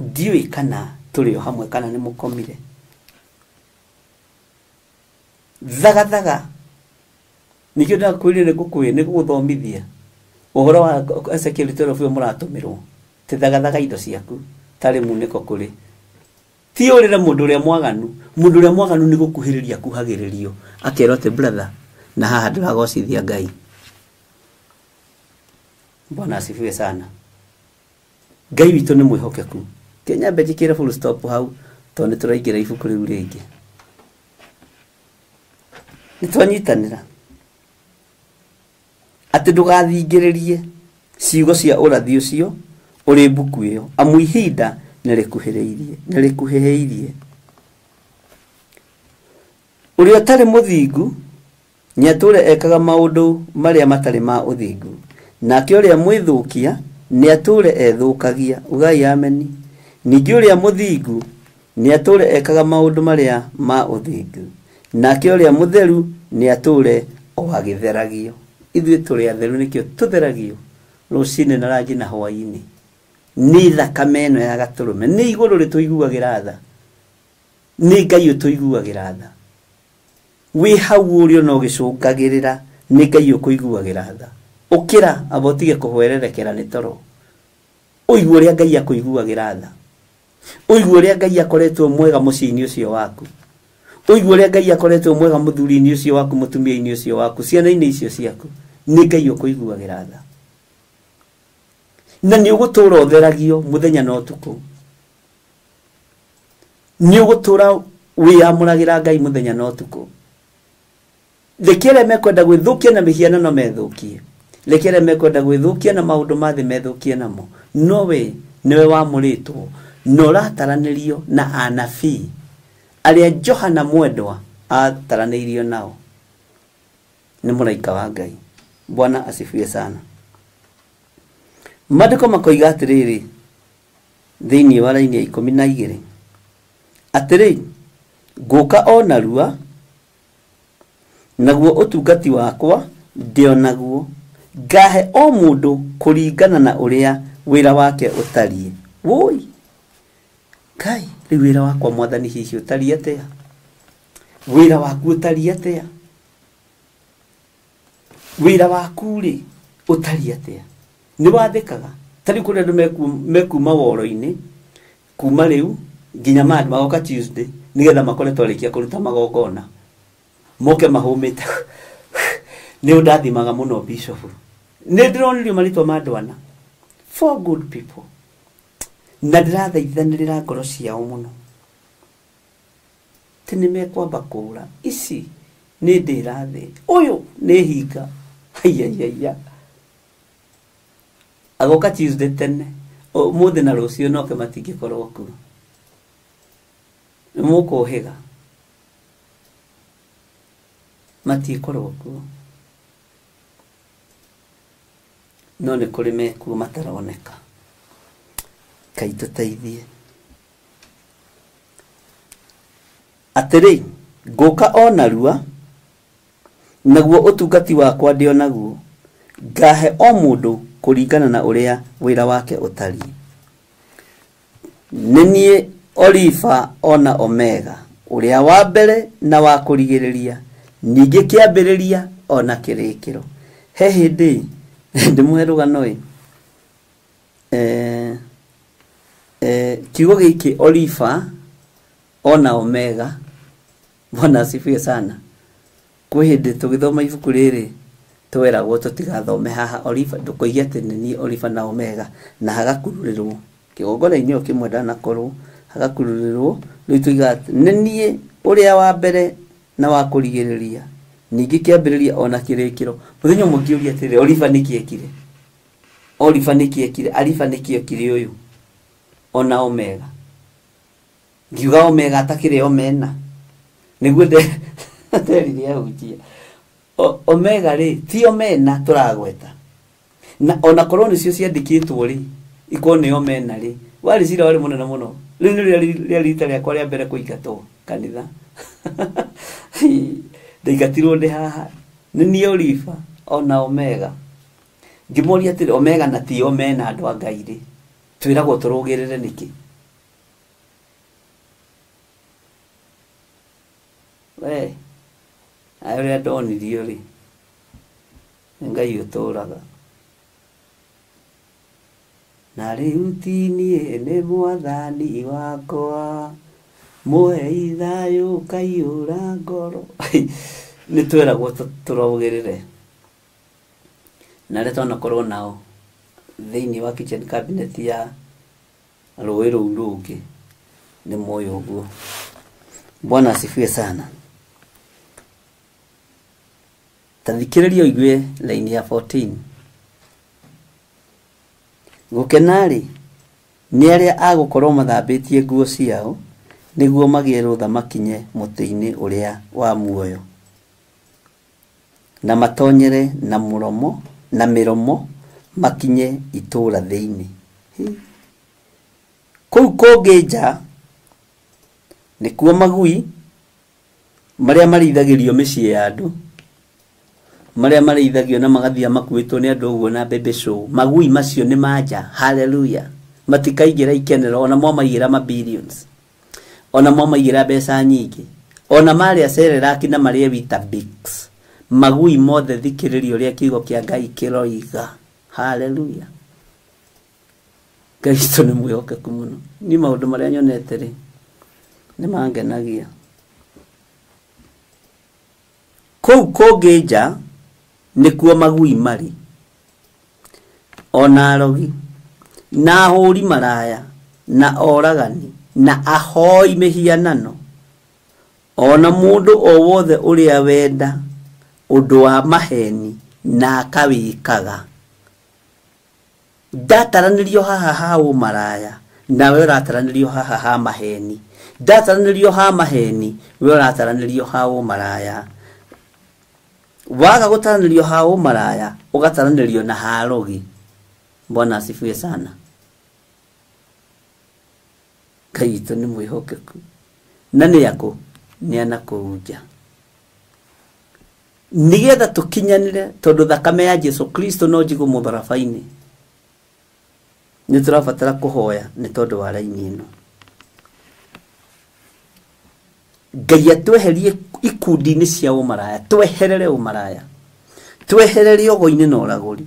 Speaker 2: Ndiũĩ kana tũrĩ o hamwe kana nĩ mũkomire. Thagathaga. Nĩkĩo ndakwĩrire nĩ ngũgũthomithia ũhoro wa Ezekiel 12 ũyũ mũratũmĩrwo. Ti thagathaga indo ciaku tarĩ munĩko kũrĩ. Ti ũrĩre mũndũ ũrĩa mwaganu. Mũndũ ũrĩa mwaganu nĩ gũkuhĩrĩria akuhagĩrĩrio. Akerwo atĩ brother, na haha ndĩragocithia Ngai. Bwana asifiwe sana. Ngai witũ nĩ mwĩhokeku. Kĩnyambe njĩkĩre full stop hau tondũ nĩ tũraingĩra ibuku rĩu rĩngĩ. Nĩ twanyitanĩra. Atĩ ndũgathingĩrĩrie ciugo cia ũrathi ũcio ũrĩ mbuku ĩyo, amu ihinda nĩrĩkuhĩrĩirie, nĩrĩkuhĩhĩirie. Ũrĩa ũtarĩ mũthingu nĩatũre ekaga maũndũ marĩa matarĩ ma ũthingu, nake ũrĩa mwĩthũkia nĩatũre ethũkagia. Ugai ameni. Ningĩ ũrĩa mũthingu nĩ atũre ekaga maũndũ marĩa ma ũthingu, nake ũrĩa mũtheru nĩ atũre o agĩtheragio. Ithuĩ tũrĩ atheru nĩkĩo tũtheragio rũcinĩ na ranji na hwaĩ-inĩ. Nĩ thakame ĩno ya gatũrũme, nĩ igũrũ rĩtũiguagĩra tha, nĩ Ngai ũtũiguagĩra tha. Wĩ hau ũrĩ ona ũgĩcũngagĩrĩra, nĩ Ngai ũkũiguagĩra tha. Ũkĩra amba ũtige kũhwererekera nĩ toro, ũigue ũrĩa Ngai akũiguagĩra tha, ũigue ũrĩa Ngai akoretwo mwega mũciĩ-inĩ ũcio waku, ũigue ũrĩa Ngai akoretwo mwega mũthuri-inĩ ũcio waku, mũtumia-inĩ ũcio waku, ciana-inĩ icio ciaku. Nĩ Ngai ũkũiguagĩra tha, na nĩ ũgũtũra ũtheragio mũthenya na ũtukũ. Nĩ ũgũtũra wĩyamũragĩra Ngai mũthenya na ũtukũ. Reke arĩa mekwenda gwĩthũkia na mĩhianano methũkie, reke arĩa mekwenda gwĩthũkia na maũndũ ma thĩ methũkie namo, no we nĩwe wamũrĩtwo na ũrataranĩrio na anabii arĩa Johana mwendwa ataranĩirio nao nĩ mũraika wa Ngai. Bwana asifiwe sana. Maandĩko makoiga atĩrĩrĩ thĩinĩ wa raini ya 12 atĩrĩ, ngũka o narua, naguo ũtungati wakwa ndĩonaguo, ngahe o mũndũ kũringana na ũrĩa wĩra wake ũtariĩ. Woi Ngai, rĩu wĩra wakwa mwathani hihi ũtariĩ atĩa? Wĩra waku ũtariĩ atĩa? Wĩra waku rĩ ũtariĩ atĩa? Nĩ wathĩkaga? Ta rĩu kũrĩ andũ mekuma woro-inĩ kuma rĩu nginya magoka Tuesday nĩgetha makore twarĩkia kũruta magongona, moke mahũmĩte. Nĩ ũndathimaga mũno bishop, nĩ ndĩronirio marĩtwa ma andũ ana, four good people, na ndĩrathaithanĩrĩra ngoro ciao mũno ti nĩ mekwamba kũũra. Ici nĩ ndĩra thĩ, ũyũ nĩ hinga, haiyaiyaiya, agoka Tuesday tene, ũmũthĩ na rũciũ noke matingĩkorwo kuo. Nĩ mũkũhĩga, matiĩkorwo kuo, no nĩ kũrĩ mekuo mataroneka. Ngai tũteithie. Atĩrĩ, ngũka o narua, naguo ũtungati wakwa ndĩonaguo, ngahe o mũndũ kũringana na ũrĩa wĩra wake ũtariĩ. Nĩ niĩ Olifa ona Omega, ũrĩa wa mbere na wa kũrigĩrĩria, ningĩ kĩambĩrĩria ona kĩrĩkĩro. He hĩndĩ ndĩmũhe rũgano ĩ, kiugo gĩkĩ Olifa ona Omega, Bwana asifiwe sana. Kwĩ hĩndĩ tũgĩthoma ibuku rĩrĩ tweragwo tũtigathome haha Olifa, ndũkoige atĩ nĩ niĩ Olifa na Omega, na hagakururĩrwo kĩgongona-inĩ o kĩmwe ndanakorwo hagakururĩrwo, rĩu tuigaga atĩ nĩ niĩ ũrĩa wa mbere na wa kũrigĩrĩria, ningĩ kĩambĩrĩria ona kĩrĩkĩro. Mũthenya ũmwe ngĩũria atĩrĩrĩ, Olifa nĩkĩ ekire? Olifa nĩkĩ ekire? Alifa nĩkĩ ekire ũyũ ona Omega? Ngiuga Omega atakĩrĩ Omena, nĩguo nderire ahunjia. Omega rĩ ti Omena tũragweta, na ona korwo nĩcio ciandĩkĩtwo rĩ, ikorwo nĩ Omena rĩ, warĩ cira warĩ mũnene mũno. Rĩu nĩ rĩarĩ rita rĩakwa rĩa mbere kũingatwo kanitha. Ndaingatirwo ndĩ haha, nĩ niĩ Olifa ona Omega. Ngĩmoria atĩrĩ, Omega na ti Omena andũ a Ngai rĩ, twĩragwo tũrũgĩrĩre nĩkĩ? We, ayo ũrĩa ndonirio rĩ, nĩ Ngai ũtũraga. Na rĩu ti niĩ nĩ mwathani wakwa, mũhei thayũ kaiyũra ngoro. Nĩ tweragwo tũrũgĩrĩre. Na arĩa twanakorwo nao thĩinĩ wa kitchen cabinet ya rũĩ rũu rũngĩ nĩ moĩ ũguo. Bwana asifiwe sana. Ta thikĩrĩria ũigue line ya 14. Gũkena rĩ nĩ arĩa agũkorwo mathambĩtie nguo ciao nĩguo magĩe rũtha makinye mũtĩ-inĩ ũrĩa wa muoyo, na matonyere na mũromo na mĩromo makinye itũra thĩinĩ. Kũu kũngĩ nja Nĩkuo magui marĩa marĩithagĩrio mĩciĩ ya andũ, marĩa marĩithagio na magathia makuĩtwo nĩ andũ ũguo na bebe show. Magui macio nĩ manja. Haleluya. Matikaingĩra ikenero ona mwamaigĩra ma billions, ona mwamaigĩra mbeca nyingĩ, ona marĩa Cerelac na marĩa Weetabix. Magui mothe thikĩrĩria ũrĩa kiugo kĩa Ngai kĩroiga. Haleluya. Ngai witũ nĩ mwĩhokeku mũno. Niĩ maũndũ marĩa nyonete rĩ nĩ mangenagia. Kũu kũngĩ nja nĩkuo magui marĩ, ona arogi na ahũri maraya na oragani na ahoi mĩhianano, ona mũndũ o wothe ũrĩa wenda ũndũ wa maheni na akawĩkaga. Ndataranĩrio haha ha ũmaraya, nawe ũrataranĩrio haha ha maheni. Ndataranĩrio ha maheni, we ũrataranĩrio ha ũmaraya. Waga gũtaranĩrio ha ũmaraya, ũgataranĩrio na ha arogi. Bwana asifiwe sana. Ngai witũ nĩ mwĩhokeku. Na nĩ akũ? Nĩ anakũu nja. Nĩgetha tũkinyanĩre, tondũ thakame ya Jesu Kristo no njigũ mũtharaba-inĩ. Nĩ tũrabatara kũhoya nĩ tondũ wa raini ĩno. Ngai atweherie ikundi-inĩ cia ũmaraya, tweherere ũmaraya, tweherere ũgo-inĩ na ũragũri,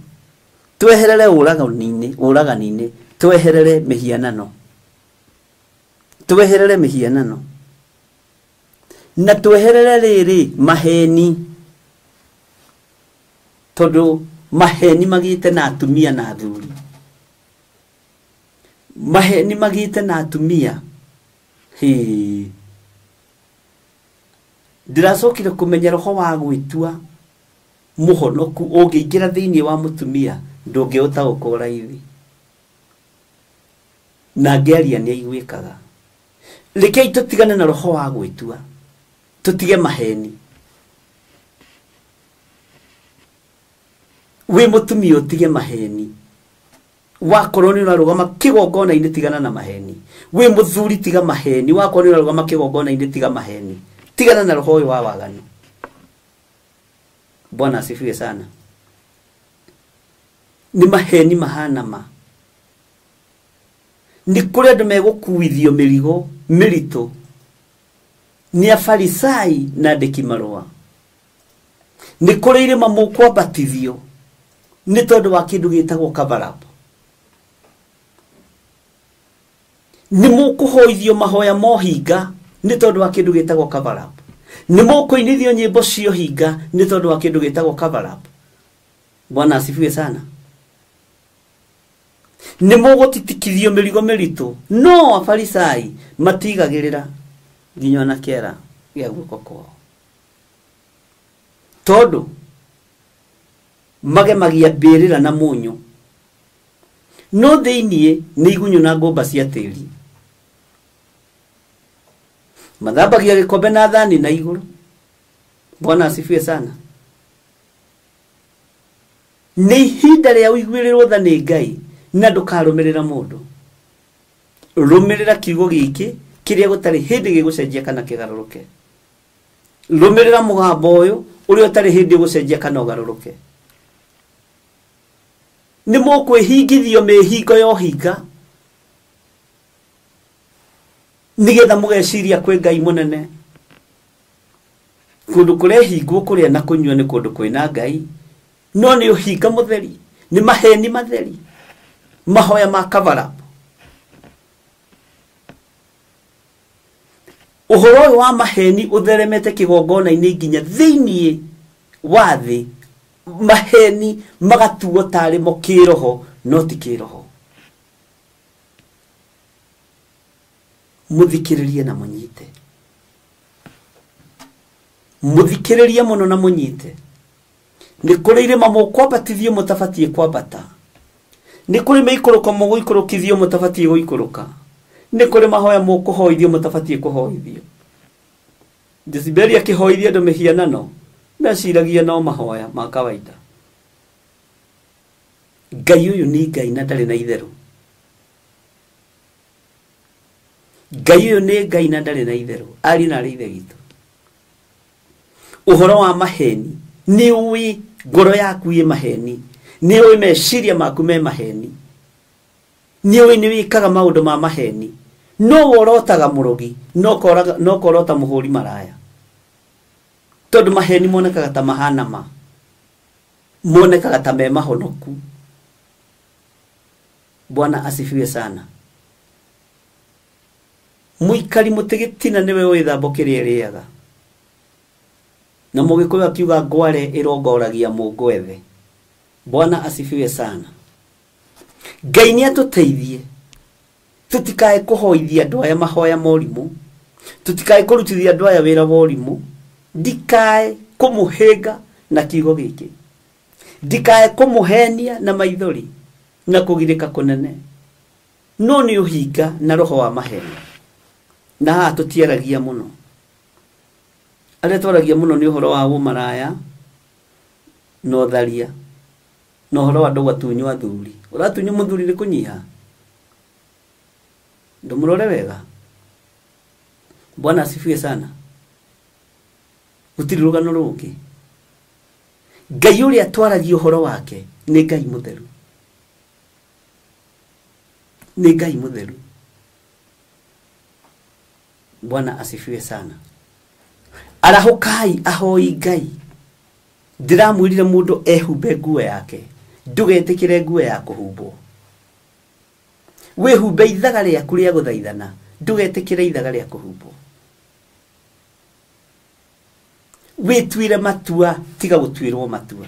Speaker 2: tweherere ũragani-inĩ, tweherere mĩhianano, tweherere mĩhianano, na tweherere rĩrĩ maheni, tondũ maheni magĩte na atumia na athuri. Maheni magĩte na atumia. Hĩ. Ndĩracokire kũmenya roho wa gwĩtua mũhonoku ũngĩingĩra thĩinĩ wa mũtumia ndũngĩũtaũkwo raithi. Na ngĩaria nĩ aiguĩkaga. Rekei tũtigane na roho wa gwĩtua, tũtige maheni. Wĩ mũtumia ũtige maheni. Wakorwo nĩ ũrarũgama kĩgongona-inĩ tigana na maheni. Wĩ mũthuri tiga maheni. Wakorwo nĩ ũrarũgama kĩgongona-inĩ tiga maheni. Tigana na roho ũyũ wa waganu. Bwana asifiwe sana. Nĩ maheni mahana ma. Nĩ kũrĩ andũ megũkuithio mĩrigo mĩritũ nĩ afarisai na andĩki marũa. Nĩ kũrĩ irĩma mũkwambatithio nĩ tondũ wa kĩndũ gĩtagwo cover up. Nĩ mũkũhoithio mahoya mohinga nĩ tondũ wa kĩndũ gĩtagwo cover up. Nĩ mũkũinithio nyĩmbo cia ũhinga nĩ tondũ wa kĩndũ gĩtagwo cover up. Bwana asifiwe sana. Nĩ mũgũtitikithio mĩrigo mĩritũ, no afarisai matigagĩrĩra nginya ona kĩara gĩa guoko kwao, tondũ magemagia mbĩrĩra na mũnyũ, no thĩiniĩ nĩ igunyũ na ngũmba cia tĩri. Mathambagia gĩkombe na thani na igũrũ. Bwana asifiwe sana. Nĩ ihinda rĩa ũiguĩrĩrwo tha nĩ Ngai, na ndũkarũmĩrĩra mũndũ. Rũmĩrĩra kiugo gĩkĩ kĩrĩa gũtarĩ hĩndĩ gĩgũcenjia kana kĩgarũrũke. Rũmĩrĩra mũgambo ũyũ ũrĩa ũtarĩ hĩndĩ ũgũcenjia kana ũgarũrũke. Nĩ mũkwĩhingithio mĩhingo ya ũhinga nĩgetha mũgeciria kwĩ Ngai mũnene. Kũndũ kũrehingwo kũrĩa na kũnyua nĩ kũndũ kwĩna Ngai, no nĩ ũhinga mũtheri, nĩ maheni matheri, mahoya ma cover up. Ũhoro ũyũ wa maheni ũtheremete kĩgongona-inĩ nginya thĩiniĩ wa thĩ. Maheni magatuo tarĩ mo kĩroho, no ti kĩroho. Mũthikĩrĩrie na mũnyite. Mũthikĩrĩrie mũno na mũnyite. Nĩ kũrĩ irĩma mũkwambatithio mũtabatiĩ kwambata. Nĩ kũrĩ mĩikũrũko mũgũikũrũkithio mũtabatiĩ gũikũrũka. Nĩ kũrĩ mahoya mũkũhoithio mũtabatiĩ kũhoithio. Jezebeli akĩhoithia andũ mĩhianano, meciragia no mahoya ma kawaida. Ngai ũyũ nĩ Ngai na ndarĩ na itherũ. Ngai ũyũ nĩ Ngai na ndarĩ na itherũ, ariũ na arĩ ithe witũ. Ũhoro wa maheni, nĩ ũĩ ngoro yaku ĩ maheni, nĩ ũĩ meciria maku me maheni, nĩ ũĩ nĩ wĩkaga maũndũ ma maheni, no worotaga mũrogi, no korota mũhũri maraya. Tondũ maheni monekaga ta mahana ma, monekaga ta me mahonoku. Bwana asifiwe sana. Mũikari mũtĩ gĩtina nĩwe ũĩ thambo kĩrĩa ĩrĩaga. Na mũgĩkũyũ akiuga ngware ĩrongoragia mũngwethe. Bwana asifiwe sana. Ngai nĩ atũteithie tũtikae kũhoithia andũ aya mahoya morimũ, tũtikae kũrutithia andũ aya wĩra wa ũrimũ, ndikae kũmũhĩnga na kiugo gĩkĩ, ndikae kũmũhenia na maithori na kũgirĩka kũnene, no nĩ ũhinga na roho wa maheni. Na haha tũtiaragia mũno, arĩa twaragia mũno nĩ ũhoro wa ũmaraya na ũtharia na ũhoro wa andũ gũtunywo athuri. Ũratunywo mũthuri nĩ kũnyiha? Ndũmũrore wega. Bwana asifiwe sana. Gũtirĩ rũgano rũngĩ. Ngai ũrĩa twaragia ũhoro wake nĩ Ngai mũtheru, nĩ Ngai mũtheru. Bwana asifiwe sana. Arahũkai ahoi Ngai. Ndĩramwĩrire mũndũ ehumbe nguo yake, ndũgetĩkĩre nguo ya kũhumbwo. Wĩhumbe ithaga rĩaku rĩa gũthaithana, ndũgetĩkĩre ithaga rĩa kũhumbwo. Wĩtuire matua, tiga gũtuĩrwo matua.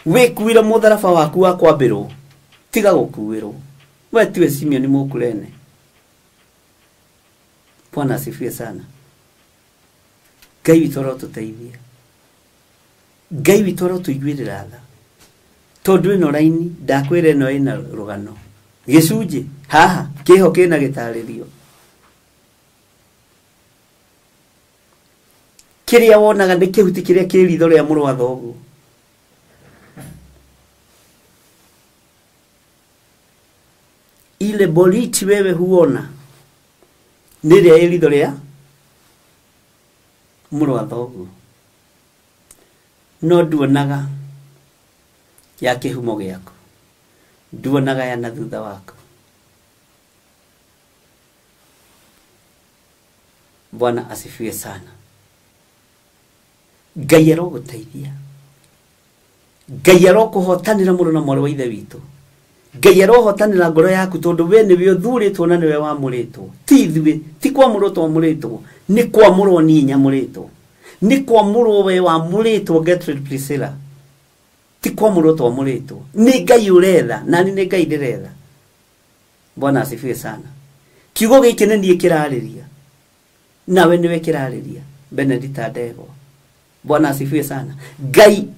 Speaker 2: Wĩkuire mũtharaba waku wa kwambĩrwo, tiga gũkuĩrwo. We tiwe Simeon Mũkurene. Bwana asifiwe sana. Ngai witũ arotũteithia, Ngai witũ arotũiguĩrĩra tha, tondũ ĩno raini ndakwĩra ĩno ĩna rũgano gĩcunjĩ haha kĩho kĩna gĩtarĩrio. Kĩrĩa wonaga nĩ kĩhuti kĩrĩa kĩ ritho rĩa mũrũ wa thoguo. Ile boriti wewe huona nĩ ĩrĩa ĩ ritho rĩa mũrũ wa thoguo, no nduonaga ya kĩhumo gĩaku, nduonaga ya na thutha waku. Bwana asifiwe sana. Ngai arogũteithia, Ngai arokũhotanĩra mũrũ na mwarĩ wa ithe witũ, Ngai arohotanĩra ngoro yaku, tondũ we nĩwe ũthurĩtwo na nĩwe wamũrĩtwo. Ti ithuĩ, ti kwamũrwo twamũrĩtwo, nĩ kwamũrwo niĩ nyamũrĩtwo, nĩ kwamũrwo we wamũrĩtwo Gertrude Priscilla, ti kwamũrwo twamũrĩtwo. Nĩ Ngai ũretha, nani nĩ Ngai ndĩretha. Bwana asifiwe sana. Kiugo gĩkĩ nĩ niĩ kĩrarĩria, nawe nĩwe kĩrarĩria, Benedicta Ndegwa. Bwana asifiwe sana. Ngai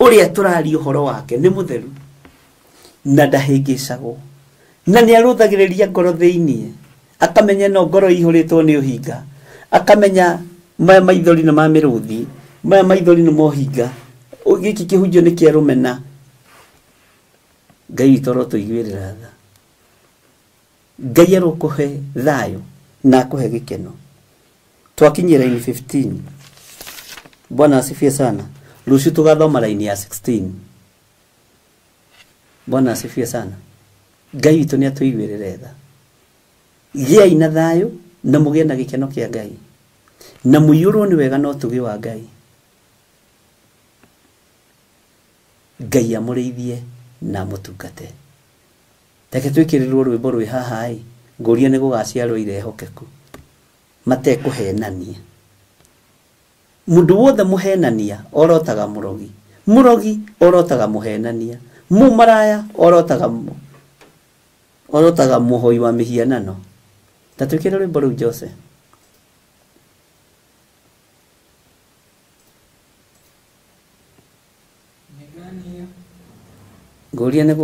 Speaker 2: ũrĩa tũraria ũhoro wake nĩ mũtheru na ndahĩngĩcagwo, na nĩ arũthagĩrĩria ngoro thĩiniĩ, akamenya no ngoro ihũrĩtwo nĩ ũhinga, akamenya maya maithori nĩ ma mĩrũthi, maya maithori nĩ mohinga, gĩkĩ kĩhunjio nĩ kĩa rũmena. Ngai witũ arotũiguĩrĩra tha. Ngai arokũhe thayũ na akũhe gĩkeno. Twakinyia raini 15. Bwana asifiwe sana. Rũciũ tũgathoma raini ya 16. Bwana asifiwe sana. Ngai witũ nĩ atũiguĩrĩre tha. Gĩai na thayũ na mũgĩe na gĩkeno kĩa Ngai, na mũiyũrwo nĩ wega na ũtugi wa Ngai. Ngai amũrĩithie na amũtungate. Reke twĩkĩrĩrwo rwĩmbo rwĩ haha ĩ, ngũria nĩ gũgaciarwo irehokeku matekũhenania. Mũndũ wothe mũhenania orotaga mũrogi, mũrogi orotaga mũhenania, mũmaraya orotaga mũhoi wa mĩhianano. Ta twĩkĩre rwĩmbo rũu Jose. Ngũria nĩ